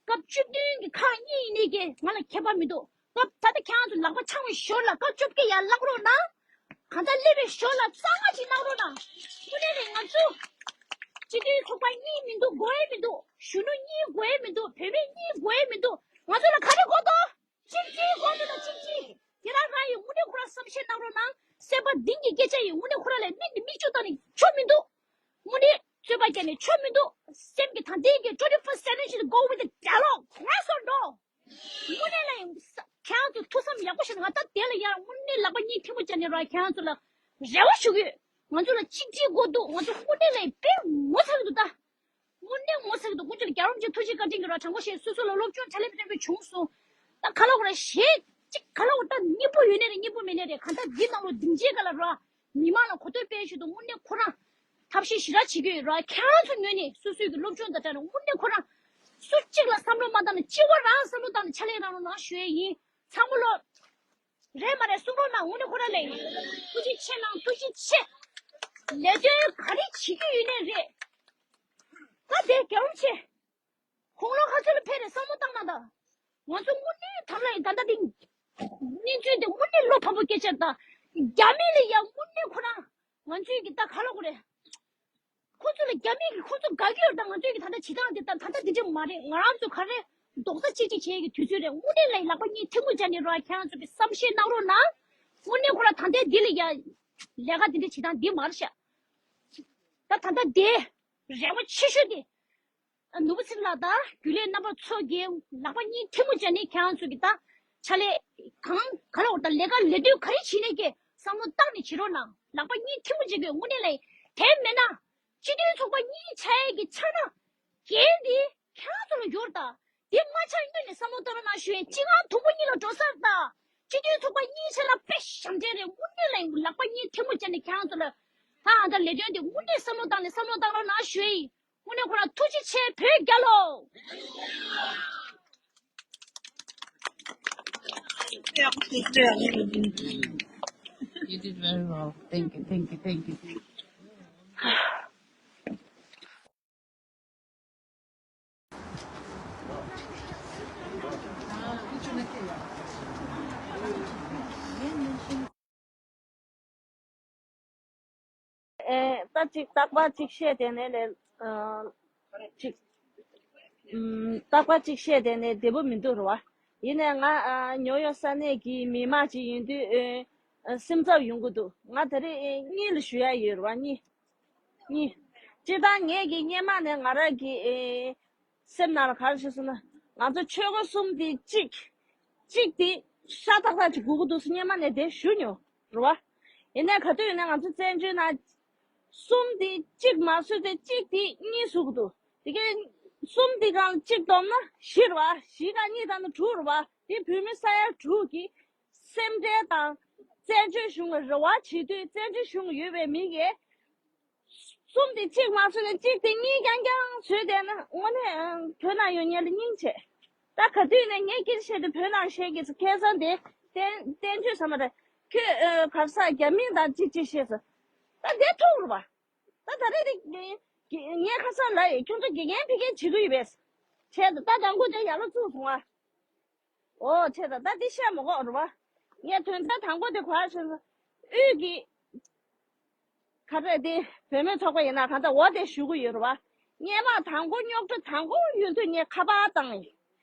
སྐབས་བཅུ་བདུན་གྱི་ཁག་གཉིས་ཡིན་ནའི་གི་ང་ལ་ཁྱད་པར་མི་འདུག་སྐབས་ད་ལྟ་ཁྱེད་རང་ཚོ་ལག་པ་འཆང་བའི་ཞོར་ལ་སྐབས་བཅོ་བརྒྱད་ཡར་བརླག་རོགས་གནང་། གང་ལྟར་སླེབས་པའི་ཞོར་ལ་གཙང་མ་ཅིག་གནང་རོགས་གནང་། དངོས་གནས་ནས་ང་ཚོ་སྤྱི་མཐུན་ཚོགས་པ་གཉིས་མི་འདུག་དགོས་ཡས་མི་འདུག་གཞོན་ནུ་གཉིས་དགོས་ཡས་མི་འདུག་བུད་མེད་གཉིས་དགོས་ཡས་མི་འདུག་ང་ཚོ་ལ་ག་རེ་དགོས་འདུག་གཅིག་གཅིག་དགོས་འདུག་ན་གཅིག་གཅིག་དེ་རང་རང་ཡིན། དངོས་གནས་ཁོ་རང་བསམ་ཤེས་གནང་རོགས་གནང་། སེམས་པ་གཏིང་གི་སྐད་ཆ་ཡིན། དངོས་གནས་ཁོ་རང་ལ་མིག་ནས་མིག་ཆུ་བཏང་ནས་ཆོ་མི་འདུག་དངོས་གནས་རྩོད་པ་རྒྱག་ནས་ཆོ་མི་འདུག་སེམས་ཀྱི་ད་ལྟའི་གི་twenty-first century should go with the dialogue. That's all, no. དངོས་གནས་ལ་ཡང་ས་ཁྱེད་རང་ཚོ་ཐུགས་བསམ་ཡག་པོ་བཞེས་ན་ང་ད་དེ་ལ་ཡང་དངོས་གནས་ལག་པ་གཉིས་ཐལ་མོ་སྦྱར་ནས་ར་ཁྱེད་རང་ཚོ་ལ་རེ་བ་ཞུ་གི་ཡོད། ང་ཚོ་ལ་གཅིག་སྒྲིལ་དགོས་འདུག་ང་ཚོ་དངོས་གནས་ལ་ཡང་དཔེ་ངོ་ཚ་གི་འདུག་ད། དངོས་གནས་ངོ་ཚ་གི་འདུག་དཀོན་མཆོག་ལ་རྒྱལ་བ་རིན་པོ་ཆེ་ཐུགས་རྗེ་བཀའ་དྲིན་གྱིས་ར་དྲང་པོ་བཤད་སོ་སོ་ལ་སློབ་སྦྱོང་དྲ་ལམ་སྟོན་པའི་བྱུང་སོང་། ད་ག་ལ་བ་ར་ཞེ་གཅིག་ག་ལ་བ་ད་སྙིང་པོ་ཡོད་ནའི་རེད། སྙིང་པོ་མེད་ནའི་རེད། གང་ལྟར་འདི་ནང་ལོ་སྡིངས་ཆའི་སྒང་ལ་ར་མི་མང་ལ་གོ་ཐོས་སྤེལ་ཞུ་འདུག་དངོས་གནས་ཁོ་རང་། ཐབས་ཤེས་ཞེ་དྲག་བྱེད་ཀྱི་ཡོད་ར། ཁྱེད་རང་ཚོ་ངོས་ནས་སོ་སོའི་གི་སློབ་སྦྱོང་དང་སྦྲགས་ནས་དངོས་གནས་ཁོ་རང་སུ་གཅིག་ལ་བསམ་བློ་མ་བཏང་ནས་གཅིག་པ་རང་བསམ་བློ་བཏང་ནས་ཕྱག་ལས་གནང་རོགས་གནང་ཞུ་ཡས་ཡིན། ཚང་མ་ལོ། རེད་མ་རེད་གསུང་རོགས་གནང་། དངོས་གནས་ཁོ་རང་ལ་ཡིན། ཐུགས་རྗེ་ཆེ་གནང་། ཐུགས་རྗེ་ཆེ། ལས་དོན་ག་རེ་བྱེད་ཀྱི་ཡོད་ནའི་རེད། ད་དེ་རྒྱལ་བ་ཆེ། དགུང་ལོ་ག་ཚོད་ལ་ཕེབས་རེད་བསམ་བློ་བཏང་གནང་དང་། ང་ཚོ་དངོས་གནས་དམ་ལ་ཡིན་ད་ལྟ་དེ། གནས་ཚུལ་དེ་དངོས་གནས་བློ་ཕམ་པོ་སྐད་ཆ་དང་། རྒྱ་མི་ལ་ཡང་དངོས་གནས་ཁོ་རང་ང་ཚོའི་གི་ད་ག་ལ་གོ་རེད། ཁོ་ཚོ་ལ་རྒྱ་མི་གི་ཁོ་ཚོ་དགའ་གི་ཡོད་ད། ང་ཚོའི་གི་ད་ལྟ་བྱེད་སྟངས་དེ་ད་ད་ལྟ་དེ་འདྲ་མ་རེད། ང་རང་ཚོ་ག་རེ་རྡོག་རྩ་གཅིག་སྒྲིལ་བྱེད་ཡས་གི་དུས་ཚོད་རེད། དངོས་གནས་ལ་ཡིན་ལག་པ་གཉིས་ཐལ་མོ་སྦྱར་ནས་རོགས། ཁྱེད་རང་ཚོ་གི་བསམ་ཤེས་གནང་རོགས་གནང་། དངོས་གནས་ཁོ་རང་ད་ལྟའི་འདི་ལ་ཡ་ལས་ཀ་འདི་འདྲ་བྱེད་སྟངས་འདི་མ་རེད་ཤག་ད་ད་ལྟ་དེ་རེ་བ་ཆེ་ཤོས་དེ། ནོར་བུ་ཚེ་རིང་ལགས་དང་རྒྱུན་ལས་རྣམ་པ་ཚོ་གིས་ལག་པ་གཉིས་ཐལ་མོ་སྦྱར་ནས་ཁྱེད་རང་ཚོ་གི་ད་ཕྱག་ལས་གང་ག་ལ་འོ་ད་ལས་ཀ་ལས་དོན་ག་རེ་བྱེད་ནས་ཀྱི་བསམ་བློ་བཏང་ནས་བྱེད་རོགས་གནང་། ལག་པ་གཉིས་ཐལ་མོ་སྦྱར་དགོས་དངོས་གནས་ལ་ཡིན། དེ་མེད་ན་སྤྱི་མཐུན་ཚོགས་པ་གཉིས་ཆགས་ཡས་ཀྱི་ཆགས་ན་འགན་འདི་ཁྱེད་རང་ཚོ་ལ་ཡོད་རེད་ད། དེ་མ་ཆགས་སྔོན་ནས་བསམ་བློ་བཏང་རོགས་གནང་ཞུ་ཡས། སྤྱི་ཁང་དུམ་བུ་གཉིས་ལ་འགྲོ་ས་རེད་ད། སྤྱི་མཐུན་ཚོགས་པ་གཉིས་ཆགས་ན་དཔེ་ཞབས་འདྲེན་རེད། དངོས་གནས་ལ་ཡིན་ལག་པ་གཉིས་ཐལ་མོ་སྦྱར་ནས་ཁྱེད་རང་ཚོ་ལ་ད་ཨ་ད་ལས་དོན་དེ་དངོས་གནས་བསམ་བློ་བཏང་ནས་བསམ་བློ་བཏང་རོགས་གནང་ཞུ་ཡས། དངོས་གནས་ཁོ་རང་ཐུགས་རྗེ་ཆེ། བོད་རྒྱལ་ལོ། You did very well. Thank you, thank you, thank you. ཨེ། ད་ཅིག་རྟག་པར་ཅིག་བཤད་དེ་ནས་ལས། ཨ། ཅིག་ཨམ། རྟག་པར་ཅིག་བཤད་དེ་ནས་བདེ་པོ་མི་འདུག་རེད་བ། ཡིན་ནའི་ང་ཨ་ཉོ་ཡོ་ས་གནས་ཀྱི་མི་མང་ཅིག་ཡིན་དུས་ཨེ། ཨ། སེམས་འཚབ་ཡོང་གི་འདུག་ང་ད་རེས་ཨེ་གཉིས་ལ་ཞུ་ཡ་ཡོད་རེད་བ། གཉིས། གཉིས། སྤྱིར་བཏང་ངས་ཀྱི་སྔོན་མ་ནས་ང་རང་གི་ཨེ། སེམས་ནང་ལ་ག་རེ་བྱུང་སོང་ན། ང་ཚོ་ཆོལ་ཁ་གསུམ་དེ་གཅིག་གཅིག་དེ་ཤ་སྟག་སྟག་ཅིག་དགོས་ཀྱི་འདུག་ཟེར་སྔོན་མ་ནས་དེ་ཞུ་མྱོང་རེད་བ། ཡིན་ནའི་ག་དུས་ཡིན་ནའི་ང་ཚོ་བཙན་བྱོལ་ནང་གསུམ་དེ་གཅིག་མ་བཟོས་ཏེ་གཅིག་དེ་གཉིས་བཟོ་གི་འདུག་དེ་གའི་གསུམ་དེ་སྒང་ལ་གཅིག་བསྡོམས་ན་བཞི་རེད་བ། བཞི་སྒང་གཉིས་བཏང་ན་དྲུག་རེད་བ། དེ་བོད་མི་ས་ཡ་དྲུག་གི་སེམས་ཁྲལ་དང་བཙན་བྱོལ་གཞུང་ལ་རེ་བ་བྱེད་དུས་བཙན་བྱོལ་གཞུང་ཡོད་པའི་མི་གིས། གསུམ་དེ་གཅིག་མ་བཟོས་ནས་གཅིག་དེ་གཉིས་རྐྱང་རྐྱང་བཟོས་བསྡད་ན་དངོས་གནས་བོད་ནང་ཡོད་མཁན་ལ་སྙིང་རྗེ། ད་ག་དུས་ནས་ངས་སྐད་ཆ་བཤད་དུས་བོད་ནང་བཤད་ཀྱི་ཁ་སང་དེ་བསྟན་བསྟན་ཆོས་ཟེར་མ་རེད། ཁྱོད་ཨ་ག་རེ་ཟ་རྒྱ་མི་དང་གཅིག་གཅིག་བཤད་སོང་། ད་དེ་ཐུག་རེད་པ། ད་ད་རེས་དེ་ངས་ཁ་སང་ལབ་ཡིན། ཁྱོད་ཚོ་དགེ་རྒན་ཕ་གིར་བྱེད་ཀྱི་ཡོད་པས། བྱས་ད་ད་དང་པོ་དེ་ཡར་ལ་བཙུགས་སོང་ཨ། ཨོ་ཆེ་ད་ད་འདི་བཤད་མ་དགོས་རེད་བ། ངས་དོན་ཚན་དང་པོ་དེ་ག་རེ་བྱས་སོང་། དབུས་ཀྱི་ག་རེ་དེ་བུད་མེད་ཚོགས་པ་ཡིན་ན་གང་ལྟར་འོ་དེ་ཞུ་གི་ཡོད་རེད་བ། སྔོན་མ་དང་པོ་རྙོག་དྲ་དང་པོ་ཡོང་དུས་ངས་ཁ་པར་བཏང་ཡིན།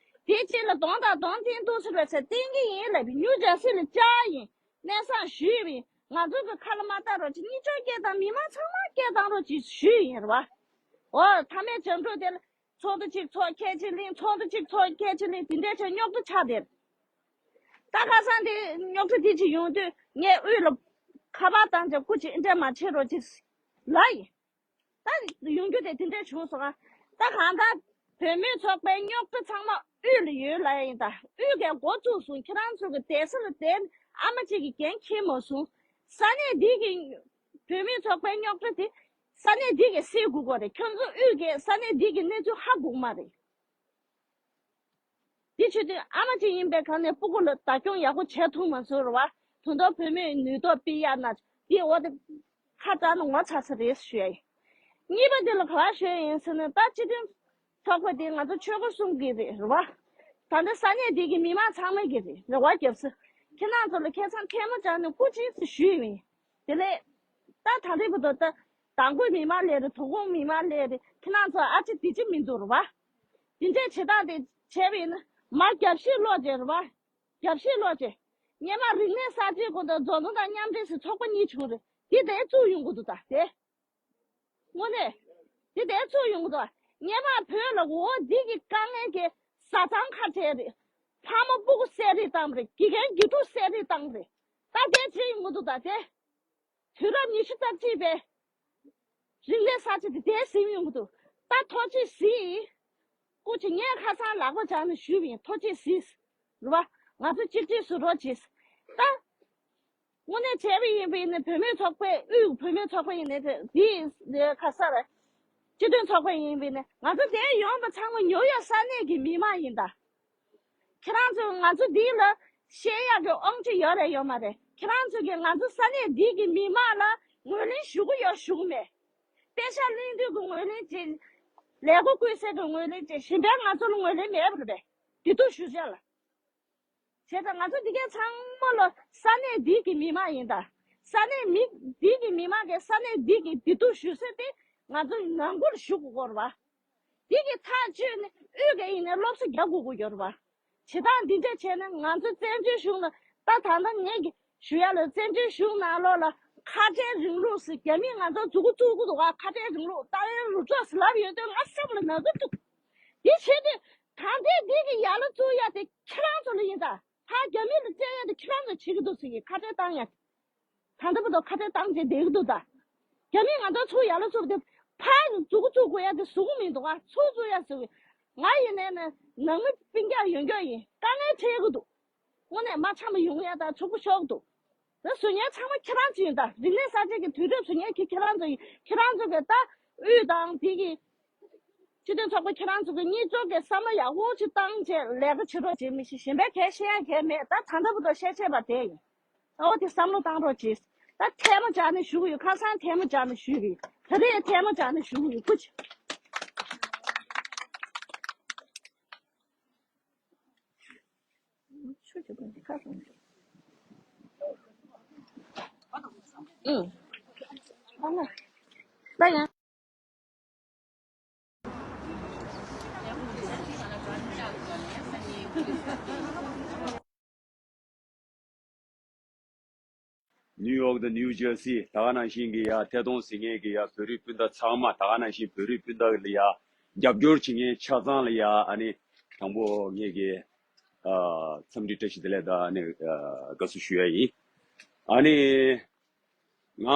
དེ་རྗེས་ལ་གདོང་དང་གདོང་བསྟན་འདུག་ཟེར་བས་ཟེར་བསྟན་གྱི་ཡིན་ལབ་པའི་ཉུ་ཇར་སི་ལ་བཅར་ཡིན། གནས་སྟངས་ཞུས་པ་ཡིན། ང་ཚོ་གི་ཁ་ལ་མ་བཏང་རོགས་གྱིས། གཉིས་ཆོག་སྐད་བཏང་མི་མང་ཚང་མ་སྐད་བཏང་རོགས་གྱིས་ཞུས་ཡིན་རེད་བ། འོ་མཐའ་མའི་བྱམས་སྒྲུང་དེ་ལ། ཚོགས་འདུ་གཅིག་ཚོགས་ཁས་གཅིག་ལེན། ཚོགས་འདུ་གཅིག་ཚོགས་ཁས་གཅིག་ལེན། དེ་འདྲའི་ཆ་རྙོག་དྲ་ཆགས་བསྡད། ད་ཁ་སང་དེ་རྙོག་དྲ་དེ་ཅིག་ཡོང་དུས་ངས་དབུས་ལ་ཁ་པར་བཏང་བྱས་སྐུ་མཁྱེན་འདི་འདྲ་མ་བྱེད་རོགས་གྱིས་ལབ་ཡིན། ད་ཡོང་རྒྱུ་དེ་དེ་འདྲ་བྱུང་སོང་ང་། ད་གང་ལྟར་བུད་མེད་ཚོགས་པའི་རྙོག་དྲ་ཚང་མ་དབུས་ལ་ཡོད་ལབ་ཡ་ཡིན། ད་དབུས་ཀྱིས་འགོ་བཙུགས་སོང་། ཁྱེད་རང་ཚོ་གི་བསྡད་ས་ལ་བསྡད། ཨ་མ་གཅིག་གིས་འགན་འཁྱེར་མ་སོང་། ས་གནས་འདི་གི་བུད་མེད་ཚོགས་པའི་རྙོག་དྲ་དེ་ས་གནས་འདི་གིས་སེལ་དགོས་ཀྱི་རེད། ཁྱོད་ཚོ་དབུས་ཀྱིས་ས་གནས་འདི་གི་གནས་ཚུལ་ཧ་གོ་གི་མ་རེད། འདི་བྱེད་དུས་ཨ་མ་གཅིག་ཡིན་པའི་སྒང་ནས་སྤུ་གུ་ལ་བདག་སྐྱོང་ཡག་པོ་བྱས་ཐུབ་མ་སོང་རེད་བ། དོན་དག་བུད་མེད་ནུས་སྟོབས་སྤེལ་ཡག་ན་འདི་འོ་དེ་ཁ་བྲལ་ན་ངོ་ཚ་ས་རེད་ཞུ་ཡ་ཡིན། གཉིས་པ་འདི་ལ་ག་པར་ཞུ་ཡ་ཡིན་ཟེར་ན། ད་སྤྱི་མཐུན་ཚོགས་པ་འདི་ང་ཚོ་ཆོལ་ཁ་གསུམ་གྱི་རེད་རེད་བ། ད་ལྟ་ས་གནས་འདི་གི་མི་མང་ཚང་མ་གི་རེད། རེ་བ་རྒྱབ་ས། ཁྱེད་རང་ཚོ་ལ་ཁ་སང་ཐལ་མོ་སྦྱར་ནས་སྐུ་མཁྱེན་ཟེར་ཞུས་ཡིན། དེ་ལས་ད་ད་རེས་བར་དུ་ད་མདང་དགོང་མི་མང་སླེབས་རེད། དོ་དགོང་མི་མང་སླེབས་རེད། ཁྱེད་རང་ཚོ་ཨ་ཅེ་དེ་ཅི་མི་འདུག་རེད་བ། དེ་འདྲས་བྱེད་སྟངས་དེ་བྱས་པ་ཡིན་ན་མར་རྒྱབ་བཤིག་སློག་བྱས་རེད་བ། རྒྱབ་བཤིག་སློག་བྱས། སྔོན་མ་རིག་གནས་གསར་བརྗེའི་སྐོར་དུ་རྫོང་དང་མཉམ་འབྲེལ་ཟེར་ཚོགས་པ་གཉིས་བྱུང་རེད། དེ་དེ་བཙུགས་ཡོང་གི་འདུག་ད་དེ། དངོས་གནས། དེ་དེ་བཙུགས་ཡོང་གི་འདུག་སྔོན་མ་བོད་ལ་འོ་འདི་གི་དཀའ་ངལ་གྱི་བཟའ་ཚང་ཁ་བྲལ་རེད། ཕ་མ་སྤུ་གུ་བསད་རེས་བཏང་རེད། དགེ་རྒན་དགེ་ཕྲུག་བསད་རེས་བཏང་རེད། ད་དེ་བྱེད་ཡོང་གི་འདུག་ད་དེ། དུས་རབས་ཉི་ཤུ་རྩ་གཅིག་པའི་རིག་གནས་གསར་བརྗེ་དེ་དེ་ཟིན་ཡོང་གི་འདུག་ད་ཐུགས་རྗེ་གཟིགས། སྐུ་མཁྱེན་ངས་ཁ་སང་ལག་པ་སྦྱར་ནས་ཞུས་པ་ཡིན། ཐུགས་རྗེ་གཟིགས། རེད་བ། ང་ཚོ་གཅིག་སྒྲིལ་བཟོ་རོགས་གྱིས། ད། དངོས་གནས་བྱས་པ་ཡིན་པ་ཡིན་ན་བུད་མེད་ཚོགས་པའི་དབུས་བུད་མེད་ཚོགས་པ་ཡིན་ན་དེ་འདི་ག་ས་རེད། སྤྱི་མཐུན་ཚོགས་པ་ཡིན་པ་ཡིན་ན་ང་ཚོ་དེ་ཡོང་པ་ཚང་མ་ཉོ་ཡ་ས་གནས་ཀྱི་མི་མང་ཡིན་ད། ཁྱེད་རང་ཚོས་ང་ཚོ་འདི་ལ་བཤད་ཡག་གི་དབང་ཆ་ཡོད་རེད་ཡོད་མ་རེད། ཁྱེད་རང་ཚོ་གིས་ང་ཚོ་ས་གནས་འདི་གི་མི་མང་ལ་ངོས་ལེན་ཞུ་གི་ཡོད་ཞུ་གི་མེད། པེ་ཤ་ལེན་དུས་ཀྱི་ངོས་ལེན་བྱེད། ལས་སྒོ་བསྐུལ་སའི་གི་ངོས་ལེན་བྱེད། གཞན་པའི་ང་ཚོ་ལ་ངོས་ལེན་མེད་པ་རེད་པས། བདེ་སྡུག་ཞུ་བྱ་ལ། བྱས་ཙང་ང་ཚོ་འདི་གའི་ཚང་མ་ལ་ས་གནས་འདི་གི་མི་མང་ཡིན་ད། ས་གནས་མི་འདི་གི་མི་མང་གི་ས་གནས་འདི་གི་བདེ་སྡུག་ཞུ་སའི་དེ་ང་ཚོ་ནང་ཁུལ་ཞུ་དགོས་རེད་བ། འདི་གི་ཐག་གཅོད་ནི་དབུས་ག་ཡིན་ནའི་སློབ་གསོ་རྒྱག་དགོས་ཀྱི་ཡོད་རེད་བ། བྱེད་སྟངས་འདི་འདྲ་བྱས་ན་ང་ཚོ་བཙན་བྱོལ་གཞུང་ལ་ད་ད་ལྟ་ངས་ཀྱི་ཞུ་ཡ་ལ་བཙན་བྱོལ་གཞུང་ནང་ལོགས་ལ་ཁ་བྲལ་རིང་ལུགས་སུ་རྒྱ་མིས་ང་ཚོ་མཛུབ་གུ་བཙུགས་ཀྱི་འདུག་ག་ཁ་བྲལ་རིང་ལུགས་ཏཱ་ལའི་རུ་ཚོགས་སུ་ལབ་ཡོད་དུས་ང་སེམས་ལ་ན་ཚ་འདུག་འདི་བྱེད་དུས་ད་ལྟའི་འདི་གི་ཡ་ལ་བཙུགས་ཡ་དེ་ཁྱེད་རང་ཚོ་ལ་ཡིན་ད། ད་རྒྱ་མི་ལ་བཙན་ཡ་དེ་ཁྱེད་རང་ཚོ་བྱེད་ཀྱི་འདུག་ཟེར་གྱི་ཁ་བྲལ་བཏང་ཡ། ད་ལྟ་བར་དུ་ཁ་བྲལ་བཏང་བྱས་བསྡད་ཀྱི་འདུག་ད། རྒྱ་མིས་ང་ཚོ་ཚུར་ཡར་ལ་བཙུགས་ཏེ་ཕར་མཛུབ་གུ་བཙུགས་དགོས་ཡ་དེ་ཟུག་གི་མི་འདུག་ག་ཚུར་བཙུགས་ཡ་ཟེར་གི། ང་ཡིན་ནའི་ནང་མི་སྤུན་ཀྱག་ཡོད་མཁན་ཡིན། དཀའ་ངལ་འཕྲད་ཀྱི་འདུག་དངོས་གནས་མ་འཆམ་པ་ཡོང་ཡ་ད་ཕྱུག་པོ་ཤོར་གི་འདུག་ད་བཟོ་མཁན་ཚང་མ་ཁྱེད་རང་ཚོ་ཡིན་ད། རིག་གནས་གསར་བརྗེ་གི་དུས་དེབ་བཟོ་མཁན་ཁྱེད་ཁྱེད་རང་ཚོ་ཡིན། ཁྱེད་རང་ཚོ་གི་ད་དབུས་དང་དེ་གི་སྤྱི་མཐུན་ཚོགས་པ་ཁྱེད་རང་ཚོ་གི་གཉིས་ཚོགས་ཀྱི་བསམ་བློ་ཡག་པོ་ཅིག་བཏང་བྱས་ལས་ཀ་བྱེད་རོགས་བྱེད་མི་ཤེས། གཞན་པའི་གས་བཤད་ཡ་གས་མེད། ད་ད་ལྟ་བར་དུ་བཤད་བཤད་པ་དེ་ཡིན། ཨོ་དེ་བསམ་བློ་བཏང་རོགས་བྱེད། ད་ཐལ་མོ་སྦྱར་ནས་ཞུ་གི་ཡོད། ཁ་སང་ཐལ་མོ་སྦྱར་ནས་ཞུ་གི་ཡོད། ད་རེས་ཐལ་མོ་སྦྱར་ནས་ཞུ་གི་ཡོད། སྐུ་མཁྱེན། ཨུ། ཨ་ལ། ད་ཡང་། ནིའུ་ཡོག་དང་ནིའུ་ཇར་སི་ད་ག་ནང་བཞིན་གྱི་ཡ་ཐད་གཏོང་ཟིན་མཁན་གྱི་ཡ་བོད་རིགས་སྤུན་ཟླ་ཚང་མ། ད་ག་ནང་བཞིན་བོད་རིགས་སྤུན་ཟླ་ལ་ཡ་རྒྱབ་སྐྱོར་བྱེད་མཁན་ཆ་ཚང་ལ་ཡ་ཨ་ནི་དང་པོ་ངེད་ཀྱི་ཨ་འཚམས་འདྲི་བཀྲ་ཤིས་བདེ་ལེགས་དང་ཨ་ནི་ཨ་དགའ་བསུ་ཞུ་ཡ་ཡིན། ཨ་ནི་ང་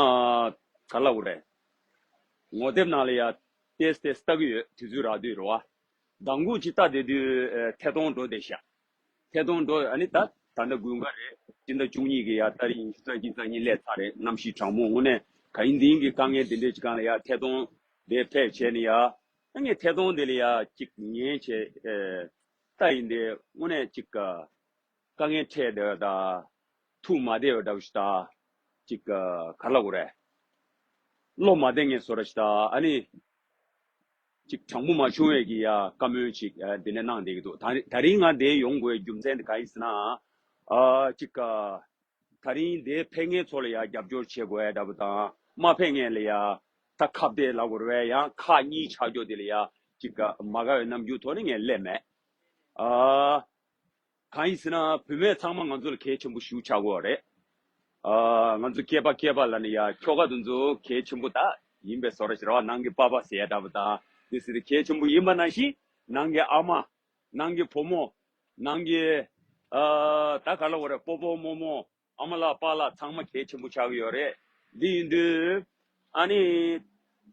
ག་ལབ་དགོས་རེད། ངོ་དེབ་ནང་ལ་ཡ་ཏེས་ཏེས་ལྟ་གི་ཡོད། དུས་ཚོད་རག་དུས་རེད་བ། མདང་དགོང་ཅིག་ལྟ་བསྡད་དུས་ཨ་ཐད་གཏོང་འགྲོ་བསྡད་ཤག་ཐད་གཏོང་འགྲོ། ཨ་ནི་ད་ད་ལྟ་དགུན་ཁ་རེད། སྤྱི་ཟླ་བཅུ་གཉིས་ཀྱི་ཡ་ཏ་རིག་ཉི་ཤུ་རྩ་གཅིག་རྩ་གཉིས་སླེབས་ཚར་རེད། གནམ་གཤིས་གྲང་མོ། དངོས་གནས་ག་ཡིན་འདི་ཡིན་གྱི་དཀའ་ངལ་འདི་འདྲའི་ཅིག་སྒང་ལ་ཡ་ཐད་གཏོང་དེ་ཕེབས་བྱས་ནས་ཡ། ཨ་ངས་ཐད་གཏོང་དེ་ལ་ཡ་ཅིག་ཉན་བྱས་ཨེ་ལྟ་ཡིན་དེ་དངོས་གནས་ཅིག་ག་དཀའ་ངལ་འཕྲད་བསྡད་པ་དང་། ཐུགས་མ་བདེ་བ་འདྲ་བོ་ཞིག་དང་། ཅིག་ག་ག་ལབ་དགོས་རེད། བློ་མ་བདེ་མཁན་བཟོ་འདྲ་ཞིག་དང་། ཨ་ནི་ཅིག་དྲང་པོ་མ་བྱུང་བའི་གི་ཡ་བཀའ་མོལ་ཅིག་ཨ་འདི་ནས་གནང་བསྡད་ཀྱི་འདུག་ད་ད་རིང་ང་འདིར་ཡོང་དགོས་རྒྱུ་མཚན་དེ་ག་ཡིན་ཟེར་ན། ཨ་ཅིག་ག་ད་རིང་འདིར་ཕེབས་མཁན་ཚོ་ལ་ཡ་རྒྱབ་སྐྱོར་བྱེད་དགོས་ཡ་འདྲ་པོ་དང་། མ་ཕེབས་མཁན་ལ་ཡ་ད་ཁ་བརྡ་ལབ་དགོས་རེད་པས། ཡང་ཁག་གཉིས་ཆགས་རྒྱུ་དེ་ལ་ཡ་ཅིག་ག་མ་དགའ་བའི་རྣམ་འགྱུར་ཐོག་ནས་ངས་སླེབས་མེད། ཨ། གང་ཡིན་ཟེར་ན་བུད་མེད་ཚང་མ་ང་ཚོ་ལ་གལ་ཆེན་པོ་ཞེ་པོ་ཆགས་ཀྱི་ཡོད་རེད། ཨ། ང་ཚོ་སྐྱེས་པ་སྐྱེས་པ་ལབ་ནས་ཡ་ཁྱོ་ག་དེ་ཚོ་གལ་ཆེན་པོ་ད་ཡིན་པའི་བཟོ་འདྲ་ཞིག་རེད་བ། ནང་གི་པ་ཕ་ཟེར་ཡ་འདྲ་པོ་དང་དེ་ཟེར་ཏེ་གལ་ཆེན་པོ་ཡིན་པ་ནང་བཞིན་ནང་གི་ཨ་མ། ནང་གི་བུ་མོ། ནང་གི་ཨ་ད་ག་ལབ་དགོས་རེད། སྤོ་སྤོ་རྨོ་རྨོ། ཨ་མ་ལགས་པཱ་ལགས་ཚང་མ་གལ་ཆེན་པོ་ཆགས་ཀྱི་ཡོད་རེད། འདི་ཡིན་དུས་ཨ་ནི་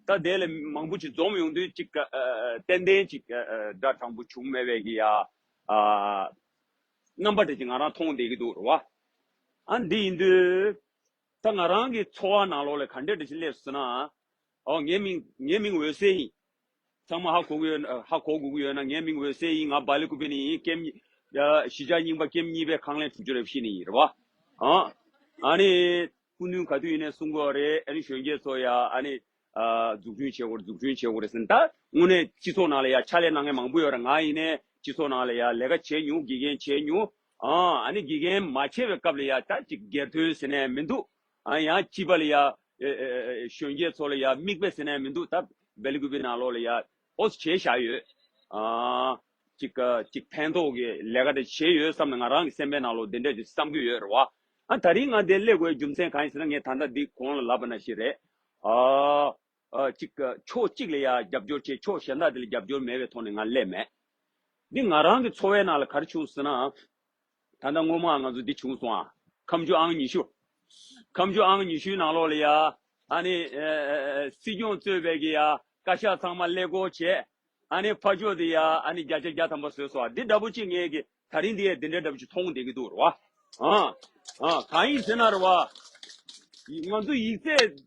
ད་དེ་ལས་མང་པོ་ཅིག་འཛོམས་ཡོང་དུས་ཅིག་ཨ་ཨ་ཏན་ཏན་ཅིག་ཨ་ཨ་འདྲ་དྲང་པོ་བྱུང་མེད་པའི་གི་ཡ་ཨ་རྣམ་པ་འདྲ་ཅིག་ང་རང་མཐོང་བསྡད་ཀྱི་འདུག་རེད་བ། ཨ་འདི་ཡིན་དུས་ད་ང་རང་གི་འཚོ་བ་ནང་ལོགས་ལ་ག་འདྲ་འདྲ་ཞིག་སླེབས་སོང་ན། ཨོ་ངའི་མིང་ངའི་མིང་འོད་ཟེར་ཡིན། ཚང་མ་ཧ་གོ་གི་ཡོད་ན་ཧ་གོ་དགོས་ཀྱི་ཡོད་ན། ངའི་མིང་འོད་ཟེར་ཡིན། ང་སྦ་ལི་ཀུ་པེ་ནས་ཡིན། ཀེམ་གཞིས་ཆགས་རྙིང་པ་ཀེམ་གཉིས་པའི་ཁང་ལན་དྲུག་ཅུ་རེ་བཞི་ནས་ཡིན་རེད་བ། ཨ་ཨ་ནི་སྐུ་མདུན་ག་དུས་ཡིན་ནའི་གསུང་གི་ཡོད་རེད། ཨ་ནི་གཞོན་སྐྱེས་ཚོ་ཡ་ཨ་ནི་ཨ་འཛུགས་སྐྲུན་བྱེད་དགོས་རེད། འཛུགས་སྐྲུན་བྱེད་དགོས་རེད་ཟེར་ན། ད་དངོས་གནས་སྤྱི་ཚོགས་ནང་ལ་ཡ་ཕྱག་ལས་གནང་མཁན་མང་པོ་ཡོད་རེད། ང་ཡིན་ནའི་སྤྱི་ཚོགས་ནང་ལ་ཡ་ལས་ཀ་བྱས་མྱོང་། དགེ་རྒན་བྱས་མྱོང་། ཨ་ཨ་ནི་དགེ་རྒན་མ་བྱས་པའི་སྐབས་ལ་ཡ་ད་ཅིག་སྒེར་དོན་ཟེར་ནའི་མི་འདུག་ཨ་ཡང་སྤྱི་པ་ལ་ཡ་ཨེ་ཨེ་ཨེ་གཞོན་སྐྱེས་ཚོ་ལ་ཡ་མིག་དཔེ་ཟེར་ནའི་མི་འདུག་ད་སྦེ་ལི་ཀུ་པི་ནང་ལོགས་ལ་ཡ་ཨོ་ཙི་བྱས་བཞག་ཡོད། ཨ་ཅིག་ཨ་ཅིག་ཕན་ཐོགས་ཀྱི་ལས་ཀ་དེ་བྱས་ཡོད་བསམ་ནས་ང་རང་གི་སེམས་པའི་ནང་ལོགས་དེ་འདྲ་ཅིག་བསམ་གྱི་ཡོད་རེད་བ། ཨ་ད་རིང་ང་འདིར་སླེབས་དགོས་རྒྱུ་མཚན་གང་ཡིན་ཟེར་ན། ངས་ད་ལྟ་འདི་གོང་ལ་ལབ་པ་ནང་བཞིན་རེད། ཨ་ཨ་ཅིག་ཨ་ཕྱོགས་གཅིག་ལ་ཡ་རྒྱབ་སྐྱོར་བྱས། ཕྱོགས་གཞན་དག་དེ་ལ་རྒྱབ་སྐྱོར་མེད་པའི་ཐོག་ནས་ང་སླེབས་མེད། འདི་ང་རང་གི་འཚོ་བའི་ནང་ལ་ག་རེ་བྱུང་ཟེར་ན། ད་ལྟ་སྔོན་མ་ང་ཚོ་འདི་བྱུང་སོང་ཨ། ཁ་མཆུ་ཨང་ཉི་ཤུ། ཁ་མཆུ་ཨང་ཉི་ཤུའི་ནང་ལོགས་ལ་ཡ། ཨ་ནི་ཨ་ཨ་ཨ་སྲིད་སྐྱོང་གཙོས་པའི་གི་ཡ་བཀའ་ཤག་ཚང་མ་ཀླད་ཀོར་བྱས། ཨ་ནི་ཕར་ཕྱོགས་དེ་ཡ་ཨ་ནི་བརྒྱ་ཆ་བརྒྱ་ཐམ་པ་བཟོས་སོང་ཨ། འདི་འདྲ་པོ་ཅིག་ངས་གི་ད་རིང་འདི་ཡ་འདི་འདྲ་འདྲ་པོ་ཅིག་མཐོང་བསྡད་ཀྱི་འདུག་རེད་བ། ཨ་ཨ་གང་ཡིན་ཟེར་ན་རེད་བ། ང་ཚོ་ཡིག་ཚད་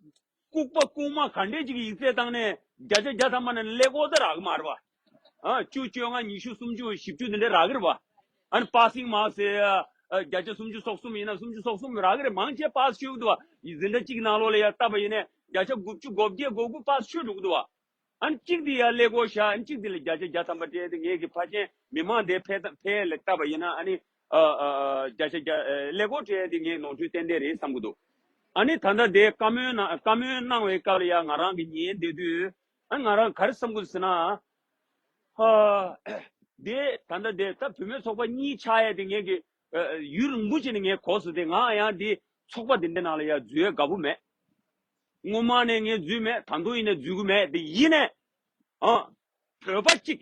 ལྐུགས་པ་ལྐུགས་མ་ག་འདྲས་ཅིག་ཡིག་ཚད་བཏང་ནས་བརྒྱ་ཆ་བརྒྱ་ཐམ་པ་ནས་ཀླད་ཀོར་ད་རག་གི་མ་རེད་པ། ཨ་བཅུ་བཅོ་ལྔ་ཉི་ཤུ་སུམ་ཅུ་བཞི་བཅུ་འདི་འདྲས་རག་གི་རེད་པ། ཨ་ནི་པ་སིང་མར་ཀ་ཟེར་ཡ་བརྒྱ་ཆ་སུམ་ཅུ་སོ་གསུམ་ཡིན་ན་སུམ་ཅུ་སོ་གསུམ་རག་གི་རེད། མང་ཆེ་པ་སི་ཆོད་ཀྱི་འདུག་པ། འཛིན་གྲྭ་གཅིག་ནང་ལོགས་ལ་ཡ་བལྟས་པ་ཡིན་ནའི་བརྒྱ་ཆ་དགུ་བཅུ་གོ་བརྒྱད་གོ་དགུ་པ་སི་ཆོད་འགྲོ་གི་འདུག་པ། ཨ་ནི་གཅིག་དེ་ཡ་ཀླད་ཀོར་བཞག་ཨ་ནི་གཅིག་དེ་ལ་བརྒྱ་ཆ་བརྒྱ་ཐམ་པ་སྤྲད་དེ་ངས་ཀྱི་ཕལ་ཆེར་མི་མང་དེ་ཕལ་ཕལ་ལ་བལྟས་པ་ཡིན་ན་ཨ་ནི་ཨ་ཨ་ཨ་བརྒྱ་ཆ་བརྒྱ་ཨ་ཀླད་ཀོར་སྤྲད་དེ་ངས་ནོར་འཁྲུལ་ཏན་ཏན་རེད་བསམ་གྱི་འདུག་ཨ་ནི་ད་ལྟ་དེ་བཀའ་མོལ་གནང་བཀའ་མོལ་གནང་བའི་སྐབས་ལ་ཡ་ང་རང་གི་ཉན་བསྡད་དུས་ཨ་ང་རང་ག་རེ་བསམ་གྱི་འདུག་ཟེར་ན། ཨ་དེ་ད་ལྟ་དེ་ད་བུད་མེད་ཚོགས་པ་གཉིས་ཆགས་ཡ་དེ་ངས་ཀྱི་ཨ་ཨ་ཡུན་རིང་པོ་ཅིག་ནས་ངས་གོ་སོང་། དེ་ང་ཡང་དེ་ཚོགས་པ་དེ་འདྲའི་ནང་ལ་ཡ་འཛུལ་ཡ་དགའ་པོ་མེད། སྔོན་མ་ནས་ངས་འཛུལ་མེད། ད་དུང་ཡིན་ནས་འཛུལ་གི་མེད། དེ་ཡིན་ནས་ཨ་བོད་པ་གཅིག་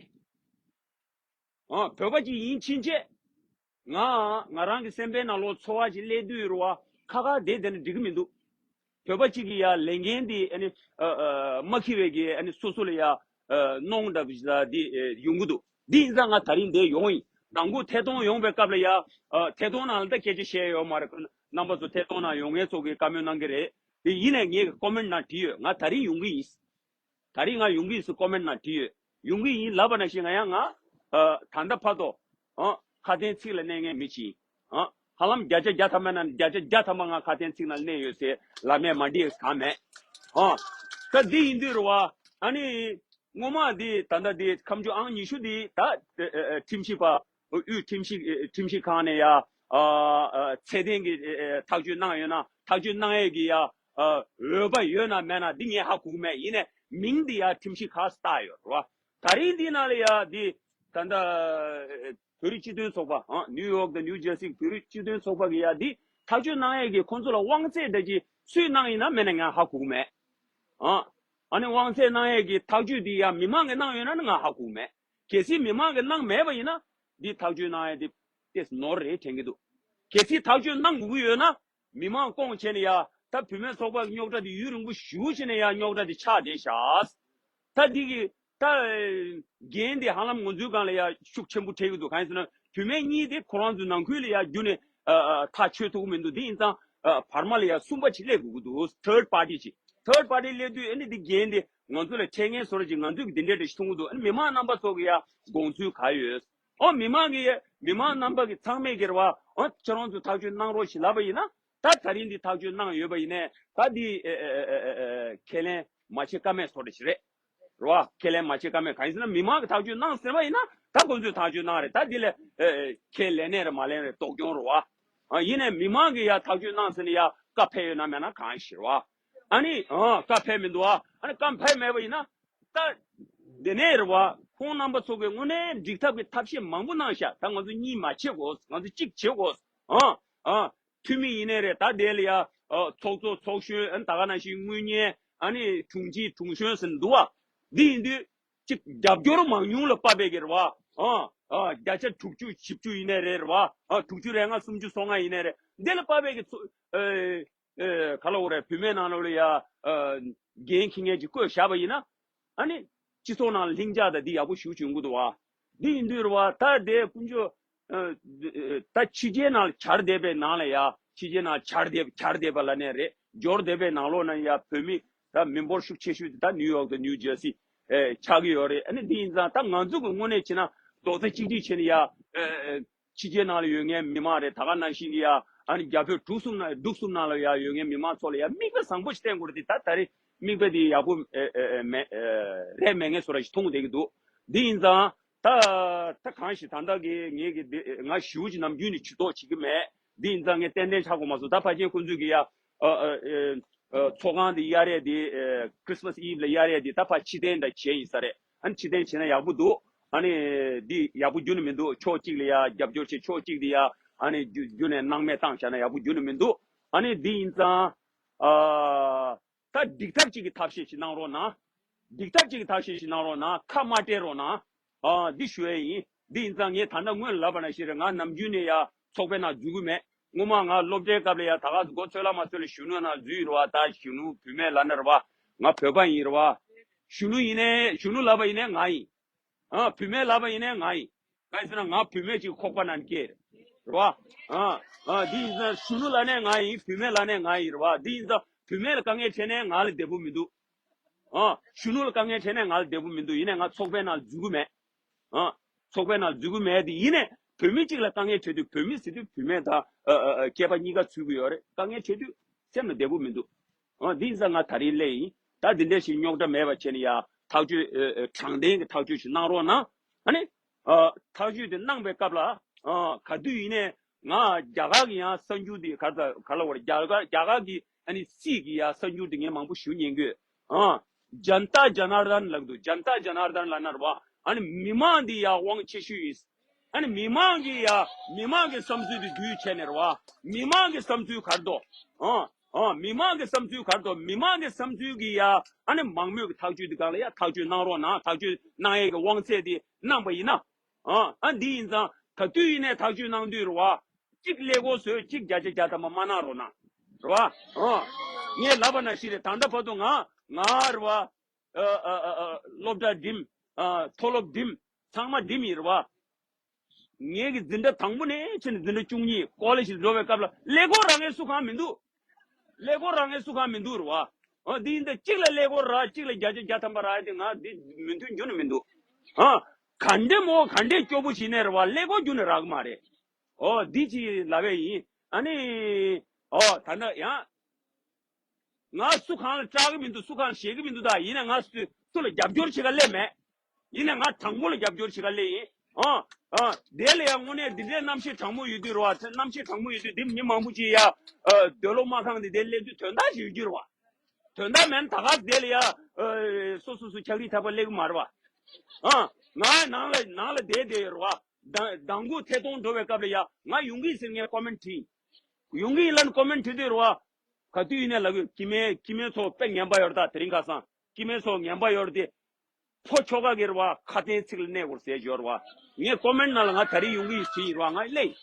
ཨ་བོད་པ་གཅིག་ཡིན་ཕྱིན་ཆད་ང་ང་རང་གི་སེམས་པའི་ནང་ལོགས་ཚོར་བ་ཅིག་སླེབས་དུས་རེད་པ། ཁ་ཁ་བསྡད་བསྡད་ན་འགྲིག་གི་མི་འདུག་བོད་པ་གཅིག་གི་ཡ་ལས་འགན་དེ་ཨ་ནི་ཨ་ཨ་མ་འཁྱེར་བའི་གི་ཨ་ནི་སོ་སོ་ལ་ཡ་ཨ་གནོང་འདྲ་པོ་ཞིག་དེ་ཨ་ཡོང་གི་འདུག་འདི་ཡིན་ཙང་ང་ད་རིང་འདིར་ཡོང་ཡིན། མདང་དགོང་ཐད་གཏོང་ཡོང་བའི་སྐབས་ལ་ཡ་ཨ་ཐད་གཏོང་ནང་ལ་ད་སྐད་ཆ་བཤད་ཡོད་མ་རེད། རྣམ་པ་ཚོ་ཐད་གཏོང་ནང་ཡོང་མཁན་ཚོ་གིས་བཀའ་མོལ་གནང་གི་རེད། དེ་ཡིན་ནའི་ངས་ཀོ་མེན་ནང་བྲིས་ཡོད། ང་ད་རིང་ཡོང་གི་ཡིན། ད་རིང་ང་ཡོང་གི་ཡིན་ཟེར་ཀོ་མེན་ནང་བྲིས་ཡོད། ཡོང་གི་ཡིན་ལབ་པ་ནང་བཞིན་ང་ཡང་ང་ཨ་ད་ལྟ་བར་དུ་ཨ་ཁ་དན་ཚིག་ལ་གནས་མཁན་མི་ཅིག་ཡིན། ཨ་ཧ་ལམ་བརྒྱ་ཆ་བརྒྱ་ཐམ་པ་ན་བརྒྱ་ཆ་བརྒྱ་ཐམ་པ་ང་ཁ་དན་ཚིག་ནང་གནས་ཡོད་ཟེར་ལབ་མེད་མ་འགྲིག་གང་མེད། ཨ་ད་འདི་ཡིན་དུས་རེད་པ། ཨ་ནི་སྔོན་མ་འདི་ད་ལྟ་འདི་ཁ་མཆུ་ཨང་ཉི་ཤུ་འདི་ད་ཨ་ཨ་ཁྲིམས་ཞིབ་པ་དབུས་ཁྲིམས་ཞིབ་ཁྲིམས་ཞིབ་ཁང་ནས་ཡ་ཨ་ཨ་ཚད་ལྡན་གྱི་ཨ་ཨ་ཐག་གཅོད་གནང་ཡོད་ན་ཐག་གཅོད་གནང་ཡས་ཀྱི་ཡ་ཨ་འོས་པ་ཡོད་ན་མེད་ན་འདི་ངས་ཧ་གོ་གི་མེད། ཡིན་ནའི་མིང་འདི་ཡ་ཁྲིམས་ཞིབ་ཁང་བཏགས་ཡོད་རེད་པ། ད་རིང་འདི་ནང་ལ་ཡ་འདི་ད་ལྟ་བོད་རིགས་སྤྱི་མཐུན་ཚོགས་པ་ཨ་ནིའུ་ཡོག་དང་ནིའུ་ཇར་སི་བོད་རིགས་སྤྱི་མཐུན་ཚོགས་པ་གི་ཡ་འདི་ཐག་གཅོད་གནང་ཡས་ཀྱི་ཁོང་ཚོ་ལ་དབང་ཚད་འདྲ་ཅིག་སུས་གནང་ཡིན་ན་མེད་ན་ང་ཧ་གོ་གི་མེད། ཨ་ཨ་ནི་དབང་ཚད་གནང་ཡས་ཀྱི་ཐག་གཅོད་འདི་ཡ་མི་མང་གིས་གནང་ཡོད་ན་ནི་ང་ཧ་གོ་གི་མེད། གལ་སྲིད་མི་མང་གིས་གནང་མེད་པ་ཡིན་ན་འདི་ཐག་གཅོད་གནང་ཡས་འདི་ཏོག་ཙམ་ནོར་རེད་དྲན་གྱི་འདུག་གལ་སྲིད་ཐག་གཅོད་གནང་དགོས་ཀྱི་ཡོད་ན་མི་མང་སྐོང་བྱས་ནས་ཡ་ད་བུད་མེད་ཚོགས་པ་རྙོག་དྲ་འདི་ཡུན་རིང་པོ་ཞེ་པོ་ཅིག་ནས་ཡ་རྙོག་དྲ་འདི་ཆགས་བསྡད་ཤག་ད་འདི་གི་ད་འགན་འདི་ཧ་ལམ་ང་ཚོའི་སྒང་ལ་ཡ་ཤུགས་ཆེན་པོ་འཕྲད་ཀྱི་འདུག་གང་ཡིན་ཟེར་ན་བུད་མེད་གཉིས་དེ་ཁོ་རང་ཚོའི་ནང་ཁུལ་ལ་ཡ་རྒྱུན་ནས་ཨ་ཨ་ཐག་ཆོད་ཐུབ་ཀྱི་མི་འདུག་དེ་ཡིན་ཙང་ཨ་བར་མ་ལ་ཡ་གསུམ་པ་ཅིག་སླེབས་དགོས་ཀྱི་འདུག་ཐར་ཌི་པར་ཊི་ཅིག་ཐར་ཌི་པར་ཊི་སླེབས་དུས་ཨ་ནི་འདི་འགན་དེ་ང་ཚོ་ལ་འཕྲད་མཁན་བཟོ་འདྲ་ཅིག་ང་ཚོས་ཀྱི་འདི་འདྲ་འདྲ་ཞིག་མཐོང་གི་འདུག་ཨ་ནི་མི་མང་རྣམ་པ་ཚོ་གི་ཡ་དགོངས་ཚུལ་ག་ཡོད། ཨོ་མི་མང་གི་མི་མང་རྣམ་པ་གི་ཚང་མས་ཀྱི་རེད་པ། ཨོ་ཁྱེད་རང་ཚོ་ཐག་གཅོད་གནང་རོགས་ཞེས་ལབ་པ་ཡིན་ན་ད་ད་རིང་འདི་ཐག་གཅོད་གནང་ཡོད་པ་ཡིན་ནའི་ད་འདི་ཨེ་ཨེ་ཨེ་ཨེ་ཨེ་ཁས་ལེན་མ་བྱེད་ཀ་མེད་བཟོ་འདྲ་ཞིག་རེད། རེད་པ། ཁས་ལེན་མ་བྱེད་ཀ་མེད། གང་ཡིན་ཟེར་ན་མི་མང་གི་ཐག་གཅོད་གནང་ཟེར་བ་ཡིན་ན་ད་ཁོང་ཚོས་ཐག་གཅོད་གནང་རེད། ད་འདི་ལས་ཨེ་ཨེ་ཁས་ལེན་ནའི་རེད་མ་ལེན་རེད་སྡུག་གྱོང་རེད་པ། ཨ་ཡིན་ནའི་མི་མང་གི་ཡ་ཐག་གཅོད་གནང་ཟེར་ནས་ཡ་བཀའ་ཕེབས་ཡོད་ན་མེད་ན་གང་ཞིག་རེད་པ། ཨ་ནི་ཨ་བཀའ་ཕེབས་མི་འདུག་པ། ཨ་ནི་བཀའ་ཕེབས་མེད་པ་ཡིན་ན། ད། དེ་ནས་རེད་པ། ཁོང་རྣམ་པ་ཚོ་གིས་དངོས་གནས་འགྲིག་ཐབས་ཀྱི་ཐབས་ཤེས་མང་པོ་གནང་ཤག་ད་ང་ཚོ་གཉིས་མ་བྱེད་དགོས། ང་ཚོ་གཅིག་བྱེད་དགོས། ཨ། ཨ། འཐུས་མི་ཡིན་ནའི་རེད། ད་དེ་ལ་ཡ། ཨ། ཚོགས་གཙོ་ཚོགས་གཞོན། ཨ་ནི་ད་ག་ནང་བཞིན་དངུལ་གཉེར། ཨ་ནི་དྲུང་ཆེ་དྲུང་གཞོན་ཟེར་འདུག་པ། འདི་ཡིན་དུས། གཅིག་རྒྱབ་སྐྱོར་མང་ཉུང་ལ་དཔག་པའི་གི་རེད་པ། ཨ། ཨ། བརྒྱ་ཆ་དྲུག་ཅུ་བཞི་བཅུ་ཡིན་ནའི་རེད། རེད་པ། ཨ། དྲུག་ཅུ་རེ་ལྔ་སུམ་ཅུ་སོ་ལྔ་ཡིན་ནའི་རེད། འདི་ལ་དཔག་པའི་གི་ཚོ། ཨེ། ཨེ། ག་ལ་འོ་རེད། བུད་མེད་ནང་ལོགས་ལ་ཡ། ཨ། འགན་འཁྱེར་མཁན་ཅིག་བསྐོས་བཞག་པ་ཡིན་ན། ཨ་ནི། སྤྱི་ཚོགས་ནང་ལྷིང་འཇགས་དང་འདི་ཡག་པོ་ཞེ་པོ་ཅིག་ཡོང་གི་འདུག་པ། འདི་ཡིན་དུས་རེད་པ། ད་དེ་དཀོན་མཆོག་ཨ། ད་ཕྱི་རྒྱལ་ནང་གྱར་བསྡད་པའི་ནང་ལ་ཡ། ཕྱི་རྒྱལ་ནང་གྱར་བསྡད་གྱར་བསྡད་པ་ལབ་ནའི་རེད། འབྱོར་བསྡད་པའི་ནང་ལོགས་ན་ཡ་བོད་མི་ད་མི་འབོར་ཤུགས་ཆེ་ཤོས་དེ་ད་ནིའུ་ཡོག་དང་ནིའུ་ཇར་སི། ཨེ། ཆགས་ཀྱི་ཡོད་རེད། ཨ་ནི་འདི་ཡིན་ཙང་ད་ང་ཚོ་གི་དངོས་གནས་བྱས་ན་རྡོག་རྩ་གཅིག་སྒྲིལ་བྱས་ནས་ཡ། ཨེ། ཕྱི་རྒྱལ་ནང་ལ་ཡོད་མཁན་མི་མང་རེད། ད་ག་ནང་བཞིན་གྱི་ཡ། ཨ་ནི་རྒྱ་བོད་འབྲུག་གསུམ་ན་འབྲུག་གསུམ་ནང་ལ་ཡ་ཡོད་མཁན་མི་མང་ཚོ་ལ་ཡ་མིག་དཔེ་བཟང་པོ་ཞིག་བསྟན་དགོས་རེད་དེ། ད་ད་རེས་མིག་དཔེ་དེ་ཡག་པོ་ཨེ་ཨེ་ཨེ་མེད། ཨེ། རེད་མེད་ངེས་བཟོ་འདྲ་ཞིག་མཐོང་བསྡད་ཀྱི་འདུག་འདི་ཡིན་ཙང་ད་ད་གང་ཞིག་ད་ལྟ་གི་ངེད་ཀྱི་འདི་ང་ཞེ་པོ་ཅིག་ནམ་རྒྱུན་ནས་ཇུས་གཏོགས་བྱེད་ཀྱི་མེད། འདི་ཡིན་ཙང་ངས་ཏན་ཏན་ཆགས་དགོས་མ་སོང་། ད་ཕལ་ཆེར་ཁོང་ཚོས་ཀྱི་ཡ། ཨ། ཨ། ཨེ། ཨ། ཚོགས་ཁང་འདི་གཡར་ཡས་འདི། ཨེ། Christmas Eve ལ་གཡར་ཡས་འདི་ད་ཕར་ཕྱིར་འཐེན་འདྲ་བྱས་ཡིན་ས་རེད། ཨ་ནི་ཕྱིར་འཐེན་བྱས་ན་ཡག་པོ་འདུག་ཨ་ནི་འདི་ཡག་པོ་ཁྱོན་ནས་མི་འདུག་ཕྱོགས་གཅིག་ལ་ཡ་རྒྱབ་སྐྱོར་བྱེད། ཕྱོགས་གཅིག་འདི་ཡ་ཨ་ནི་རྒྱུ་རྒྱུ་ནས་སྣང་མེད་བཏང་བཞག་ན་ཡག་པོ་ཁྱོན་ནས་མི་འདུག་ཨ་ནི་འདི་ཡིན་ཙང་། ཨ། ད་འགྲིག་ཐབས་གཅིག་གི་ཐབས་ཤེས་ཤིག་གནང་རོགས་གནང་། འགྲིག་ཐབས་གཅིག་གི་ཐབས་ཤེས་ཤིག་གནང་རོགས་གནང་། ཁ་མ་བྲལ་རོགས་གནང་། ཨ། འདི་ཞུ་ཡས་ཡིན། འདི་ཡིན་ཙང་ངས་ད་ལྟ་སྔོན་ལ་ལབ་པ་ནང་བཞིན་རེད། ང་ནམ་རྒྱུན་ནས་ཡ་ཚོགས་པའི་ནང་འཛུལ་གི་མེད། སྔོན་མ་ང་སློབ་གྲྭའི་སྐབས་ལ་ཡ་ད་ག་མགོ་ཚོད་ལ་མ་ཚོད་ལ་གཞོན་ནུ་ནང་འཛུལ་ཡི་རེད་པ། ད་གཞོན་ནུ་བུད་མེད་ལབ་ན་རེད་པ། ང་བོད་པ་ཡིན་རེད་པ། གཞོན་ནུ་ཡིན་ནའི་གཞོན་ནུ་ལབ་པ་ཡིན་ནའི་ང་ཡིན། ཨ། བུད་མེད་ལབ་པ་ཡིན་ནའི་ང་ཡིན། གང་ཡིན་ཟེར་ན་ང་བུད་མེད་ཅིག་ཁོག་པ་ནང་སྐྱེས་རེད། རེད་བ། ཨ་ཨ་འདི་ཡིན་ཙང་གཞོན་ནུ་ལབ་ནའི་ང་ཡིན། བུད་མེད་ལབ་ནའི་ང་ཡིན། རེད་བ། འདི་ཡིན་ཙང་བུད་མེད་ལ་དཀའ་ངལ་འཕྲད་ནའི་ང་ལ་བདེ་པོ་མི་འདུག་ཨ་གཞོན་ནུ་ལ་དཀའ་ངལ་འཕྲད་ནའི་ང་ལ་བདེ་པོ་མི་འདུག་ཡིན་ནའི་ང་ཚོགས་པའི་ནང་འཛུལ་གི་མེད། ཨ། ཚོགས་པའི་ནང་འཛུལ་གི་མེད་དེ། ཡིན་ནའི་བུད་མེད་གཅིག་ལ་དཀའ་ངལ་འཕྲད་དུས། བུད་མེད་ཟེར་དུས་བུད་མེད་དང་ཨ་ཨ་ཨ་སྐྱེས་པ་གཉིས་ཀ་ཚུད་གི་ཡོད་རེད། དཀའ་ངལ་འཕྲད་དུས་སེམས་ལ་བདེ་པོ་མི་འདུག་ཨ་འདི་ཡིན་ཙང་ང་ད་རིང་སླེབས་ཡིན། ད་འདི་འདྲ་ཞིག་རྙོག་དྲ་མེད་པ་བྱས་ནས་ཡ་ཐག་གཅོད་ཨ་ཨ་དྲང་བདེན་གྱི་ཐག་གཅོད་ཞིག་གནང་རོགས་གནང་། ཨ་ནི་ཨ་ཐག་གཅོད་དེ་གནང་པའི་སྐབས་ལ་ཨ་ག་དུས་ཡིན་ནའི་ང་རྒྱ་གར་གྱི་ཡང་གསར་འགྱུར་དེ་ག་ད་ག་ལ་བར་རྒྱ་གར་རྒྱ་གར་གྱི་ཨ་ནི་སྲིད་ཀྱི་ཡང་གསར་འགྱུར་དེ་ངས་མང་པོ་ཞུ་ཉན་གི་ཡོད། ཨ། ཇན་ཏཱ་ཇ་ན་ར་དན་ལབ་འདུག་ཇན་ཏཱ་ཇ་ན་ར་དན་ལབ་ན་རེད་བ། ཨ་ནི་མི་མང་འདི་ཡ་དབང་ཆེ་ཤོས་ཡིན། ཨ་ནི་མི་མང་གི་ཡ་མི་མང་གི་བསམ་ཚུལ་འདི་བསྡུས་བྱས་ནས་རེད་བ། མི་མང་གི་བསམ་ཚུལ་ག་རེ་འདུག་ཨ་ཨ་མི་མང་གི་བསམ་ཚུལ་ག་རེ་འདུག་མི་མང་གི་བསམ་ཚུལ་གི་ཡ་ཨ་ནི་མང་མོས་ཀྱི་ཐག་གཅོད་འདི་སྒང་ལ་ཡ་ཐག་གཅོད་གནང་རོགས་གནང་། ཐག་གཅོད་གནང་ཡས་ཀྱི་དབང་ཚད་འདི་གནང་པ་ཡིན་ན། ཨ་ཨ་འདི་ཡིན་ཙང་ག་དུས་ཡིན་ནའི་ཐག་གཅོད་གནང་དུས་རེད་བ། གཅིག་ཀླད་ཀོར་བཟོས། གཅིག་བརྒྱ་ཆ་བརྒྱ་ཐམ་པ་མ་གནང་རོགས་གནང་། རེད་བ། ཨ་ངས་ལབ་པ་ནང་བཞིན་རེད། ད་ལྟ་བར་དུ་ང་ང་རེད་བ། ཨ་ཨ་ཨ་ཨ་སློབ་གྲྭ་འགྲིམས། ཨ་མཐོ་སློབ་འགྲིམས། ཚང་མ་འགྲིམས་ཡིན། རེད་བ། ངེད་ཀྱི་འཛིན་གྲྭ་དང་པོ་ནས་ཕྱིན་ནས་འཛིན་གྲྭ་བཅུ་གཉིས་ཀོ་ལེ་ཇི་འགྲོ་བའི་སྐབས་ལ་ཀླད་ཀོར་རག་མཁན་སུ་གང་མི་འདུག་ཀླད་ཀོར་རག་མཁན་སུ་གང་མི་འདུག་རེད་བ། ཨ་འདི་ཡིན་ད་གཅིག་ལ་ཀླད་ཀོར་རག་གཅིག་ལ་བརྒྱ་ཆ་བརྒྱ་ཐམ་པ་རག་ཡ་དེ་ང་འདི་མོས་མཐུན་ཁྱོན་ནས་མི་འདུག་ཨ་ག་འདྲ་མོ་ག་འདྲ་སྐྱོ་པོ་བྱས་ནའི་རེད་བ། ཀླད་ཀོར་ཁྱོན་ནས་རག་གི་མ་རེད། ཨོ་འདི་ཅིག་ལབ་པ་ཡིན། ཨ་ནི་ཨོ་ད་ནི་ཡང་ང་སུ་གང་ལ་སྐྲག་གི་མི་འདུག་སུ་གང་ལ་ཞེད་ཀྱི་མི་འདུག་ད་ཡིན་ན་ང་སུ་སུ་ལ་རྒྱབ་སྐྱོར་བྱེད་ག་སླེབས་མེད། ཡིན་ནའི་ང་དྲང་པོ་ལ་རྒྱབ་སྐྱོར་བྱེད་ག་སླེབས་ཡིན། ཨ་ཨ་དེ་ལ་ཡང་དངོས་གནས་འདི་འདྲའི་གནམ་གཤིས་གྲང་མོ་ཡོད་དུས་རེད་བ། གནམ་གཤིས་གྲང་མོ་ཡོད་དུས་འདི་མི་མང་པོ་ཅིག་ཡ་ཨ་འདོད་བློ་མ་ཁེངས་ཏེ་དེ་སླེབས་དུས་དོན་དག་ཅིག་ཡོད་རྒྱུ་རེད་བ། དོན་དག་མེད་ན་ད་ག་དེ་ལ་ཡ་ཨ་སོ་སོ་སོ་ཆག་རིས་ཐག་པ་སླེབས་གི་མ་རེད་བ། ཨ་ང་ནང་ལ་ནང་ལ་བསྡད་བསྡད་ཡོད་རེད་བ། མདང་མདང་དགོང་ཐད་གཏོང་འགྲོ་བའི་སྐབས་ལ་ཡ་ང་ཡོང་གི་ཡིན་ཟེར་ངས་ཀོ་མེན་བྲིས། ཡོང་གི་ཡིན་ལབ་ནས་ཀོ་མེན་བྲིས་དུས་རེད་བ། ག་དུས་ཡིན་ནའི་ལབ་གི་ཡོད། སྐྱེ་དམན་སྐྱེ་དམན་ཚོ་དཔེ་ངན་པ་ཡོད་རེད། ད་དེ་རིང་ཁ་སང་སྐྱེ་དམན་ཚོ་ངན་པ་ཡོད་རེད་དེ། ཕོ་ཁྱོ་ག་གི་རེད་བ། ཁ་དན་ཚིག་ལ་གནས་དགོས་ཟེར་ཡོད་རེད་བ། ངས་ཀོ་མེན་ནང་ལ་ང་ད་རིང་ཡོང་གི་ཡིན་ཟེར་ཡིན་རེད་བ། ང་སླེབས་ཡིན།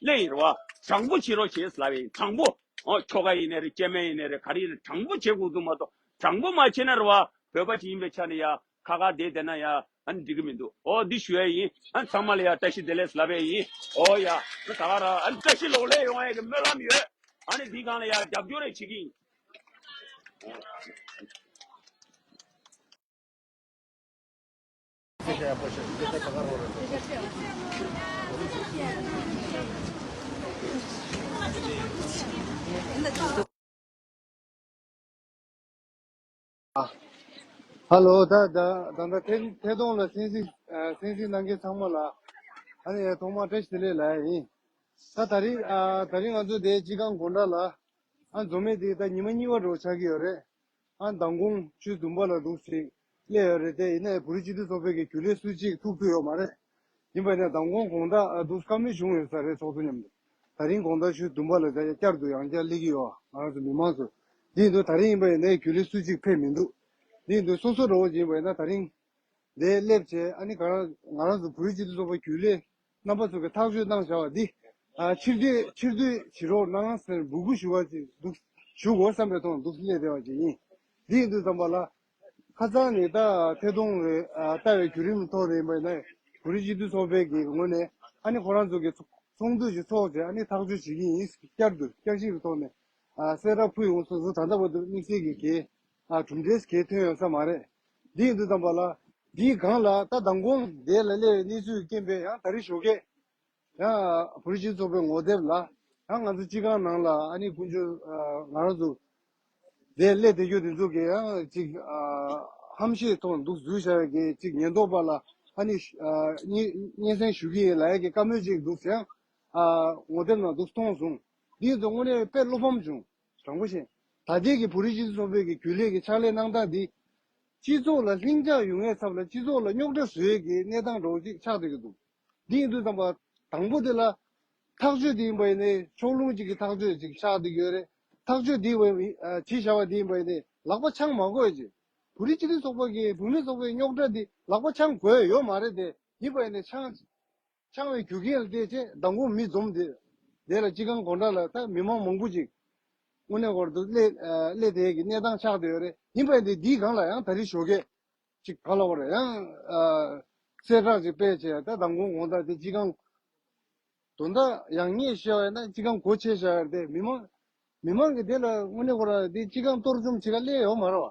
སླེབས་ཡིན་རེད་བ། དྲང་པོ་བྱེད་རོགས་བྱེད་ལབ་ཡིན། དྲང་པོ། ཨོ་ཁྱོ་ག་ཡིན་ནའི་རེད། སྐྱེ་དམན་ཡིན་ནའི་རེད། ག་རེ་ཡིན་ནའི་དྲང་པོ་བྱེད་དགོས་འདུག་མ་གཏོགས་དྲང་པོ་མ་བྱེད་ན་རེད་བ། བོད་པ་ཅིག་ཡིན་པའི་ཆ་ནས་ཡ་ཁ་ཁ་བསྡད་བསྡད་ན་ཡ་ཨ་ནི་འགྲིག་གི་མི་འདུག་ཨོ་འདི་ཞུ་ཡ་ཡིན། ཨ་ཚང་མ་ལ་ཡ་བཀྲ་ཤིས་བདེ་ལེགས་ལབ་ཡ་ཡིན། ཨོ་ཡ་ཨ་ད་ག་ར་ཨ་ནི་བཀྲ་ཤིས་ལོག་ལེགས་ཡོང་ཡ་གི་སྨོན་ལམ་ཡོད། ཨ་ནི་འདི་སྒང་ལ་ཡ་རྒྱབ་སྐྱོར་རེ་བྱེད་ཀྱི་ཡིན། ཧ་ལོ། ད་ད་ད་ད་ཐད་ཐད་གཏོང་ལ་གསན་གཟིགས་ཨ་གསན་གཟིགས་གནང་མཁན་ཚང་མ་ལ་ཨ་ནི་ཐོག་མར་བཀྲ་ཤིས་བདེ་ལེགས་ལབ་ཡ་ཡིན། ད་ད་རིང་ཨ་ད་རིང་ང་ཚོ་དེ་སྤྱི་ཁང་དགོང་དག་ལ་ཨ་འཛོམས་མེད་དེ་ད་ཉི་མ་གཉིས་པ་འདྲ་བོ་ཆགས་ཀྱི་ཡོད་རེད། ཨ་མདང་དགོང་ཆུ་ཚོད་བདུན་པ་ལ་འདུག་ཅིག་སླེབས་ཡོད་རེད་དེ། ཡིན་ནའི་བོད་རིགས་སྤྱི་མཐུན་ཚོགས་པའི་གི་རྒྱུན་ལས་སུ་གཅིག་ཐུག་ཐུབ་ཡོད་མ་རེད། ཡིན་པ་ཡིན་ན་མདང་དགོང་དགོང་དག་ཨ་འདུག་བཀའ་མོལ་བྱུང་ཡོད་ས་རེད། ཚོགས་གཙོ་མཉམ་དུ། ད་རིང་དགོང་དག་ཆུ་ཚོད་བདུན་པ་ལ་ད་བསྐྱར་དུ་ཡང་བསྐྱར་སླེབས་ཀྱི་ཡོད། ང་རང་ཚོ་མི་མང་ཚོ། འདི་ཡིན་དུས་ད་རིང་ཡིན་པ་ཡིན་ནའི་རྒྱུན་ལས་སུ་གཅིག་ཕེབས་མི་འདུག་འདི་ཡིན་དུས་སོ་སོ་འདྲ་བོ་ཅིག་ཡིན་པ་ཡིན་ན་ད་རིང་འདིར་སླེབས་བྱས། ཨ་ནི་ག་རང་ང་རང་ཚོ་བོད་རིགས་སྤྱི་མཐུན་ཚོགས་པའི་རྒྱུན་ལས་རྣམ་པ་ཚོ་གི་ཐག་གཅོད་གནང་བཞག་པ་འདི་ཨ་ཕྱིར་སྡུད་ཕྱིར་སྡུད་བྱེད་རོགས་གནང་ཟེར་འབོད་སྐུལ་ཞུ་བ་ཅིག་འདུག་ཞུ་དགོས་བསམ་པའི་ཐོག་འདུག་སླེབས་བསྡད་པ་ཅིག་ཡིན། འདི་ཡིན་དུས་ཙམ་པ་ལ་ཁ་སང་ནས་ད་ཐད་གཏོང་རེ་ཨ་ལྟ་བའི་བརྒྱུད་རིམ་ཐོག་ནས་ཡིན་པ་ཡིན་ན་བོད་རིགས་སྤྱི་མཐུན་ཚོགས་པའི་གི་ངོས་ནས་ཨ་ནི་ཁོ་རང་ཚོ་གི་ཚོགས་འདུ་ཞིག་ཚོགས་བྱས། ཨ་ནི་ཐག་གཅོད་བྱེད་ཀྱི་ཡིན། བསྐྱར་དུ་བསྐྱར་ཞིབ་ཀྱི་ཐོག་ནས་ཨ་གསལ་བསྒྲགས་ཕུལ་ཡོང་། སོ་སོ་ད་ལྟ་བར་དུ་དམིགས་བསལ་གྱི་གལ་ཨ་གྲུབ་འབྲས་གལ་ཐོན་ཡོང་ས་མ་རེད། འདི་ཡིན་དུས་ཙམ་པ་ལ་འདིའི་སྒང་ལ་ད་མདང་དགོང་འདི་ལ་སླེབས་པའི་གནས་ཚུལ་རྐྱེན་པས་ཡང་ད་རེས་ཞོགས་ཀས་ཡང་བོད་རིགས་སྤྱི་མཐུན་ཚོགས་པའི་ངོ་དེབ་ལ་ཡང་ང་ཚོ་སྤྱི་ཁང་ནང་ལ་ཨ་ནི་དཀོན་མཆོག་ཨ་ང་རང་ཚོ་དེ་སླེབས་བསྡད་རྒྱུ་དེ་ཚོ་གི་ཡང་ཅིག་ཨ་ཧམ་བཤད་ཐོག་འདུག་འཛུལ་བཞག་པའི་གི་ཅིག་ཉེན་རྟོག་པ་ལ་ཨ་ནི་ཨ་སྙན་སྙན་སེང་ཞུ་གི་ཡིན་ལབ་ཡ་གི་བཀའ་མོལ་ཅིག་འདུག་ཟེར་ཡང་ཨ་ངོ་དེབ་ནང་འདུག་མཐོང་སོང་། འདི་ཚོ་དངོས་གནས་དཔེ་བློ་ཕམ་བྱུང་། དྲང་པོ་བཤད། ད་ལྟའི་གི་བོད་རིགས་སྤྱི་མཐུན་ཚོགས་པའི་གི་རྒྱུན་ལས་ཀྱི་ཕྱག་ལས་གནང་སྟངས་འདི་སྤྱི་ཚོགས་ལ་ལྷིང་འཇགས་ཡོང་ཡས་ཚབ་ལ་སྤྱི་ཚོགས་ལ་རྙོག་དྲ་བཟོ་ཡས་ཀྱི་གནས་སྟངས་འདྲ་བོ་ཅིག་ཆགས་བསྡད་ཀྱི་འདུག་འདི་ཡིན་དུས་ཙམ་པ་དང་པོ་དེ་ལ་ཐག་གཅོད་དེ་ཡིན་པ་ཡིན་ནའི་ཕྱོགས་ལྷུང་ཅིག་གི་ཐག་གཅོད་ཅིག་ཆགས་བསྡད་ཀྱི་ཡོད་རེད། ཐག་གཅོད་དེ་བྱས་བཞག་པ་དེ་ཡིན་པ་ཡིན་ནའི་ལག་པ་འཆང་མ་དགོས་ཅིག་བོད་རིགས་སྤྱི་མཐུན་ཚོགས་པ་གི་བུད་མེད་ཚོགས་པའི་རྙོག་དྲ་འདི་ལག་པ་འཆང་དགོས་ཡོད་མ་རེད་དེ། ཡིན་པ་ཡིན་ནའི་འཆང་འཆང་བའི་རྒྱུ་རྐྱེན་ལ་བལྟས་བྱས་མདང་དགོང་མི་འཛོམས་དེ་དེ་ལ་སྤྱི་ཁང་དགོང་དག་ལ་ད་མི་མང་མང་པོ་ཅིག་དངོས་གནས་སྐོར་དུ་སླེབས་སླེབས་དེ་གི་གནས་སྟངས་ཆགས་བསྡད་ཡོད་རེད། ཡིན་པ་ཡིན་ཏེ་འདིའི་སྒང་ལ་ཡང་ད་རེས་ཞོགས་ཀས་ཅིག་ག་ལ་བར་ཡང་གསལ་བསྒྲགས་ཅིག་སྤེལ་བྱས། ད་མདང་དགོང་དགོང་དག་དེ་སྤྱི་ཁང་ དོན་དག་ཡག་ཉེས་བཤད་པ་ཡིན་ན་སྤྱི་ཁང་སྒོ་ཕྱེ་བཞག་ཡོད་དེ། མི་མང་མི་མང་གིས་དེ་ལ་དངོས་གནས་ཁོ་རང་དེ་སྤྱི་ཁང་གཏོར་བཅོམ་བྱེད་ག་སླེབས་ཡོད་མ་རེད་བ།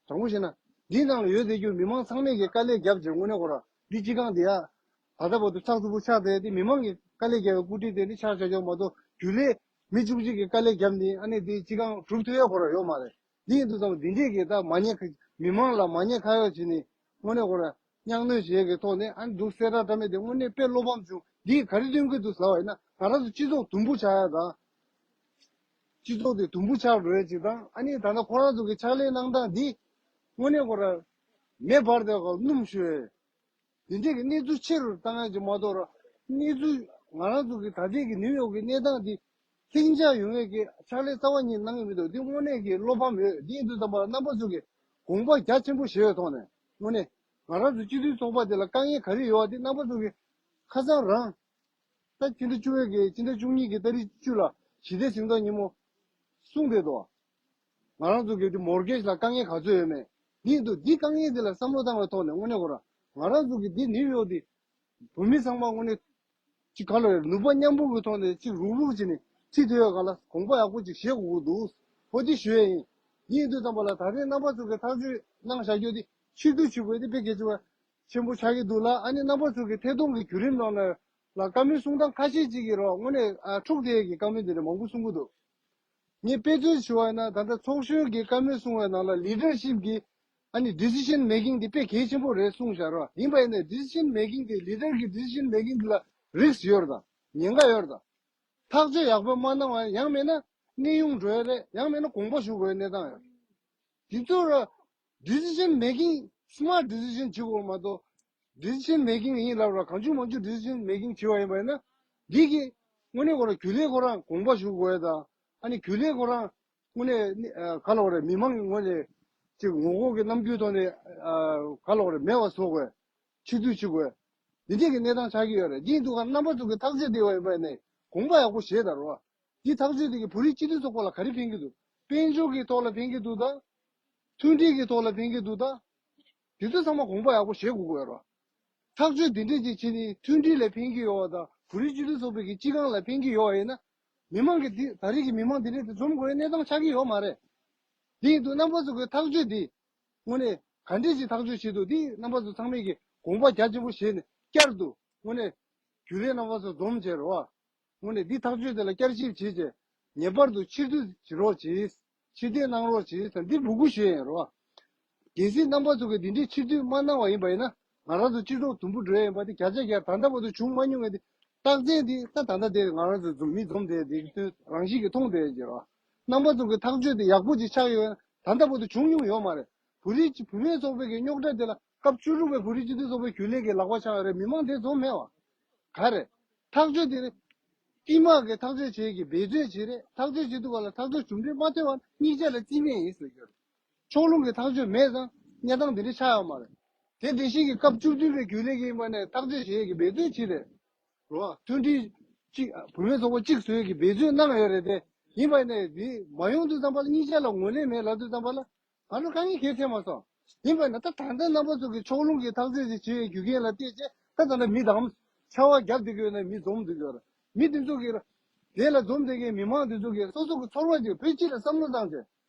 དྲང་པོ་བཤད་ན་འདིའི་ནང་ལ་ཡོད་བསྡད་རྒྱུ་མི་མང་ཚང་མས་ཀྱི་དཀའ་ལས་བརྒྱབ་བྱས། དངོས་གནས་ཁོ་རང་འདི་སྤྱི་ཁང་དེ་ཡ་ད་ལྟ་བར་དུ་ཚགས་ཚུད་པོ་ཆགས་བསྡད་དེ། མི་མང་གིས་དཀའ་ལས་བརྒྱབ་པའི་བཀོད་སྒྲིག་དེ་འདི་ཆགས་བཞག་ཡོད་མ་གཏོགས། རྒྱུན་ལས་མི་བཅུ་གཅིག་གིས་དཀའ་ལས་བརྒྱབ་ནས་ཨ་ནི་འདི་སྤྱི་ཁང་གྲུབ་ཐུབ་ཡ་ཁོ་རང་ཡོད་མ་རེད། འདི་ཡིན་དུས་ཙམ་འདི་འདྲས་ཀྱི་ད་མ་ཉེས་ཁ་མི་མང་ལ་མ་ཉེས་ཁ་གཡོགས་བྱས་ནས་དངོས་གནས་ཁོ་རང་སྙིང་གནོད་བྱེད་ཀྱི་ཐོག་ནས་ཨ་ནི་འདུག་གསལ་བསྒྲགས་བཀྲམ་མེད་དེ་དངོས་གནས་དཔེ་བློ་ཕམ་བྱུང་། འདིས་ག་རེ་སྟོན་གྱི་འདུག་ཟེར་བ་ཡིན་ན། ང་རང་ཚོ་སྤྱི་ཚོགས་དུམ་བུ་ཆགས་ཡ་དང་། སྤྱི་ཚོགས་དེ་དུམ་བུ་ཆགས་འགྲོ་ཡ་ཅིག་དང་། ཨ་ནི་ད་ལྟ་ཁོ་རང་ཚོ་གི་ཕྱག་ལས་གནང་སྟངས་འདི་དངོས་གནས་ཁོ་རང་མེ་འབར་དེ་ག་སྣུམ་ཞུ་ཡ། འདི་འདྲས་ཀྱི་གནས་ཚུལ་ཆེ་རུ་བཏང་ཡ་ཅིག་མ་གཏོགས་ར། གནས་ཚུལ་ང་རང་ཚོ་གི་ད་ལྟའི་གི་ནིའུ་ཡོག་གི་གནས་སྟངས་འདི་ལྷིང་འཇགས་ཡོང་ཡས་ཀྱི་ཕྱག་ལས་རྩ་བ་ཉིད་གནང་གི་མི་འདུག་འདི་དངོས་གནས་ཀྱི་བློ་ཕམ་ཡོད། འདི་ཡིན་དུས་ཙམ་པ་ལ་རྣམ་པ་ཚོ་གིས་དགོངས་པ་རྒྱ་ཆེན་པོ་བཞེས་པའི་ཐོག་ནས། དངོས་གནས་ང་རང་ཚོ་སྤྱི་འཐུས་ཚོགས་པ་དེ་ལ་དཀའ་ངལ་ག་རེ་ཡོད་པ་དེ་རྣམ་པ་ཚོ་གིས་ཁ་སང་རང་ད་སྤྱི་ཟླ་བཅུ་པའི་གི་སྤྱི་ཟླ་བཅུ་གཉིས་ཀྱི་ཏ་རིག་བཅུ་ལ་ཞི་བདེ་གཟེངས་རྟགས་ཉིན་མོ་གསུངས་བསྡད་འདུག་ང་རང་ཚོ་གི་དེ་མོར་གེཇ་ལ་དཀའ་ངལ་ག་ཚོད་ཡོད་མེད། འདི་འདུག་འདི་དཀའ་ངལ་འདི་ལ་བསམ་བློ་བཏང་བའི་ཐོག་ནས་དངོས་གནས་ཁོ་རང་ང་རང་ཚོ་གི་འདི་ནིའུ་ཡོག་འདི་བོད་མི་ཚང་མ་དངོས་གནས་ཅིག་ག་ལ་ནུས་པ་མཉམ་སྤུངས་ཀྱི་ཐོག་ནས་ཅིག་རུག་རུག་བྱས་ནས་ཁྲིད་ཐུབ་ཡོད་ག་ལ་དགོངས་པ་ཡག་པོ་ཅིག་བཞེས་དགོས་ཀྱི་འདུག་འོ་འདི་ཞུ་ཡས་ཡིན། ཡིན་དུས་ཙམ་པ་ལ་ད་རེས་རྣམ་པ་ཚོ་གི་ཐག་གཅོད་གནང་བཞག་རྒྱུ་འདི་ཕྱིར་བསྡུ་བྱེད་དགོས་འདི་དཔེ་གལ་ཆེ་བ་ཆེན་པོ་ཆགས་ཀྱི་འདུག་ལ། ཨ་ནི་རྣམ་པ་ཚོ་གི་ཐད་གཏོང་གི་བརྒྱུད་རིམ་ནང་ལ་ལ་བཀའ་མོལ་གསུང་སྟངས་ཁ་ཤས་ཅིག་གིས་རོགས་དངོས་གནས་ཨ་འཁྲུག་བསྡད་ཀྱི་བཀའ་མོལ་འདི་འདྲ་མང་པོ་གསུང་གི་འདུག་ངས་དཔེ་མཚོན་ཞུ་བ་ཡིན་ན། ད་ལྟ་ཚོགས་གཞོན་གྱི་བཀའ་མོལ་གསུང་བའི་ནང་ལ་ལི་ཌར་ཤིབ་ཀྱི་ཨ་ནི་ཌི་སི་ཤན་མེ་ཀིང་འདི་དཔེ་གལ་ཆེན་པོ་རེད་གསུངས་བཞག་རོགས། ཡིན་པ་ཡིན་ནའི་ཌི་སི་ཤན་མེ་ཀིང་དེ་ལི་ཌར་གྱི་ཌི་སི་ཤན་མེ་ཀིང་འདི་ལ་རིགས་ཡོད་རེད་དང་། ཉེན་ཁ་ཡོད་རེད་དང་། ཐག་གཅོད་ཡག་པོ་མ་གནང་བ་ཡང་མིན་ན་གནས་དབྱུང་འགྲོ་ཡ་རེད། ཡང་མིན་ན་དགོངས་པ་ཞུ་དགོས་ཡ་གནས་སྟངས་ཡོད། དེ་ཚོ་ར་ཌི་སི་ཤན་མེ་ཀིང་སི་མཱར་ཊི་ཌི་སི་ཤན་བྱེད་དགོས་མ་གཏོགས། ཌི་སི་ཤན་མེ་ཀིང་ཡིན་ལབ་ར་གང་བྱུང་མང་བྱུང་ཌི་སི་ཤན་མེ་ཀིང་བྱེད་པ་ཡིན་པ་ཡིན་ན། འདི་གི་དངོས་གནས་ཁོ་རང་རྒྱུན་ལས་ཁོ་རང་དགོངས་པ་ཞུ་དགོས་ཡ་དང་། ཨ་ནི་རྒྱུན་ལས་ཁོ་རང་དངོས་གནས་ཨ་ག་ལབ་དགོས་རེད། མི་མང་གི་ངོས་ནས་ཅིག་ངོ་རྒོལ་གྱི་རྣམ་འགྱུར་ཐོག་ནས་ཨ་ག་ལབ་དགོས་རེད། མེད་པ་བཟོ་དགོས། ཕྱིར་བསྡུ་བྱེད་དགོས། འདི་འདྲས་ཀྱི་གནས་སྟངས་ཆགས་ཀྱི་ཡོད་རེད། འདི་ཡིན་དུས་ཀ་རྣམ་པ་ཚོ་གི་ཐག་གཅོད་འདི་བ་ཡིན་པ་ཡིན་ནའི་དགོངས་པ་ཡག་པོ་བཞེས་དང་རོགས། འདི་ཐག་གཅོད་འདི་གིས་བོད་རིགས་སྤྱི་འཐུས་ཚོགས་པ་ལ་ག་རེ་ཕན་གྱི་འདུག་དཔལ་འབྱོར་གྱི་ཐོག་ལ་ཕན་གྱི་འདུག་དང་། མཐུན་སྒྲིལ་གྱི་ཐོག་ལ་ཕན་གྱི་འདུག་དང་། དེ་ཚོ་ཚང་མ་དགོངས་པ་ཡག་པོ་བཞེས་དགོས་ཀྱི་ཡོད་རེད། ཐག་གཅོད་འདི་འདྲས་ཅིག་བྱས་ནས་མཐུན་སྒྲིལ་ལ་ཕན་གྱི་ཡོད་པ་དང་། བོད་རིགས་སྤྱི་འཐུས་ཚོགས་པའི་གི་སྤྱི་ཁང་ལ་ཕན་གྱི་ཡོད་པ་ཡིན་ན། མི་མང་གི་འདི་ད་རེས་ཀྱི་མི་མང་འདི་འདྲས་དེ་འཛོམས་དགོས་པའི་གནས་སྟངས་ཆགས་ཀྱི་ཡོད་མ་རེད། འདི་ཡིན་དུས་རྣམ་པ་ཚོ་གི་ཐག་གཅོད་འདི་དངོས་གནས་ག་འདྲས་ཅིག་ཐག་གཅོད་བྱེད་འདུག་འདི་རྣམ་པ་ཚོ་ཚང་མས་ཀྱི་དགོངས་པ་རྒྱ་ཆེན་པོ་བཞེས་ནས་བསྐྱར་དུ་དངོས་གནས་རྒྱུན་ལས་རྣམ་པ་ཚོ་འཛོམས་བྱས་རོགས། དངོས་གནས་འདི་ཐག་གཅོད་དེ་ལ་བསྐྱར་ཞིབ་བྱས་རྗེས་ངེས་པར་དུ་ཕྱིར་བསྡུ་བྱེད་རོགས་གྱིས། ཕྱིར་བསྡུ་གནང་རོགས་གྱིས་ཟེར་འདི་འབོད་སྐུལ་ཞུ་ཡས་ཡིན་རོགས། གལ་སྲིད་རྣམ་པ་ཚོ་གིས་འདི་འདྲའི་ཕྱིར་བསྡུ་མ་གནང་བ་ཡིན་པ་ཡིན་ན། ང་རང་ཚོ་སྤྱི་ཚོགས་དུམ་བུ་འགྲོ་ཡ་ཡིན་པ་དེ་བརྒྱ་ཆ་བརྒྱ་ད་ལྟ་བར་དུ་བྱུང་མ་མྱོང་བའི་རྟགས་མཚན་དེ་ད་ད་ལྟ་དེ་ང་རང་ཚོ་འཛོམས་མི་འཛོམས་དེ་དེ་རང་བཞིན་གྱིས་མཐོང་བསྡད་ཡོད་རེད། རྣམ་པ་ཚོ་གི་ཐག་གཅོད་དེ་ཡག་པོ་ཅིག་ཆགས་ཡོད་ན་ད་ལྟ་བར་དུ་བྱུང་མྱོང་ཡོད་མ་རེད། བོད་རིགས་བུད་མེད་ཚོགས་པའི་གི་རྙོག་དྲ་དེ་ལ་སྐབས་བཅུ་དྲུག་པའི་བོད་རིགས་སྤྱི་འཐུས་ཚོགས་པའི་རྒྱུན་ལས་ཀྱི་ལག་པ་ཆགས་ཡོད་རེད། མི་མང་དེ་འཛོམས་མེད་པ། ག་རེ། ཐག་གཅོད་དེ་རེད། ཏིལ་མ་གི་ཐག་གཅོད་བྱེད་ཀྱི་འབད་བརྩོན་བྱེད་རེད། ཐག་གཅོད་བྱེད་དུས་ག་ལ་ཐག་གཅོད་གྲུབ་འབྲས་མ་ཐོན་བར་གཉིས་ཆ་ལ་རྩིས་མེད་ཡིན་ཟེར་གྱི་རེད། ཕྱོགས་ལྷུང་གི་ཐག་གཅོད་མེད་ཙང་གནས་སྟངས་འདི་འདྲ་ཆགས་ཡོད་མ་རེད། དེ་དེ་བཞིན་གྱི་སྐབས་བཅུ་བདུན་པའི་རྒྱུན་ལས་ཀྱི་ཡིན་པ་ནས་ཐག་གཅོད་བྱེད་ཀྱི་འབད་བརྩོན་བྱེད་རེད། རོ། མཐུན་སྒྲིལ་གཅིག་བུད་མེད་ཚོགས་པ་གཅིག་བཟོས་ཀྱི་འབད་བརྩོན་གནང་ཡོད་རེད་དེ། ཡིན་པ་ནས་འདི་མ་ཡོང་དུས་ཙམ་པ་ལ་གཉིས་ཆ་ལ་ངོས་ལེན་མེད་ལབ་དུས་ཙམ་པ་ལ། ང་ཚོ་དཀའ་ངལ་གང་ཡང་འཕྲད་མ་སོང་། ཡིན་པ་ན་ད་ད་ལྟ་རྣམ་པ་ཚོ་གི་ཕྱོགས་ལྷུང་གི་ཐག་གཅོད་ཅིག་བྱེད་པའི་རྒྱུ་རྐྱེན་ལ་བལྟས་ཚེ་ད་ད་ལྟ་མི་དང་ཆར་པ་བརྒྱབ་བསྡད་ཀྱི་ཡོད་ན་མི་འཛོམས་བསྡད་ཀྱི་ཡོད་རེད། མི་དེ་ཚོ་གི་དེ་ལ་འཛོམས་བསྡད་མཁན་མི་མང་དེ་ཚོ་གི་སོ་སོ་གི་ཚོར་བ་དེ་བོད་སྤྱི་ལ་བསམ་བློ་བཏང་ཚེ།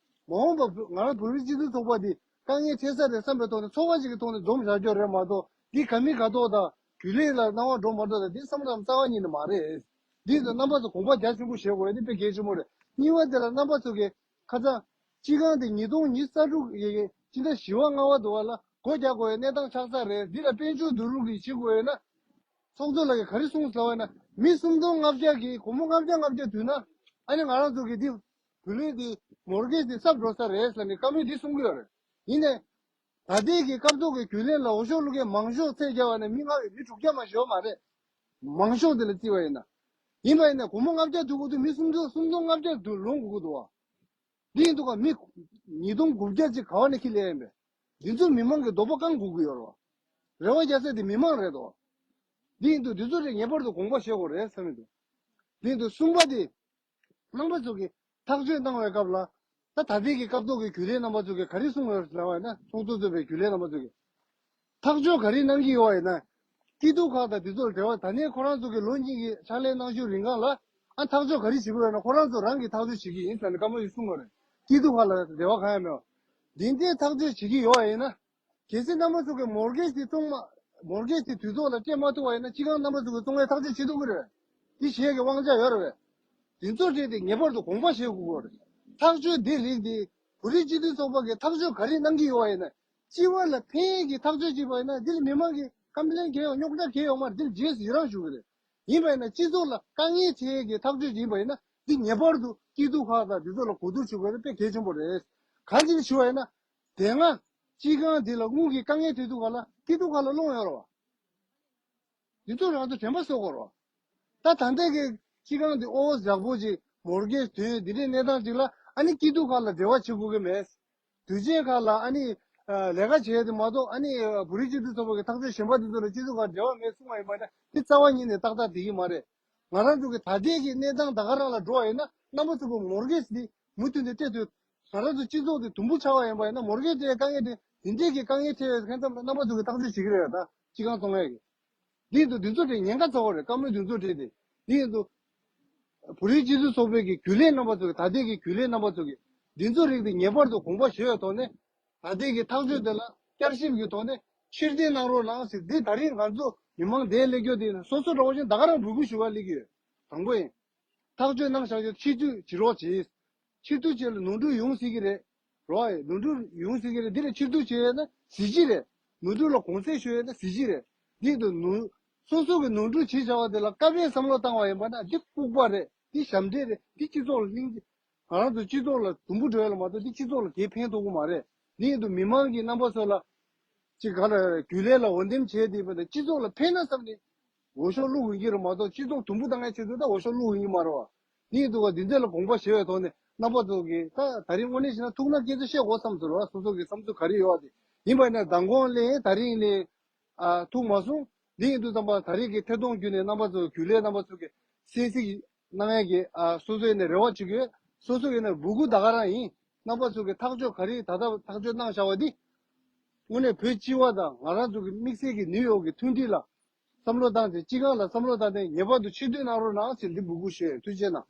མ་འོངས་པ་ང་རང་བོད་རིགས་སྤྱི་མཐུན་ཚོགས་པ་འདི་དཀའ་ངལ་འཕྲད་ས་རེད་བསམ་པའི་ཐོག་ནས་ཚོར་བ་ཞིག་གི་ཐོག་ནས་འཛོམས་བཞག་རྒྱུ་རེད་མ་གཏོགས། འདི་ག་མི་ག་ཐོག་དང་རྒྱུན་ལས་ལ་སྣང་བ་འགྲོ་མ་འགྲོ་དང་འདི་བསམ་བློ་རྩ་བ་ཉིད་ནས་མ་རེད། འདི་ཚོ་རྣམ་པ་ཚོ་དགོངས་པ་རྒྱ་ཆེན་པོ་བཞེས་དགོས་ཡ་འདི་དཔེ་གལ་ཆེན་པོ་རེད། གཉིས་པ་དེ་ལ་རྣམ་པ་ཚོ་གི་ཁ་སང་། སྤྱི་ཁང་དེ་ཉིས་སྟོང་ཉི་ཤུ་རྩ་དྲུག་གི་སྤྱི་ཟླ་བཞི་པ་ལྔ་པ་དུ་བ་ལ་སྒོ་རྒྱག་དགོས་པའི་གནས་སྟངས་ཆགས་ཚར་རེད། འདི་ལ་དཔལ་འབྱོར་བསྡུ་རུབ་ཀྱིས་བྱེད་དགོས་ཡོད་ན། ཚོགས་གཙོ་ལགས་ཀྱིས་ག་རེ་གསུངས་ཟེར་བ་ཡིན་ན། མི་སུམ་སྟོང་ལྔ་བརྒྱ་གིས་སྒོར་མོ་ལྔ་བརྒྱ་ལྔ་བརྒྱ་བསྡུས་ན། ཨ་ནི་ང་རང་ཚོ་གི་འདི་བུ་ལོན་འདི་མོར་གེཇ་འདི་གསབ་འགྲོ་ས་རེད་ཟེར་ནས་བཀའ་མོལ་འདི་གསུང་གི་ཡོད་རེད། ཡིན་ནའི། ད་ལྟའི་གི་སྐབས་ཐོག་གི་རྒྱུན་ལས་ལ་འོས་ཤོག་བླུག་མཁན་མང་ཤོས་ཚད་བརྒྱབ་པ་ན་མི་ལྔ་བའི་མི་དྲུག་བརྒྱ་མ་ཞིག་ཡོད་མ་རེད། མང་ཤོས་དེ་ལ་བརྩིས་པ་ཡིན་ན། ཡིན་པ་ཡིན་ན་སྒོར་མོ་ལྔ་བརྒྱ་བསྡུ་དགོས་དུས་མི་སུམ་སྟོང་སུམ་སྟོང་ལྔ་བརྒྱ་བསྡུ་ལོན་དགོས་ཀྱི་འདུག་བ། འདི་ཡིན་དུས་ཀ་མི་ཉིས་སྟོང་དགུ་བརྒྱ་ཅིག་ག་བ་ནས་ཁྱེར་སླེབས་ཡིན་པས། འདི་ཚོ་མི་མང་གི་འདོད་པ་བསྐང་དགོས་ཀྱི་ཡོད་རེད་བ། རེ་བ་རྒྱག་ས་དེ་མི་མང་རེད་དོ། འདི་ཡིན་དུས་འདི་ཚོ་རེ་ངེས་པར་དུ་དགོངས་པ་བཞེས་དགོས་རེད་བསམ་གྱི་འདུག་འདི་ཡིན་དུས་གསུམ་པ་དེ། རྣམ་པ་ཚོ་གིས་ཐག་གཅོད་གནང་བའི་སྐབས་ལ། ད་ད་ལྟའི་གི་སྐབས་ཐོག་གི་རྒྱུན་ལས་རྣམ་པ་ཚོ་གིས་ག་རེ་གསུངས་ཡོད་ཟེར་བ་ཡིན་ན། ཚོགས་གཙོ་གཙོས་པའི་རྒྱུན་ལས་རྣམ་པ་ཚོ་གིས་ཐག་གཅོད་ག་རེ་གནང་གི་ཡོད་པ་ཡིན་ན། སྐྱིད་སྡུག་ཁག་དང་དེ་ཚོ་ལ་འབྲེལ་བ། ད་ནས་ཁོ་རང་ཚོ་གི་ལོ་གཉིས་ཀྱི་ཕྱག་ལས་གནང་ཤུལ་རིང་གང་ལ་ཨ་ཐག་གཅོད་ག་རེ་བྱེད་དགོས་ཡོད་ན་ཁོ་རང་ཚོ་རང་གིས་ཐག་གཅོད་བྱེད་ཀྱི་ཡིན་ཟེར་ནས་བཀའ་མོལ་ཞིག་གསུངས་པ་རེད། སྐྱིད་སྡུག་ཁག་ལ་འབྲེལ་བ་གང་ཡང་མེད་པ། འདི་འདྲའི་ཐག་གཅོད་བྱེད་ཀྱི་ཡོད་པ་ཡིན་ན། གལ་སྲིད་རྣམ་པ་ཚོ་གི་མོར་གེཇ་དེ་བཙོང་མ། མོར་གེཇ་དེ་དུས་ཐོག་ལ་སྤྲད་མ་ཐུབ་པ་ཡིན་ན་སྤྱི་ཁང་རྣམ་པ་ཚོ་གི་བཙོང་ཡ་ཐག་གཅོད་བྱེད་ཐུབ་ཀྱི་རེད། དེ་བྱེད་ཡ་གི་དབང་ཆ་ཡོད་རེད་པས། དེ་ཚོ་བྲིས་ཏེ་ངེས་པར་དུ་དགོངས་པ་བཞེས་དགོས་ཀྱི་རེད། ཐག་གཅོད་འདི་རིགས་འདི་བོད་རིགས་སྤྱི་མཐུན་ཚོགས་པ་གིས་ཐག་གཅོད་ག་རེ་གནང་གི་ཡོད་པ་ཡིན་ན། སྤྱི་བ་ལ་ཕན་གྱི་ཐག་གཅོད་བྱས་པ་ཡིན་ན་འདི་ལ་མི་མང་གིས་ཀམ་པི་ལེན་གང་ཡང་རྙོག་དྲ་གང་ཡང་ཡོད་མ་རེད། འདི་ལ་རྗེས་སུ་ཡི་རང་ཞུ་གི་རེད། ཡིན་པ་ཡིན་ན་སྤྱི་ཚོགས་ལ་དཀའ་ངལ་འཕྲད་ཀྱི་ཐག་གཅོད་ཅིག་ཡིན་པ་ཡིན་ན་འདི་ངེས་པར་དུ་སྐྱིད་སྡུག་ཁག་དང་འདི་ཚོ་ལ་གོ་བསྡུར་བྱེད་དགོས་ཡ་དེ་དཔེ་གལ་ཆེན་པོ་རེད། གང་ཅི་ཞུ་བ་ཡིན་ན། དེ་སྔ་སྤྱི་ཁང་འདི་ལ་དངུལ་གྱི་དཀའ་ངལ་འཕྲད་དུས་ག་ལ་སྐྱིད་སྡུག་ཁག་ལ་སློང་ཡོད་རེད་པ། འདི་ཚོ་རང་ཚོ་དྲན་པ་གསོ་དགོས་རེད་པ། ད་ད་ལྟ་གི་སྤྱི་ཁང་འདི་ཨོ་ཡག་པོ་ཅིག་མོར་གེཇ་དོན་འདི་འདྲའི་གནས་སྟངས་ཅིག་ལ་ཨ་ནི་སྐྱིད་སྡུག་ཁག་ལ་འབྲེལ་བ་བྱེད་དགོས་ཀྱི་མེད། དུས་ཆེན་ཁག་ལ་ཨ་ནི་ཨ་ལས་ཀ་བྱེད་ཡ་དེ་མ་གཏོགས། ཨ་ནི་ཨ་བོད་རིགས་སྤྱི་མཐུན་ཚོགས་པ་གི་ཐག་གཅོད་གཞན་པ་དེ་ཚོ་ལ་སྤྱི་ཚོགས་ཁག་འབྲེལ་བ་མེད་གསུང་བ་ཡིན་པ་ན་དེ་རྩ་བ་ཉིད་ནས་ཏག་ཏག་བསྡད་ཀྱི་མ་རེད། ང་རང་ཚོ་གི་ད་ལྟའི་གི་གནས་སྟངས་ད་ག་རང་ལ་འགྲོ་བ་ཡིན་ན་རྣམ་པ་ཚོ་གི་མོར་གེཇ་འདི་མུ་མཐུད་ནས་སྤྲད་དུས་ང་རང་ཚོ་སྤྱི་ཚོགས་འདི་དུམ་བུ་ཆགས་པ་ཡིན་པ་ཡིན་ན་མོར་གེཇ་དེ་དཀའ་ངལ་དེ་འདི་འདྲའི་གི་དཀའ་ངལ་འཕྲད་ཡོད་མཁན་ཙམ་ལ་རྣམ་པ་ཚོ་གི་ཐག་གཅོད་བྱེད་ཀྱི་རེད། ད་སྤྱི་ཁང་བཙོང་ཡ་གི། འདི་ཡིན་དུས་འདི་ཚོ་དེ་ཉེན་ཁ་ཚ་བོ་རེད། བཀའ་མོལ་འདི་ཚོ་དེ་དེ་འདི་ཡིན་དུས། བོད་རིགས་སྤྱི་མཐུན་ཚོགས་པའི་གི་རྒྱུན་ལས་རྣམ་པ་ཚོ་གི་ད་ལྟའི་གི་རྒྱུན་ལས་རྣམ་པ་ཚོ་གི་འདི་ཚོ་རིགས་དེ་ངེས་པར་དུ་དགོངས་པ་བཞེས་པའི་ཐོག་ནས་ད་ལྟའི་གི་ཐག་གཅོད་དེ་ལ་བསྐྱར་ཞིབ་ཀྱི་ཐོག་ནས་ཕྱིར་འཐེན་གནང་རོགས་གནང་ཟེར། འདི་ད་རིང་ང་ཚོ་མི་མང་དེ་སླེབས་རྒྱུ་དེ་ཡིན་ན་སོ་སོ་འདྲ་བོ་ཞིག་ད་ག་རང་འབོད་སྐུལ་ཞུ་བ་སླེབས་ཀྱི་ཡོད། དང་པོ་ཡིན། ཐག་གཅོད་གནང་བཞག་རྒྱུ་ཕྱིར་བསྡུ་བྱེད་རོགས་བྱེད། ཕྱིར་བསྡུ་བྱས་ལ་ནོར་འཁྲུལ་ཡོང་སྲིད་ཀྱི་རེད། རོགས་ཡིན། ནོར་འཁྲུལ་ཡོང་སྲིད་ཀྱི་རེད། འདི་ལ་ཕྱིར་བསྡུ་བྱས་ཡོད་ན་གཟི་བརྗིད་རེད། ནོར་འཁྲུལ་ལ་དགོངས་སེལ་ཞུས་ཡོད་ན་གཟི་བརྗིད་རེད། འདི་དུ་ནོར་སོ་སོ་གི་ནོར་འཁྲུལ་བྱས་བཞག་པ་དེ་ལ་བཀའ་ཕན་བསམ་བློ་བཏང་བ་ཡིན་པ་ན་འདི་ལྐུགས་པ་རེད། འདི་ཞབས་འདྲེན་རེད། འདི་སྤྱི་ཚོགས་ལ་གླེང་ང་རང་ཚོ་སྤྱི་ཚོགས་ལ་དུམ་བུ་འགྲོ་ཡ་ལ་མ་གཏོགས་འདི་སྤྱི་ཚོགས་ལ་གའི་ཕན་ཐོགས་ཀྱི་མ་རེད། འདི་ཡིན་དུས་མི་མང་གི་རྣམ་པ་ཚོ་ལ་ཅིག་ག་ལ་རྒྱུན་ལས་ལ་འོས་འདེམས་བྱས་ཏེ་ཡིན་པ་དང་སྤྱི་ཚོགས་ལ་ཕན་ན་བསམ་ནས་འོས་ཤོག་བླུགས་ཡོང་གི་རེད་མ་གཏོགས་སྤྱི་ཚོགས་དུམ་བུ་བཏང་ཡ་ཆེད་དུ་ད་འོས་ཤོག་བླུགས་ཡོང་གི་མ་རེད་བ། འདི་ཡིན་དུས་ག་འདི་འདྲ་ལ་དགོངས་པ་བཞེས་པའི་ཐོག་ནས་རྣམ་པ་ཚོ་གིས་ད་ད་རིང་དངོས་གནས་བྱས་ན་ཐུགས་སྣང་སྐྱེ་ཚུལ་བཤད་དགོས་བསམ་ཚུལ་བ། སོ་སོ་གི་བསམ་ཚུལ་ག་རེ་ཡོད་པ་དེ་ཡིན་པ་ཡིན་ན་མདང་དགོང་ལས་ད་རིང་ལས་ཨ་ཐུག་མ་སོང་། འདི་ཡིན་དུས་ཙམ་པ་ད་རེས་ཀྱི་ཐད་གཏོང་བརྒྱུད་ནས་རྣམ་པ་ཚོ་རྒྱུན་ལས་རྣམ་པ་ཚོ་གི་གསན་གཟིགས་གནང་ཡས་ཀྱི་ཨ་སོ་སོ་ཡིན་ནས་རེ་བ་བྱེད་ཀྱི་ཡོད། སོ་སོ་ཡིན་ནས་འབོད་སྐུལ་ད་ག་རང་ཡིན། རྣམ་པ་ཚོ་གི་ཐག་གཅོད་ག་རེ་ད་ལྟ་ཐག་གཅོད་གནང་བཞག་པ་འདི་དངོས་གནས་བོད་སྤྱི་བ་དང་ང་རང་ཚོ་གི་དམིགས་བསལ་གྱི་ནིའུ་ཡོག་གི་མཐུན་སྒྲིལ་ལ་བསམ་བློ་བཏང་སྟེ་སྤྱི་ཁང་ལ་བསམ་བློ་བཏང་སྟེ་ངེས་པར་དུ་ཕྱིར་བསྡུ་གནང་རོགས་གནང་ཟེར་འདི་འབོད་སྐུལ་ཞུ་ཡས། ཐུགས་རྗེ་གནང་།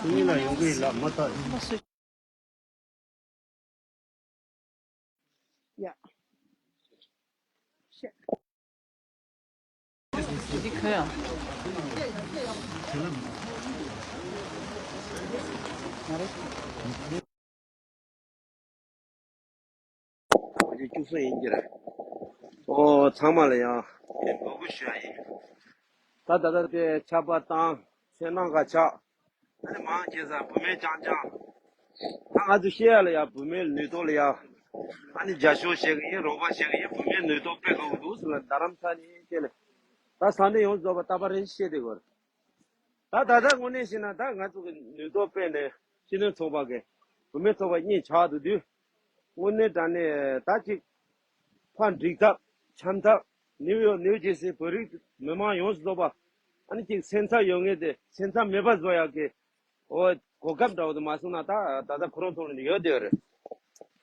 ཡིན་ལ་ཡོང་གི་ལ་མ་ཐག་ཡ། འདི་ཁོ་ཡང་ང་རེད། འདི་བཅུ་གསུམ་ཡིན་གྱི་རེད། ཨོ་ཚང་མ་ལ་ཡང་འབོད་སྐུལ་ཞུ་ཡ་ཡིན། ད་ད་ལྟ་དེ་ཆར་པ་བཏང་ཆུ་ནང་ག་ཆགས། ཨ་ནི་མང་ཆེ་ས་བུད་མེད་རྐྱང་རྐྱང་། ད་ང་ཚོ་བཤད་ཡ་ལ་ཡ་བུད་མེད་ལ་ནུས་སྟོབས་ལ་ཡ། ཨ་ནི་རྒྱབ་སྐྱོར་བྱེད་གི་ཡིན། རོགས་པ་བྱེད་གི་ཡིན། བུད་མེད་ནུས་སྟོབས་དཔེ་དགོས་ཀྱི་འདུག་ཟེར་ལ་རྡ་རམ་ས་ནས་བཤད་ལ། ད་ས་གནས་ཡོངས་རྫོགས་པ་རྟག་པར་རེ་བཤད་བསྡད་དགོས་རེད། ད་ད་ལྟ་དངོས་གནས་བཤད་ན་ད་ང་ཚོ་གི་ནུས་སྟོབས་སྤེལ་ནས་སྤྱི་མཐུན་ཚོགས་པ་གི་བུད་མེད་ཚོགས་པ་གཉིས་ཆགས་འདུག་དུས། དངོས་གནས་དྲང་གནས་ད་ཅིག་ཕར་འགྲིག་ཐབས་འཆམ་ཐབས་ནིའུ་ཡོག་ནིའུ་ཇེ་སི་བོད་རིགས་མི་མང་ཡོངས་སུ་རྫོགས་པ་ཨ་ནི་ཅིག་སེམས་འཚབ་ཡོད་མཁན་དེ་སེམས་འཚབ་མེད་པ་བཟོ་ཡག་གི་འོ་གོ་སྐབས་འདྲ་བོ་དེ་མ་སོང་ན་ད་ད་ལྟ་ཁོ་རང་ཚོ་ལ་ཡོད་བསྡད་ཡོད་རེད།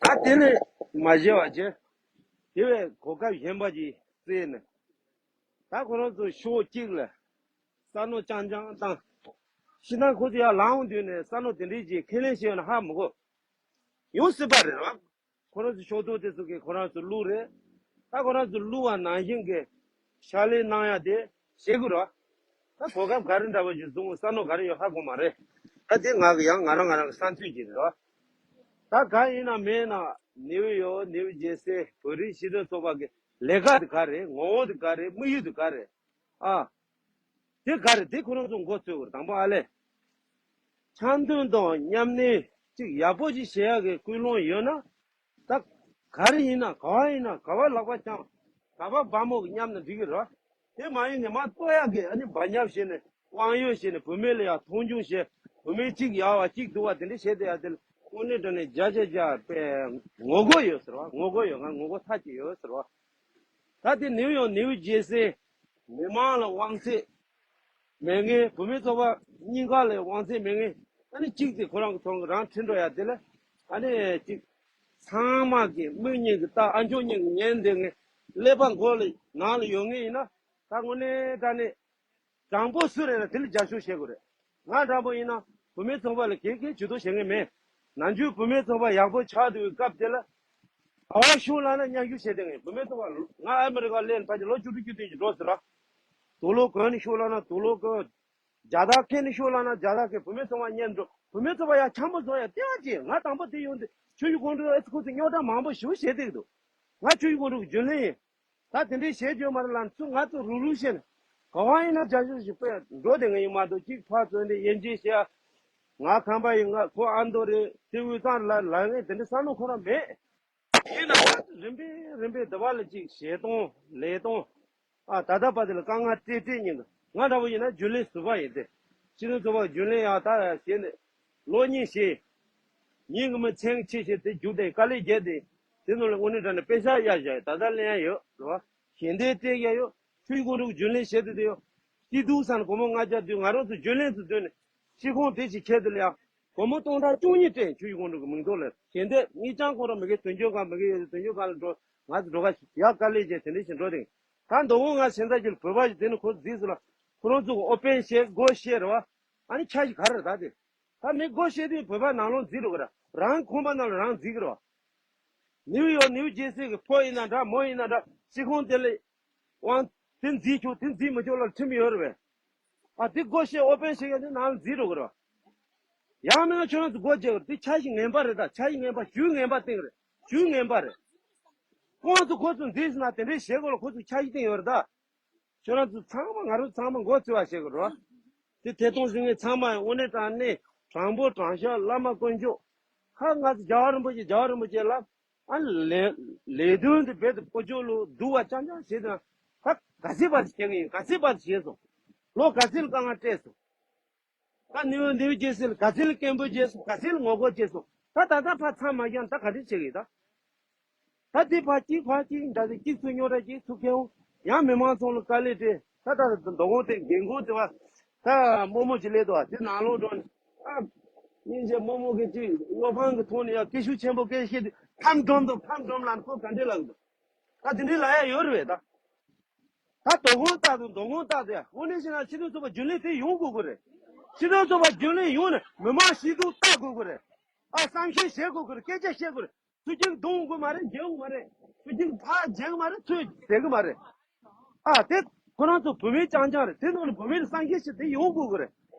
ད་དེ་ལས་མ་བརྗེད་པ་བྱས། དེ་བས་གོ་སྐབས་གཞན་པ་ཅིག་བཙལ་ནས། ད་ཁོ་རང་ཚོ་ཕྱོགས་གཅིག་ལ་བསམ་བློ་རྐྱང་རྐྱང་བཏང་། ཕྱི་ནང་ཁོ་ཚོ་ཡར་ལངས་དུས་ནས་བསམ་བློ་དེ་འདྲའི་ཅིག་ཁས་ལེན་བྱས་ཡོད་ན་ཧ་མི་གོ། ཡོང་སྲིད་པ་རེད་ར། ཁོ་རང་ཚོ་ཕྱོགས་གཏོགས་དེ་ཚོ་གིས་ཁོ་རང་ཚོ་བླུགས་རེད། ད་ཁོ་རང་ཚོ་བླུགས་པ་ནང་བཞིན་གྱི་ཕྱག་ལས་གནང་ཡ་དེ་བྱེད་དགོས་ར། ད་གོ་སྐབས་ག་རེ་འདྲ་བ་ཞིག་བཟུང་བསམ་བློ་ག་རེ་ཡོད་ཧ་གོ་མ་རེད། ད་དེ་ང་གི་ཡང་ང་རང་ང་རང་གི་བསམ་ཚུལ་ཅིག་རེད་ར། ད་གང་ཡིན་ན་མིན་ན་ནིའུ་ཡོག་ནིའུ་ཇེ་སི་བོད་རིགས་སྤྱི་མཐུན་ཚོགས་པ་གི་ལས་ཀ་དེ་ག་རེད། ངོ་བོ་དེ་ག་རེད། དམིགས་ཡུལ་དེ་ག་རེད། ཨ། དེ་ག་རེད། དེ་ཁོ་རང་ཚོ་མགོ་ཚོས་དགོས་རེད། དང་པོ་ཨ་ལས། འཆམ་མཐུན་དང་མཉམ་གནས་ཅིག་ཡག་པོ་ཅིག་བྱེད་ཡག་གི་ཀུན་སློང་ཡོད་ན། ད་ག་རེ་ཡིན་ན་ག་བ་ཡིན་ན་ག་བ་ལག་པ་འཆང་། ག་བ་བ་མོ་གི་མཉམ་ན་འགྲིག་གི་རེད། དེ་མ་ཡིན་ནས་མ་གཏོགས་ཡག་གི་ཨ་ནི་འབའ་ཉབ་བྱས་ནས་དབང་ཡོད་བྱས་ནས་བུད་མེད་ལ་ཡང་མཐོང་ཆུང་བྱས། བུད་མེད་གཅིག་ཡག་བ་གཅིག་སྡུག་བ་དེ་འདྲ་བྱས་བསྡད་ཡག་དེ་ལ་དངོས་གནས་དྲང་གནས་བརྒྱ་ཆ་བརྒྱ་དཔེ་ངོ་རྒོལ་ཡོད་ཟེར་བ། ངོ་རྒོལ་ཡོད། ང་ངོ་རྒོལ་ཚ་གྱི་ཡོད་ཟེར་བ། ད་དེ་ནིའུ་ཡོག་ནིའུ་ཇེ་སི་མི་མང་ལ་དབང་ཚད་མེད་མཁན། བུད་མེད་ཚོགས་པ་གཉིས་ཀ་ལ་དབང་ཚད་མེད་མཁན། ཨ་ནི་གཅིག་དེ་ཁོ་རང་གི་ཚོང་གི་རང་ཁྲིད་འགྲོ་ཡ་དེ་ལ། ཨ་ནི་གཅིག་ཚང་མ་གི་མི་གཉིས་ཀྱི་ད་ཨ་མཆོག་གཉིས་ཀྱི་ཉན་དེ་ངས་ཀླད་པ་མགོ་ལ་ནང་ལ་ཡོད་ངེས་ཡིན་ན། ད་དངོས་གནས་དྲང་གནས་དྲང་པོ་སུ་རེད་ན་དེ་ལ་རྒྱབ་སྐྱོར་བྱེད་དགོས་རེད། ང་དྲང་པོ་ཡིན་ན་བུད་མེད་ཚོགས་པ་ལ་གེ་གེ་ཇུས་གཏོགས་བྱེད་མཁན་མེད། ནམ་རྒྱུན་བུད་མེད་ཚོགས་པ་ཡག་པོ་ཆགས་འདུག་པའི་སྐབས་དེ་ལ། ག་བ་ཤུགས་ལ་ན་མཉམ་ཞུགས་བྱེད་དེ་ངས་བུད་མེད་ཚོགས་པ་ང་ཨ་མི་རི་ཀ་སླེབས་ཕལ་ཆེར་ལོ་བཅུ་དྲུག་བཅུ་བདུན་ཅིག་འགྲོ་ཟེར་ར། དུག་ལོག་གོན་ནས་ཤུགས་ལ་ན་དུག་ལོག་གོན། རྒྱ་དར་འཁྱེར་ནས་ཤོག་ལབ་ན་རྒྱ་དར་འཁྱེར། བུད་མེད་ཚོགས་པ་མཉམ་འགྲོ། བུད་མེད་ཚོགས་པ་ཡང་འཆམ་པོ་བཟོ་ཡ་ལྟེ་བ་ཅིག་ང་དང་པོ་དེ་ཡོང་དུས་ཆུ་བཞི་སྒང་དྲུག་ཨེ་ཚི་ཁོ་ཚོས་རྙོག་དྲ་མང་པོ་ཞེ་པོ་བྱེད་བསྡད་ཀྱི་འདུག་ང་ཆུ་བཞི་སྒང་དྲུག་གི་རྒྱུན་ལས་ཡིན། ད་དེ་འདྲའི་བྱེད་རྒྱུ་མ་རེད་ལབ་ཚུར་ང་ཚོ་རུག་རུག་བྱས་ནས་ག་བ་ཡིན་ན་རྒྱ་ཤོག་ཞིག་སྤེལ་འགྲོ་བསྡད་མཁན་ཡིན་མ་གཏོགས། གཅིག་ཕར་ཚུར་འདི་དབྱེ་འབྱེད་བྱེད་ཡ། ང་ཁམས་པ་ཡིན། ང་ཁོ་ཨ་མདོ་རེད། དེ་དབུས་གཙང་ལ་ལབ་མཁན་དེ་འདྲ་བསམ་བློ་ཁོ་རང་མེད། དེས་ན་རིམ་པས་རིམ་པས་འདི་བ་ལ་ཅིག་བྱེད་སྟངས་ལས་སྟངས། ཨ་ད་ལྟ་བར་དེ་ལ་དཀའ་ངལ་སྤྲད་སྤྲད་ཉིན་གི་ང་འདྲ་བོ་ཡིན་ན་རྒྱུན་ལས་ཟུར་པ་ཡིན་ཏེ། སྤྱི་ནོར་ཚོགས་པ་རྒྱུན་ལས་ཡང་ད་བྱས་ནས་ལོ་གཉིས་བྱས། ཉིན་གི་མི་མཚན་ཆེ་ཆེ་དེ་རྒྱུག་དེ་དཀའ་ལས་བརྒྱབ་དེ། དེ་ནང་ལ་དངོས་གནས་དྲང་གནས་དཔེ་ཆ་གཡར་བཞག་ཡོད། ད་ལྟ་ལེན་ཡ་ཡོད་རེད་བ། ཞལ་འདེབས་སྤྲད་ཡ་ཡོད། ཆུ་བཞི་སྒང་དྲུག་རྒྱུན་ལས་བྱེད་དུ་དེ་ཡོད། སྐྱིད་སྡུག་ས་ན་སྒོར་མོ་ལྔ་བརྒྱ་བསྡུས། ང་རང་ཚོ་རྒྱུན་ལས་ཚོ་བསྡུས་ནས་སྤྱི་ཁང་དེ་ཞིག་ཁྱེར་དུ་ལ་ཡ། སྒོར་མོ་སྟོང་ཕྲག་བཅུ་གཉིས་སྤྲད། ཆུ་བཞི་སྒང་དྲུག་གི་མིང་ཐོག་ལ་ཞལ་འདེབས་གཉིས་ཆང་ཁོ་རང་མི་དགོས། དོན་གཅོད་ཁང་མི་དགོས། དོན་གཅོད་ཁང་ལ་འགྲོ། ང་ཚོ་འགྲོ་ག་ཡག་དཀའ་ལས་བྱས་དེ་འདྲ་ཞིག་འགྲོ་དེ། ད་མདོ་དབུས་ང་སེམས་ཚ་ཅིག་ལ་བོད་པ་ཞིག་དེ་ནི་ཁོ་རྫིག་སོང་ལ། ཁོ་རང་ཚོ་གི་ཨོ་པན་བྱེད་སྒོ་བཤད་རེད་བ། ཨ་ནི་ཆ་ཞིག་ག་རེ་རེད་ད་དེ། ད་མི་སྒོ་བཤད་དུས་བོད་པ་ནང་ལོགས་འཛུལ་འགྲོ་གི་ར། རང་ཁང་པ་ནང་ལ་རང་འཛུལ་གི་ར། ནིའུ་ཡོག་ནིའུ་ཇེ་སི་གི་ཕོ་ཡིན་ན་འདྲ་མོ་ཡིན་ན་འདྲ་སྤྱི་ཁང་དེ་ལ་དབང་དེ་འཛུལ་ཆོག་དེ་འཛུལ་མི་ཆོག་ལ་ཁྲིམས་ཡོད་རེད་པས། ཨ་དེ་སྒོ་བཤད་ཨོ་པན་བྱེད་ཡ་དེ་ནང་ལ་འཛུལ་འགྲོ་གི་ར། ཡང་མིན་ན་ཁྱོད་རང་ཚོ་སྒོ་རྒྱག་གི་ར། དེ་ཆ་ཞིག་ངན་པ་རེད། ད་ཆ་ཞིག་ངན་པ་ཞུ་ངན་པ་སྟེང་རེད། ཞུ་ངན་པ་རེད། ཁོང་ཚོ་ཁོ་ཚོ་འཛུལ་སོང་ན་དེ་འདྲའི་བྱེད་དགོས་ལ་ཁོ་ཚོ་ཆ་ཞིག་སྟེང་ཡོད་རེད་ད། ཁྱོད་རང་ཚོ་ཚང་མ་ང་རང་ཚང་མ་མགོ་ཚོས་པ་བྱེད་དགོས་རེད་བ། དེ་ཐད་གཏོང་བྱེད་མཁན་ཚང་མ་དངོས་གནས་དྲང་གནས་དྲང་པོ་དྲང་བཞག་བླ་མ་དཀོན་མཆོག་ཧ་ང་ཚོ་རྒྱལ་བ་རིན་པོ་ཆེ་རྒྱལ་བ་རིན་པོ་ཆེ་ལ་ཨ་ལས་ལས་དོན་དེ་རྦད་དེ་ཕོ་ཅོག་ལོ་སྡུག་པ་རྐྱང་རྐྱང་བྱེད་དང་ཧ་ག་ཚད་པ་ཞིག་བྱེད་ཀྱི་ཡིན། ག་ཚད་པ་ཞིག་བྱས་སོང་། ལོ་ག་ཚད་ལ་དཀའ་ངལ་སྤྲད་སོང་། ད་ནིའུ་ནིའུ་ཇེ་སི་ལ་ག་ཚད་ལ་སྐད་འབོད་བྱས་སོང་། ག་ཚད་ལ་ངོ་རྒོལ་བྱས་སོང་། ད་ད་ལྟ་ཕར་མཚམས་མ་བཞག་ད་ག་འདྲ་བྱེད་ཀྱི་ཡིན་ད། ད་དེ་ཕར་གཅིག་ཕར་གཅིག་འདྲ་ཟེ་གཅིག་ཚུར་རྙོག་དྲ་གཅིག་ཚུར་ཁེལ་འོང་། ཡང་མི་མང་ཚོ་ལ་དཀའ་ལས་སྤྲད། ད་ད་མདོ་དབུས་དེ་རྒན་ཁོག་དེ་བ་ད་རྨོ་མོ་ཅིག་སླེབས་འདུག་བ། དེ་ནང་ལོགས་འགྲོ་ནས་ཨ་སྙིང་རྗེ་རྨོ་མོ་གི་ཅིག་བློ་ཕམ་གི་ཐོག་ནས་ཡང་སྐད་ཤུགས་ཆེན་པོ་སྐད་བཤད་དུས་ཕམ་སྒྲོམ་དང་ཕམ་སྒྲོམ་ལ་ཁོ་ག་འདྲས་ལབ་འདུག་ད་དེ་འདྲས་ལབ་ཡ་ཡོད་རེད་པས་ད། ད་མདོ་དབུས་རྟག་ཏུ་མདོ་དབུས་རྟག་ཏུ་ཡ་དངོས་གནས་བྱས་ན་སྤྱི་ནོར་ཚོགས་པ་རྒྱུན་ལས་དེ་ཡོང་དགོས་ཀྱི་རེད། སྤྱི་ནོར་ཚོགས་པ་རྒྱུན་ལས་ཡོང་ནས་མི་མང་སྐྱིད་སྡུག་ལྟ་དགོས་ཀྱི་རེད། ཨ་བསམ་ཤེས་བྱེད་དགོས་ཀྱི་རེད། སྐད་ཆ་བཤད་དགོས་རེད། ཚུར་རྒྱུག་རྡུང་དགོས་མ་རེད། འཇལ་དགོས་མ་རེད། ཚུར་རྒྱུག་ཕར་འཇལ་གི་མ་རེད། ཚུར་ཟད་གི་མ་རེད། ཨ་དེ་ཁོ་རང་ཚོ་བོད་མི་རྐྱང་རྐྱང་རེད། དེ་ནང་ལ་བོད་མི་ལ་བསམ་ཤེས་བྱེད་དེ་ཡོང་དགོས་ཀྱི་རེད།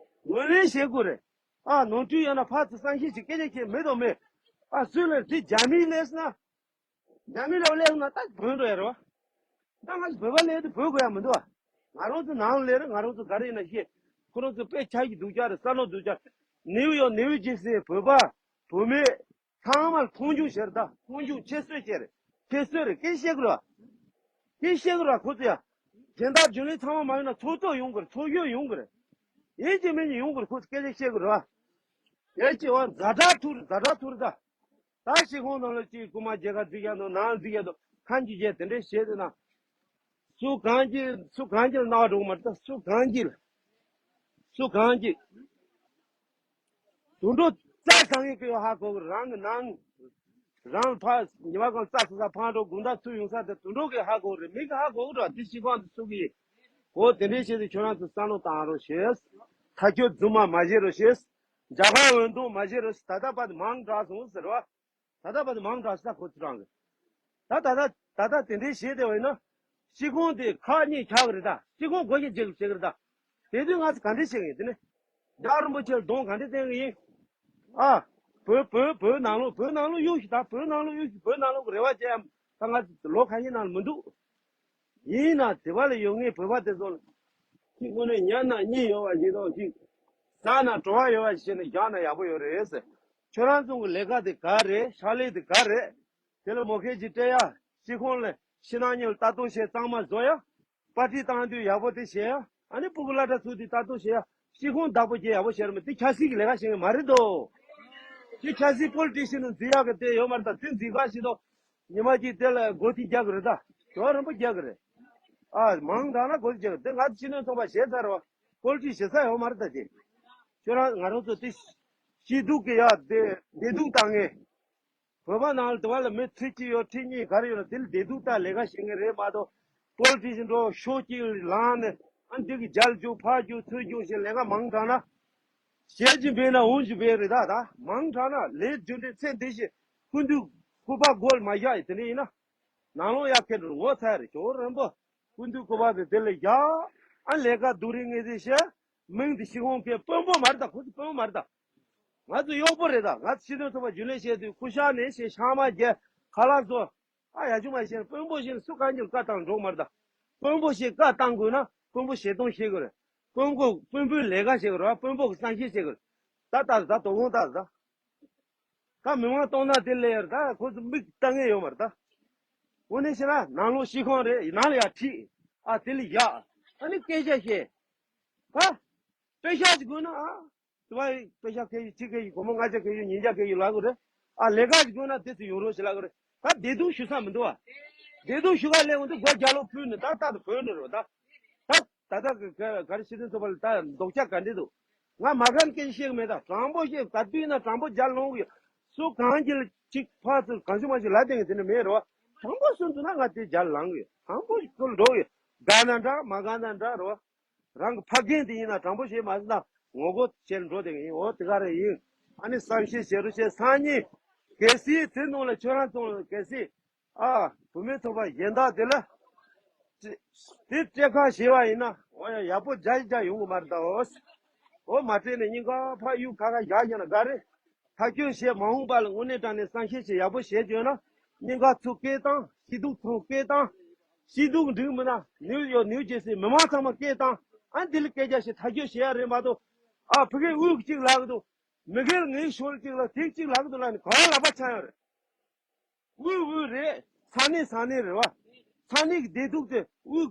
ངོས་ལེན་བྱེད་དགོས་རེད། ཨ་ནོར་འཁྲུལ་ཡོད་ན་ཕར་ཚུར་བསམ་ཤེས་བྱེད། སྐད་ཆ་བཤད་མེད་དོ་མེད། ཨ་སུས་ལས་དེ་རྒྱ་མིས་ལས་སོང་ན། རྒྱ་མི་ལ་སླེབས་ན་ད་བོད་འགྲོ་ཡ་རེད་བ། ད་ང་ཚོ་བོད་པ་སླེབས་དུས་བོད་དགོས་ཡ་མི་འདུག་བ། ང་རང་ཚོ་ནང་སླེབས་རེད། ང་རང་ཚོ་ག་རེ་ཡིན་ན་ཤེས། ཁོ་རང་ཚོ་དཔེ་ཆ་ཞིག་སྡུག་ཅག་རེད། བསམ་བློ་སྡུག་ཅག་ནིའུ་ཡོག་ནིའུ་ཇེ་སི་བོད་པ་བོད་མི་ཚང་མར་མཐོང་ཆུང་བྱེད་རེད་ད། མཐོང་ཆུང་ཁྱད་གསོད་བྱེད་རེད། ཁྱད་གསོད་རེད། སྐད་བཤད་དགོས་རེད་བ། སྐད་བཤད་དགོས་རེད་བ། ཁོ་ཚོ་ཡ། སྦྱིན་བདག་རྒྱུན་ལས་ཚང་མ་མ་ཡོང་ན་ཚོགས་གཙོ་ཡོང་དགོས་རེད། ཚོགས་གཞོན་ཡོང་དགོས་རེད། ཡིན་གཅིག་མིན་གཅིག་ཡོང་དགོས་རེད། ཁོ་ཚོ་སྐད་ཆ་བཤད་དགོས་རེད་བ། ཡ་ཅི་བ་ཛ་དྲག་ཐུར་ཛ་དྲག་ཐུར་ད། ད་སྤྱི་ཁང་ནང་ལ་ཅིག་རྐུ་མ་རྒྱལ་ཁ་འཛིན་ཡ་དང་ནང་འཛིན་ཡ་དང་ཁ་འཇིག་རྒྱལ་དེ་འདྲས་བྱས་དེ་ན། སུ་གང་གིས་སུ་གང་གིས་ལ་སྣང་བ་འགྲོ་གི་མ་རེད་ད། སུ་གང་གིས་ལ། སུ་གང་གིས། དུད་འགྲོ་རྩྭ་ཟ་མཁན་གྱི་ཡོད་ཧ་གོ་གི་རང་གི་ནང་། རང་ཕ་ཉི་མ་གང་རྩྭ་ཟ་ས་ཕང་འགྲོ་དགུན་ཟླ་ཚུར་ཡོང་ས་དེ་དུད་འགྲོ་གིས་ཧ་གོ་གི་རེད། མི་གིས་ཧ་གོ་གི་རེད། དེ་སྤྱི་ཁང་དུ་ཚུགས་ཀྱི་ཡིན། འོ་དེ་འདྲས་བྱས་ཏེ་ཁྱོད་རང་ཚོ་བསམ་བློ་བཏང་རོགས་བྱེད། ཐག་གཅོད་རྫུན་མ་མ་བྱེད་རོགས་བྱེད། རྒྱ་གར་འོས་བསྡུ་མ་བྱེད་རོགས། ད་ལྟ་བར་དུ་མང་དྲགས་སོང་ཟེར་བ། ད་ལྟ་བར་དུ་མང་དྲགས་ས་ཁོ་ཚོ་རང་གི། ད་ད་ལྟ་ད་ལྟ་དེ་འདྲའི་བྱེད་བསྡད་པ་ཡིན་ན། སྤྱི་ཁང་དེ་ཁག་གཉིས་ཆགས་ཀྱི་རེད་ད། སྤྱི་ཁང་སྒོ་ཕྱེ་བྱེད་ཀྱི་བྱེད་ཀྱི་རེད་ད། དེ་དུས་ང་ཚོ་ག་འདྲ་བྱེད་ཀྱི་ཡིན་དེ་ནི། རྒྱལ་བ་རིན་པོ་ཆེ་ལ་གདོང་ག་འདྲ་བསྟན་གྱི་ཡིན། ཨ། བོད་བོད་བོད་ནང་ལོགས་བོད་ནང་ལོགས་གཡུག་ཞིག་ད། བོད་ནང་ལོགས་གཡུག་ཞིག་བོད་ནང་ལོགས་ཀྱི་རེ་བ་བྱེད་ཡ་ད་ང་ཚོ་ལོ་ཁ་ཤས་ནང་ལ་མི་འདུག་ཡིན་ན་དེ་བ་ལ་ཡོད་ངེས་བོད་པ་དེ་ཚོ་ལ། གཅིག་དངོས་གནས་ཉལ་ན་གཉིད་ཡོད་པ་ཞིག་དང་། གཅིག་ཟ་ན་བྲོ་བ་ཡོད་པ་ཞིག་བྱས་ནས་བཞག་ན་ཡག་པོ་ཡོད་རེད་ཟེར། ཁྱོད་རང་ཚོ་གི་ལས་ཀ་དེ་ག་རེད། ཕྱག་ལས་དེ་ག་རེད། དེ་ལ་མོ་ཁེ་ཅིག་སྤྲད་ཡ། སྤྱི་ཁང་ལ་ཕྱི་ནང་གཉིས་ལ་ལྟ་རྟོག་བྱས་གཙང་མ་བཟོ་ཡ། པར་ཊི་བཏང་དུས་ཡག་པོ་དེ་བྱེད་ཡ། ཨ་ནི་སྤུ་གུ་སློབ་གྲྭ་ཚུགས་དུས་ལྟ་རྟོག་བྱེད་ཡ། སྤྱི་ཁང་བདག་པོ་བྱེད་ཡག་པོ་བྱེད་ར་མེད། དེ་ཆབ་སྲིད་ཀྱི་ལས་ཀ་བྱེད་མཁན་མ་རེད་དོ། དེ་ཆབ་སྲིད་པོ་ལི་ཊི་ཤན་ནང་འཛུལ་ཡག་གི་དེ་ཡོད་མ་རེད་ད། དེ་འཛུལ་ག་ཞིག་དང་། ཉི་མ་གཅིག་དེ་ལ་སྒོ་ཐིག་རྒྱག་གི་རེད་ད། ཞོ་རིན་པོ་རྒྱག་གི་རེད། ཨ་མང་དྲགས་ན་སྒོ་ཐིག་རྒྱག་གི་རེད། དེ་ང་ཚོ་སྤྱི་ནོར་ཚོགས་པ་བྱས་ཚར་བ། པོ་ལི་ཊི་ཤན་བྱེད་ས་ཡོད་མ་རེད་ད། དེ་ཁྱོད་རང་ང་རང་ཚོ་དེ་ སྐྱིད་སྡུག་གི་ཡ་བདེ་བདེ་སྡུག་བཏང་ངེས། བོད་པ་ནང་ལ་དུ་བ་ལ་མི་ཁྲི་གཅིག་ཡོད་ཁྲི་གཉིས་ག་རེ་ཡོད་ན་དེ་ལ་བདེ་སྡུག་ལྟ་ལས་ཀ་བྱེད་ངེས་རེད་མ་གཏོགས། པོ་ལི་ཊི་ཤན་འགྲོ་ཤོག་གཅིག་ལངས་ནས་ཨ་འདི་གི་རྒྱལ་རྒྱུག་ཕར་རྒྱུག་ཚུར་རྒྱུག་བྱེད་ལས་ཀ་མང་དྲགས་ན། ཞལ་གྱིས་འབད་ན་འོང་གྱིས་འབད་རེད་ད། ད་མང་དྲགས་ན་ལས་རྒྱུ་འབྲས་ཚེ་འདི་ཞིག་སྐུ་མདུན་སྐུ་པར་སྒོ་ལ་མ་བཞག་ཡིན་དེ་འདྲ་ཡིན་ན། ནང་ལོགས་ཡར་ཁྱེར་འགྲོ་ངོ་ཚ་རེད། ཇོ་བོ་རིན་པོ་སྐུ་མདུན་སྐུ་པར་དེ་དེ་ལ་བཞག་ཨ་ལས་ཀ་སྡུག་རུས་ངེས་ཟེར་བཤད། མིང་དེ་ཤི་ཁོང་གི་དཔོན་པོ་མ་རེད་ད། ཁོ་ཚོ་དཔོན་པོ་མ་རེད་ད། ང་ཚོ་གཡོག་པོ་རེད་ད། ང་ཚོ་སྤྱི་དོན་ཚོགས་པ་རྒྱུན་ལས་བྱས་དུས་སྐུ་ཤ་ནས་བྱས་ཤ་མ་རྒྱལ་ཁ་ལག་བཟོ། ཨ་ཡ་ཆུང་མ་བྱས་དཔོན་པོ་བྱས་སུ་གང་གིས་བཀའ་བཏང་འགྲོ་མ་རེད་ད། དཔོན་པོ་ཞིག་བཀའ་བཏང་དགོས་ན་དཔོན་པོ་བྱེད་སྟངས་ཤེས་དགོས་རེད། དཔོན་པོ་དཔོན་པོའི་ལས་ཀ་བྱེད་དགོས་རེད་བ། དཔོན་པོ་གི་བསམ་ཤེས་བྱེད་དགོས་རེད། ད་ལྟ་ད་དོ་དགོང་ལྟ་ད། ད་མི་མང་གཏོང་ན་དེ་ལས་ཡར་ད་ཁོ་ཚོ་མིག་ལྟ་ངེས་ཡོད་མ་རེད་ད། དངོས་གནས་བཤད་ན་ནང་ལོགས་ཤི་ཁང་རེད། ནང་ལ་ཡར་ཁྲིད། ཨ་དེ་ལ་ཡ། ཨ་ནི་སྐད་ཆ་བཤད། ད། པེ་ཤག་ཅིག་དགོས་ན་ཨ། དུ་བ་པེ་ཤག་ཁེ་ཡི་ཁྲི་ཁེ་ཡི་སྒོར་མོ་ལྔ་བརྒྱ་ཁེ་ཡི་ཉིས་བརྒྱ་ཁེ་ཡི་ལ་གོ་རེད། ཨ་ལས་ཀ་ཅིག་དགོས་ན་དེ་ཚོ་ཡོང་རོགས་ཞེས་ལ་གོ་རེད། ད་བདེ་སྡུག་ཞུ་ས་མི་འདུག་བ། བདེ་སྡུག་ཞུ་ག་སླེབས་འོང་དུས་སྒོ་རྒྱབ་ལོག་ཕུལ་ནས་ད་ལྟ་དུ་བོས་ནས་རོ་ད། ད་ད་ལྟ་གི་ག་ག་རེ་ཤི་དོན་ཚོ་བ་ལ་ད་ལྡོག་ཆ་ག་འདྲ་འདུག་ང་མ་ག་ནས་སྐད་ཆ་བཤད་གི་མེད། ད་དྲང་པོ་བཤད། ག་དུས་ཡིན་ན་དྲང་པོ་རྒྱལ་ལོངས་གི་སུ་གང་གི་ལ་ཅིག་ཕར་ཚུར་གང་བྱུང་མ་བྱུང་ལབ་བསྡད་མཁན་དེ་འདྲ་མེད་རོ། དྲང་པོ་གསུངས་འདུག་ན་ང་དེ་རྒྱལ་ལངས་གི་ཡོད། དྲང་པོ་ཞིག་ཚུར་འགྲོ་གི་ཡོད། དགའ་ན་འདྲ་མ་དགའ་ན་འདྲ་རོ། རང་གི་ཕ་རྒན་དེ་ཡིན་ན་དྲང་པོ་བྱས་མ་ཟིན་ན་ངོ་རྒོལ་བྱས་འགྲོ་བསྡད་མཁན་ཡིན། འོ་དེ་ག་རེ་ཡིན། ཨ་ནི་བསམ་ཤེས་བྱེད་རོགས་བྱེད། སང་ཉིན་གལ་སྲིད་དེ་ནང་ལ་ཁྱོད་རང་ཚོ་གལ་སྲིད། ཨ། བུད་མེད་ཚོགས་པ་གཞན་དག་དེ་ལ། དེ་སྤྲད་ཁ་བྱས་པ་ཡིན་ན་འོ་ཡ་ཡག་པོ་རྒྱ་ཡི་རྒྱ་ཡོང་གི་མ་རེད་ད། འོ། འོ་མ་སྤྲད་ནས་སྙིང་ག་ཕ་ཡུལ་ཁ་ཁ་བཞག་བཞག་ན་དགའ་རེད། ཐག་གཅོད་བྱས་མ་འོངས་པ་ལ་དངོས་གནས་དྲང་གནས་བསམ་ཤེས་བྱས་ཡག་པོ་བྱས་བྱོས་ན། སྙིང་ག་ཚུར་སྐད་བཏང་། སྐྱིད་སྡུག་ཚུར་སྐད་བཏང་། སྐྱིད་སྡུག་འགྲིག་མིན་ན་ནིའུ་ཡོག་ནིའུ་ཇེ་སི་མི་མང་ཚང་མ་སྐད་བཏང་། ཨ་འདི་ལ་སྐད་ཆ་བཤད་ཐག་གཅོད་བྱས་ཡ་རེད་མ་གཏོགས། ཨ་ཕ་གིར་དབུགས་གཅིག་ལབ་གི་འདུག་མི་སྒེར་ངའི་ཞོར་གཅིག་ལ་ཐིག་གཅིག་ལབ་གི་འདུག་ལབ་ནས་ག་བ་ལབ་པ་ཆགས་ཡོད་རེད། དབུས་དབུས་རེད། ས་གནས་ས་གནས་རེད་བ། ས་གནས་ཀྱི་བདེ་སྡུག་དེ་དབུས་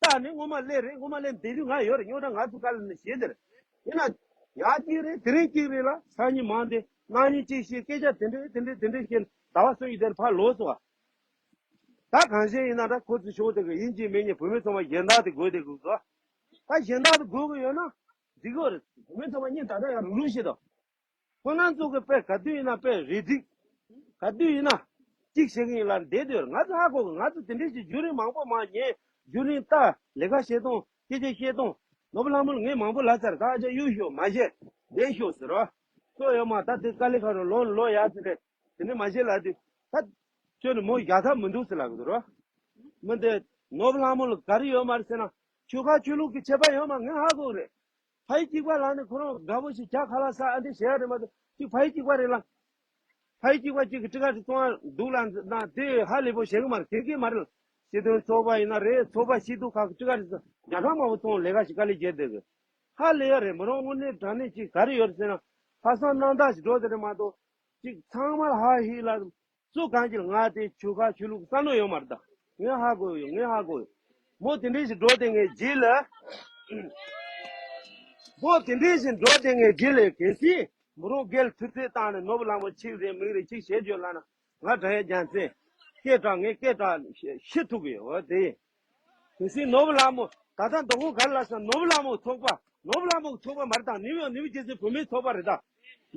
རྟགས་ནི་སྔོན་མ་སླེབས་རེད། སྔོན་མ་སླེབས་བདེ་སྡུག་ང་ཡོད་རེད། རྙོག་དྲ་ང་ཚོ་དཀའ་ལས་ནས་བྱེད་དེ་རེད། ཡིན་ན་ཡག་གཅིག་རེད། དེ་རིང་གཅིག་རེད་ལ་སང་ཉིན་མང་དེ་གནངས་ཉིན་གཅིག་བྱས་སྐད་ཆ་དེ་འདྲས་དེ་འདྲས་དེ་འདྲས་བཤད་ཟླ་བ་གསུམ་གྱི་དེར་ཕར་ལོག་སོང་བ། ད་གང་བྱས་ཡིན་ན་ད་ཁོ་ཚོ་ཤོག་དེ་གི་ཡིན་གཅིག་མིན་གཉིས་བུད་མེད་ཚོ་མ་གཞན་དག་དེ་དགོས་དེ་དགོས་སོ། ད་གཞན་དག་དེ་དགོས་གི་ཡོད་ན་འགྲིག་གི་རེད། བུད་མེད་ཚོ་མ་གཉིས་ད་ལྟ་ཡང་རུག་རུག་བྱེད་དོ། ཁོ་རང་ཚོ་གི་དཔེ་ག་དུས་ཡིན་ན་དཔེ་རེ་སྒྲིག་ག་དུས་ཡིན་ན་གཅིག་བྱེད་ཀྱི་ཡིན་ལབ་བསྡད་དུས་ང་ཚོ་ཧ་གོ་གི། ང་ཚོ་དེ་འདྲས་ཀྱི་བརྒྱུད་རིམ་མང་པོ་མ་ཉན། བརྒྱུད་རིམ་ལྟ་ལས་ཀ་བྱེད་སྟངས་སྐད་ཆ་བཤད་སྟངས། ནོར་བུ་ལྷ་མོ་ལ་ངས་མང་པོ་ལབ་ཚར། ད་ཨ་ཅག་གཡུག་ཤོག་མ་བྱེད་བསྡད་ཤོག་ཟེར་རོ། ཁྱོད་ཡོད་མ་ད་དེ་དཀའ་ལས་ཁག་རོ་ལོ་ལོ་ཡག་ཚེ་རེད། དེ་འདྲས་མ་བྱེད་ལབ་དུས་ད་ཁྱོད་ནི་མོ་ཡག་ཐབས་མི་འདུག་ཟེར་ལབ་གི་འདུག་རོ། མི་འདི་ནོར་བུ་ལྷ་མོ་ལ་ག་རེ་ཡོད་མ་རེད་ཟེར་ན་ཆོལ་ཁ་ཆོས་ལུགས་ཀྱི་ཁྱད་པར་ཡོད་མ་ངས་ཧ་གོ་གི་རེད། ཕ་ཡུལ་གཅིག་པ་ལ་ནི་ཁོ་རང་དགའ་པོ་ཞིག་ཇ་ཁ་ལག་ཟ་ཨ་འདི་བྱེད་ཡ་རེད་མ་གཏོགས་གཅིག་ཕ་ཡུལ་གཅིག་པ་རེད་ལ། ཕ་ཡུལ་གཅིག་པ་གཅིག་གི་ཊི་ཀ་ཊི་བཙོང་ཡ་འདུག་ལ་ན་དེ་ཧ་ལས་པོ་བྱེད་གི་མ་རེད། གེ་གེ་མ་རེད་ལ། སྤྱི་དོན་ཚོགས་པ་ཡིན་ན་རེད། ཚོགས་པ་སྐྱིད་སྡུག་ཁག་གི་ཊི་ཀ་ཊི་ཟ་རྒྱ་ཁྲ་མང་པོ་བཙོང་ལས་ཀ་ཞིག་དཀའ་ལས་བརྒྱབ་བསྡད་གི། ཧ་ལས་ཡ་རེད། མི་རང་དངོས་གནས་དྲང་གནས་གཅིག་ག་རེ་ཡོད་རེད་ཟེར་ན་ལྷག་བསམ་རྣམ་དག་ཞིག་འགྲོ་དེ་རེད་མ་གཏོགས་གཅིག་ཚང་མ་ལ་ཧ་ཧི་ལ། སུ་གང་གིས་ང་དེ་ཆོལ་ཁ་ཆོས་ལུགས་བསམ་བློ་ཡོད་མ་རེད་ད། ངས་ཧ་གོ་ཡོད། ངས་ཧ་གོ་ཡོད། མོ་དེ་འདྲས་ཞིག་འགྲོ་དེ་ངས་རྗེས་ལ། མོ་དེ་འདྲས་ཞིག་འགྲོ་དེ་ངས་རྗེས་ལ་གལ་སྲིད་མོ་རང་སྒེར་ཐུགས་ཚད་བཏང་ནས་ནོར་བུ་ལྷ་མོ་ཆིག་རེད་མིག་རེད་ཅིག་བྱེད་རྒྱུ་ལ་ན་ང་དྲ་ཡ་རྒྱལ་མཚན་སྐད་གྲགས་ངས་སྐད་གྲགས་ཤི་ཐུབ་གི་ཡོད་དེ། གལ་སྲིད་ནོར་བུ་ལྷ་མོ་ད་ལྟ་མདོ་ཁམས་ག་རེ་ལབ་ས། ནོར་བུ་ལྷ་མོ་ཚོགས་པ། ནོར་བུ་ལྷ་མོ་ཚོགས་པ་མ་རེད་ད། ནིའུ་ཡོག་ནིའུ་ཇེ་སི་བུད་མེད་ཚོགས་པ་རེད་ད།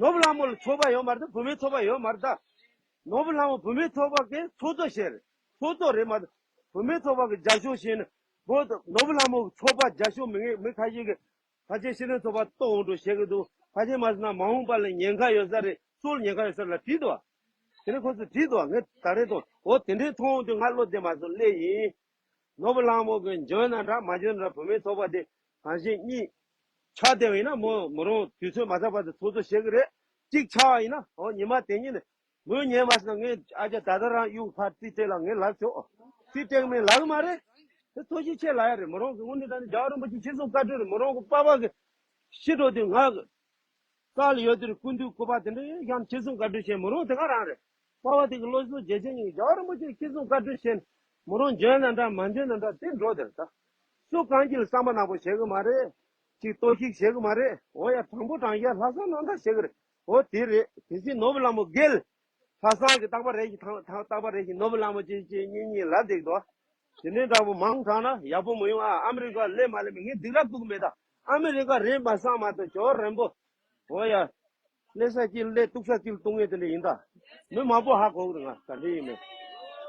ནོར་བུ་ལྷ་མོ་ལ་ཚོགས་པ་ཡོད་མ་རེད་ད། བུད་མེད་ཚོགས་པ་ཡོད་མ་རེད་ད། ནོར་བུ་ལྷ་མོ་བུད་མེད་ཚོགས་པ་གིས་ཚོགས་གཙོ་བྱས་རེད། ཚོགས་གཙོ་རེད་མ་གཏོགས་བུད་མེད་ཚོགས་པ་གིས་རྒྱབ་སྐྱོར་བྱས་ནས་བོད་ནོར་བུ་ལྷ་མོ་གི་ཚོགས་པ་རྒྱབ་སྐྱོར་མི་ངེས་མི་ཁ་ཤས་ཀྱིས་ཕལ་ཆེར་སྤྱི་མཐུན་ཚོགས་པ་གཏོར་འོང་འགྲོ་བྱེད་ཀྱི་འདུག་ཕལ་ཆེར་མ་ཟིན་ན་མ་འོངས་པ་ལ་ཉེན་ཁ་ཡོད་ས་རེད། སྲོག་ལ་ཉེན་ཁ་ཡོད་ས་རེད་ལ་བྲིས་འདུག་དེ་ནས་ཁོ་ཚོས་བྲིས་འདུག་ངས་ད་རེས་མཐོང་འོ་དེ་འདྲའི་མཐོང་འོང་དུས་ང་བློ་བདེ་མ་སོང་སླེབས་ཡིན། ནོར་བུ་གླང་མོ་གི་འཇོན་ན་འདྲ་མ་འཇོན་ན་འདྲ་བུད་མེད་ཚོགས་པ་དེ་གང་ཞིག་གཉིས་ཆགས་བསྡད་པ་ཡིན་ན་མོ་མོ་རང་དུས་ཚོད་མ་ཚར་བར་དུ་ཚོགས་གཙོ་བྱེད་ཀྱི་རེད། གཅིག་ཆགས་པ་ཡིན་ན་འོ་ཉི་མ་དེ་ཉིན་ནས་མོས་ཉན་མ་སོང་ན་ངས་ཨ་ཅག་ད་ལྟ་རང་གཡུག་ཕར་རྩིས་སྤྲད་ལ་ངས་ལབ་ཆོག་རྩིས་སྤྲད་མིན་ལབ་གི་མ་རེད། དེ་ཐུགས་རྗེ་ཆེ་ལབ་ཡ་རེད། མོ་རང་གི་དངོས་གནས་ད་ནི་རྒྱལ་བ་རིན་པོ་ཆེ་ཁྱེད་ཚོ་བཀའ་དྲིན་རེད། མོ་རང་གི་པ་ཕ་གི་ཤི་འགྲོ་དུས་ང་གི་རྩ་ལ་ཡོད་དུས་སྐུ་མདུན་སྐུ་པར་དེ་འདྲ་ཡང་ཁྱེད་ཚོ་བཀའ་དྲིན་ཆེ། མོ་རང་དེ་ག་རང་རེད། པ་ཕ་དེ་གི་བློ་གཟུ་རྒྱལ་ཆེན་ཡིན། རྒྱལ་བ་རིན་པོ་ཆེ་ཁྱེད་ཚོ་བཀའ་དྲིན་ཆེ། མོ་རང་འཇོན་ན་འདྲ་མ་འཇོན་ན་འདྲ་དེ་འགྲོ་དེར་ད། སུ་གང་གི་ལ་བསམ་པ་ནག་པོ་བྱེད་གི་མ་རེད། ཅིག་གཏོར་བཤིག་བྱེད་གི་མ་རེད། འོ་ཡ་དྲང་པོ་དྲང་བཞག་ལྷག་བསམ་རྣམ་དག་བྱེད་གི་རེད། འོ་དེ་རེད། དེ་བཞིན་ནོར་བུ་ལྷ་མོ་རྒྱལ། ལྷག་བསམ་གི་རྟག་པར་རེ་ཞིག་ཐང་ཐང་རྟག་པར་རེ་ཞིག་ནོར་བུ་ལྷ་མོ་ཅེས་ཅེས་གཉིས་གཉིས་ལབ་བསྡད་འདུག་དེ་འདྲའི་འདྲ་པོ་མང་དྲགས་ན་ཡག་པོ་མི་ཡོང་ཨ། ཨ་མི་རི་ཀ་སླེབས་མ་སླེབས་ངས་སྡིགས་ར་ཕོག་གི་མེད་ད། ཨ་མི་རི་ཀ་རེད་མ་བསམ་མ་གཏོགས་ཇོ་བོ་རིན་པོ། འོ་ཡ། སླེབས་ས་གཅིག་སླེབས། གཏུག་ས་གཅིག་གཏུག་མཁན་དེ་འདྲ་ཡིན་ད། མི་མང་པོ་ཧ་གོ་གི་རེད། ང་ག་འདྲ་ཡིན་མིན།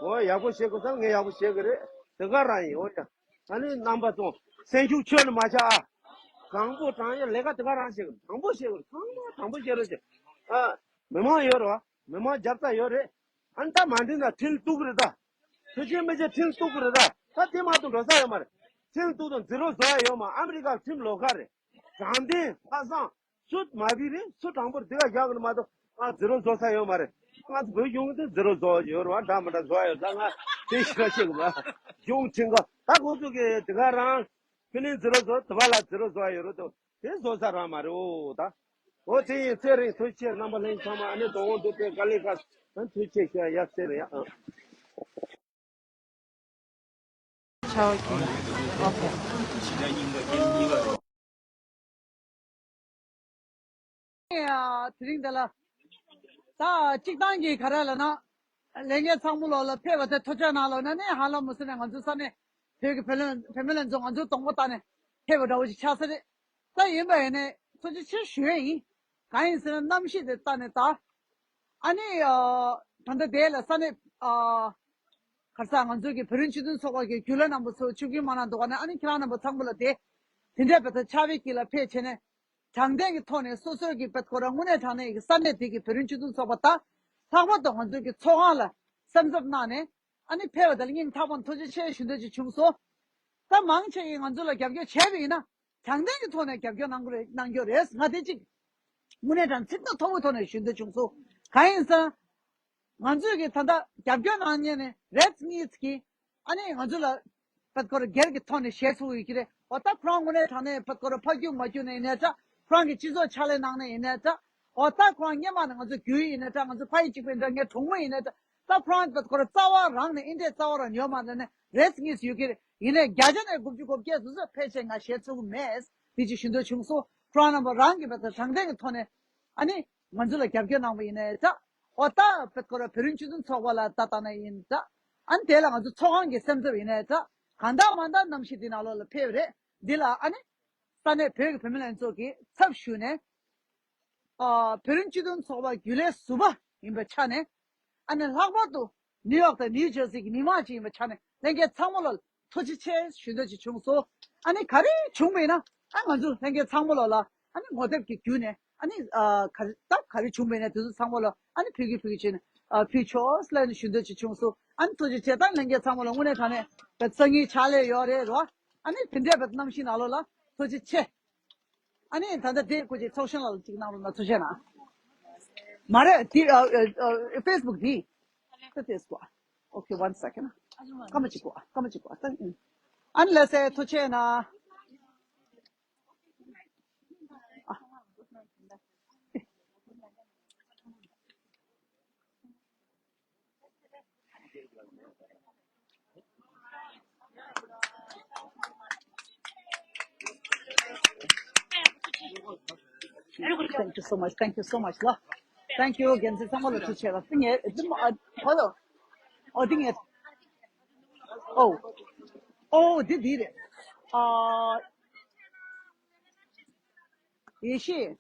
འོ་ཡག་པོ་བྱེད་དགོས་ས་ངས་ཡག་པོ་བྱེད་གི་རེད། དེ་ག་རང་ཡིན། འོ་ཡ། ཨ་ནི་རྣམ་པ་ཚོ་སེམས་ཤུགས་ཆོད་ནས་མ་ཆག་ཨ། གང་པོ་དྲང་ཡ་ལས་ཀ་དེ་ག་རང་བྱེད་གི། དྲང་པོ་བྱེད་གི། ཚང་མ་དྲང་པོ་བྱེད་རོགས་བྱེད། ཨ། མི་མང་ཡོད་རེད་བ། མི་མང་རྒྱབ་རྩ་ཡོད་རེད། ཨ་ནི་ད་མ་འགྲིག་ན་ཁྲིམས་གཏུག་གི་རེད་ད། ཐུགས་རྗེ་མི་བྱེད། ཁྲིམས་གཏུག་གི་རེད་ད། ད་དེ་མ་གཏོགས་འགྲོ་ས་ཡོད་མ་རེད། ཁྲིམས་གཏུག་དང་འཛིན་རོགས་བཟོ་ཡ་ཡོད་མ། ཨ་མི་རི་ཀ་ཁྲིམས་ལོགས་ཀ་རེད། དྲང་བདེན་ལྷག་བསམ། སུ་མ་བི་རེད། སུ་དྲང་པོར་དེ་ག་རྒྱག་གི་མ་གཏོགས་ང་འཛིན་རོགས་བཟོ་ས་ཡོད་མ་རེད། ང་ཚོ་བོད་གཞུང་གི་འཛིན་རོགས་བཟོ་ཡོད་རེད་བ། འདྲ་མི་འདྲ་བཟོ་ཡ་ཡོད་ད། ང་དེ་ཤེས་ཤེས་གི་མ། གཞུང་ཁྲིམས་ཁང་ད་ཁོང་ཚོ་གི་དེ་ག་རང་ཕི་ནི་འཛིན་རོགས་བཟོ། དེ་བ་ལ་འཛིན་རོགས་བཟོ་ཡ་ཡོད་རེད་དོ། དེ་བཟོ་ས་རང་མ་རེད་འོ་ད། འོ་དེ་ཡིན་ཚེ་རིང་ཐུགས་རྗེ་ཆེ། རྣམ་པ་ལྷན་ཚང་མ་ཨ་ནི་དོ་དགོང་དུ་དེ་དཀའ་ལས་ཁག་ཐུགས་རྗེ་ཆེ་ཡ་ཚེ་རིང་ཡ། ཆའོ་ཀེ། ཨོ་ཀེ། དེ་རིང་འདི་ལ་ད་སྤྱིར་བཏང་གི་ག་རེ་ལབ་ན། ལས་འགན་ཚང་མ་ལོག་ལ་ཕེབས་པ་དེ་ཐུགས་རྗེ་གནང་ལོ་ན་ནི་ཧ་ལམ་མུ་སི་ནས་ང་ཚོ་ས་གནས་བོད་ཀྱི་བོད་ལས་བོད་མི་ལས་ཚོ་ང་ཚོ་གདོང་པ་བལྟས་ནས་ཕེབས་པ་འདྲ་བོ་ཞིག་ཆགས་ས་རེད། ད་ཡིན་པ་ཡིན་ནས་ཐུགས་རྗེ་ཆེ་ཞུ་ཡས་ཡིན། གང་ཡིན་ཟེར་ན་གནམ་གཤིས་དེ་ལྟ་ནས་ད། ཨ་ནི་ཨ། ད་ལྟ་དེ་ལ་ས་གནས་ཨ། ག་རེ་ཟ། ང་ཚོ་གི་བོད་རིགས་སྤྱི་མཐུན་ཚོགས་པ་གི་རྒྱུན་ལས་རྣམ་པ་ཚོ་ཆིབས་བསྒྱུར་མ་གནང་འདུག་ག་ནས། ཨ་ནི་ཁྱེད་རང་རྣམ་པ་ཚང་མ་ལ་དེ་དེ་འདྲའི་བོད་དོན་ཆབ་ཡིག་གི་ལ་ཕེབས་བྱས་ནས་དྲང་བདེན་གྱི་ཐོག་ནས་སོ་སོའི་གི་བོད་ཁོ་རང་དངོས་གནས་དྲང་གནས་ཀྱི་ས་གནས་དེ་གི་བོད་རིགས་སྤྱི་མཐུན་ཚོགས་པ་དང་། ལྷག་པར་དུ་ང་ཚོ་གི་ཚོགས་ཁང་ལ་སེམས་འཚབ་གནང་ནས་ཨ་ནི་ཕེབས་པ་དེ་ལ་སྙིང་ཐག་པ་ནས་ཐུགས་རྗེ་ཆེ་ཞུ་འདོད་ཅིག་བྱུང་སོང་། ད་མང་ཆེ་གིས་ང་ཚོ་ལ་རྒྱབ་སྐྱོར་བྱས་པ་ཡིན་ན། དྲང་བདེན་གྱི་ཐོག་ནས་རྒྱབ་སྐྱོར་གནང་དགོས་རེད། གནང་རྒྱུ་རེད། ང་དེ་གཅིག་དངོས་གནས་དྲང་ཚིག་ཐག་མཐོ་པོའི་ཐོག་ནས་ཞུ་འདོད་བྱུང་སོང་། གང་ཡིན་ཟེར་ན། ང་ཚོས་ཀྱི་ད་ལྟ་རྒྱབ་སྐྱོར་གནང་མཁན་ནི་རེད་གཉིས་ཀྱིས་ཨ་ནི་ང་ཚོ་ལ་བོད་ཁོ་རང་སྒེར་གྱི་ཐོག་ནས་བྱེད་ཐུབ་ཡོད་ཀྱི་རེད། འོ་ད་ཁོ་རང་དངོས་གནས་དྲང་གནས་བོད་ཁོ་རང་ཕར་རྒྱུག་མ་རྒྱུག་ནས་ཡིན་ནའི་འདྲ། ཁོ་རང་གི་སྤྱི་ཚོགས་ཕྱག་ལས་གནང་ནས་ཡིན་ནའི་འདྲ། འོ་ད་ཁོ་རང་སྔོན་མ་ནས་ང་ཚོ་རྒྱུས་ཡིན་ནའི་འདྲ། ང་ཚོ་ཕ་ཡུལ་གཅིག་པ་ཡིན་འདྲ། ངའི་གྲོགས་མོ་ཡིན་ནའི་འདྲ། ད་ཁོ་རང་བོད་ཁོ་རང་རྩ་བ་རང་ནས་ཨེ་འདྲས་རྩ་བ་རང་ཡོད་མ་རེད་ནས་རེད་གཉིས་ཡོད་ཀྱི་རེད། ཡིན་ནའི་བརྒྱ་ཆ་ནས་དགུ་བཅུ་གོ་བརྒྱད་སོ་སོས་ཕལ་ཆེར་ང་བྱེད་ཐུབ་ཀྱི་མེད། དེ་ཅིག་ཞུ་འདོད་བྱུང་སོང་། ཁོ་རང་རྣམ་པ་རང་གི་བོད་དོན་དྲང་བདེན་གྱི་ཐོག་ནས་ཨ་ནི་ང་ཚོ་ལ་རྒྱབ་སྐྱོར་གནང་བ་ཡིན་ནའི་འདྲ། འོ་ད་བོད་ཁོ་རང་བོད་རིགས་སྤྱི་མཐུན་ཚོགས་པ་ལ་ད་ལྟ་ན་ཡིན་འདྲ། ཨ་ནི་དེ་ལ་ང་ཚོ་ཚོགས་ཁང་གི་སེམས་འཚབ་ཡིན་ནའི་འདྲ། གང་ལྟར་མ་ལྟར་གནམ་གཤིས་འདི་ནང་ལོགས་ལ་ཕེབས་རེད། འདི་ལ་ཨ་ནི་ས་གནས་བོད་ཀྱི་བུད་མེད་ལྷན་ཚོགས་ཀྱི་ཚབ་ཞུས་ནས། ཨ། བོད་རིགས་སྤྱི་མཐུན་ཚོགས་པ་རྒྱུན་ལས་ཟུར་པ་ཡིན་པའི་ཆ་ནས། ཨ་ནི་ལྷག་པར་དུ་ནིའུ་ཡོག་དང་ནིའུ་ཇར་སི་གི་མི་མང་ཅིག་ཡིན་པའི་ཆ་ནས་ལྷན་རྒྱས་ཚང་མ་ལ་ཐུགས་རྗེ་ཆེ་ཞུ་འདོད་ཅིག་བྱུང་སོང་། ཨ་ནི་ག་རེ་བྱུང་བ་ཡིན་ན། ཨ། ང་ཚོ་ལྷན་རྒྱས་ཚང་མ་ལ་ལ་ཨ་ནི་ངོ་དེབ་ཀྱི་བརྒྱུད་ནས་ཨ་ནི། ཨ། ག་རེ་ད་ག་རེ་བྱུང་བ་ཡིན་ན་དེ་ཚོ་ཚང་མ་ལ་ཨ་ནི་ཕུལ་གི་ཕུལ་གི་བྱས་ནས། ཨ། ཕུལ་ཆོག་ལབ་ནས་ཞུ་འདོད་ཅིག་བྱུང་སོང་། ཨ་ནི་ཐུགས་རྗེ་ཆེ། ད་ལྷན་རྒྱས་ཚང་མ་ལ་དངོས་གནས་དྲང་གནས་བོད་སང་ཉིན་ཕྱག་ལས་ཡོད་རེད་རོ། ཨ་ནི་དེ་འདྲའི་བོད་གནམ་གཤིས་ནང་ལོགས་ལ་ཐུགས་རྗེ་ཆེ། ཨ་ནི་ད་ལྟ་དེ་སྐུ་མཁྱེན་ཚོགས་གཞོན་ལགས་ལ་གཅིག་གནང་རོགས་གནང་། ཐུགས་རྗེ་གནང་། མ་རེད་དེ། ཨ། ཨ། ཨ། ཕེ་སི་བུག་དེ། ད་དེ་སྐུ། ཨོ་ཁེ། ཝན་སེ་ཀེན་ཌ། སྐར་མ་གཅིག་སྐུ། སྐར་མ་གཅིག་སྐུ། ད། ཨ་ནི་ལགས་སེ་ཐུགས་རྗེ་གནང་། ཨ། Thank you so much. Thank you so much ལ། Thank you རྒན་ཚེ་ཚང་མ་ལ་ཐུགས་རྗེ་ཆེ་ལ། དེ་ངས་དེ་མ། ཨ། ཧོ་ལོ། ཨོ་དེ་ངས། ཨོ། ཨོ་དེ་དེ་རེད། ཨ། ཡེ་ཤེས།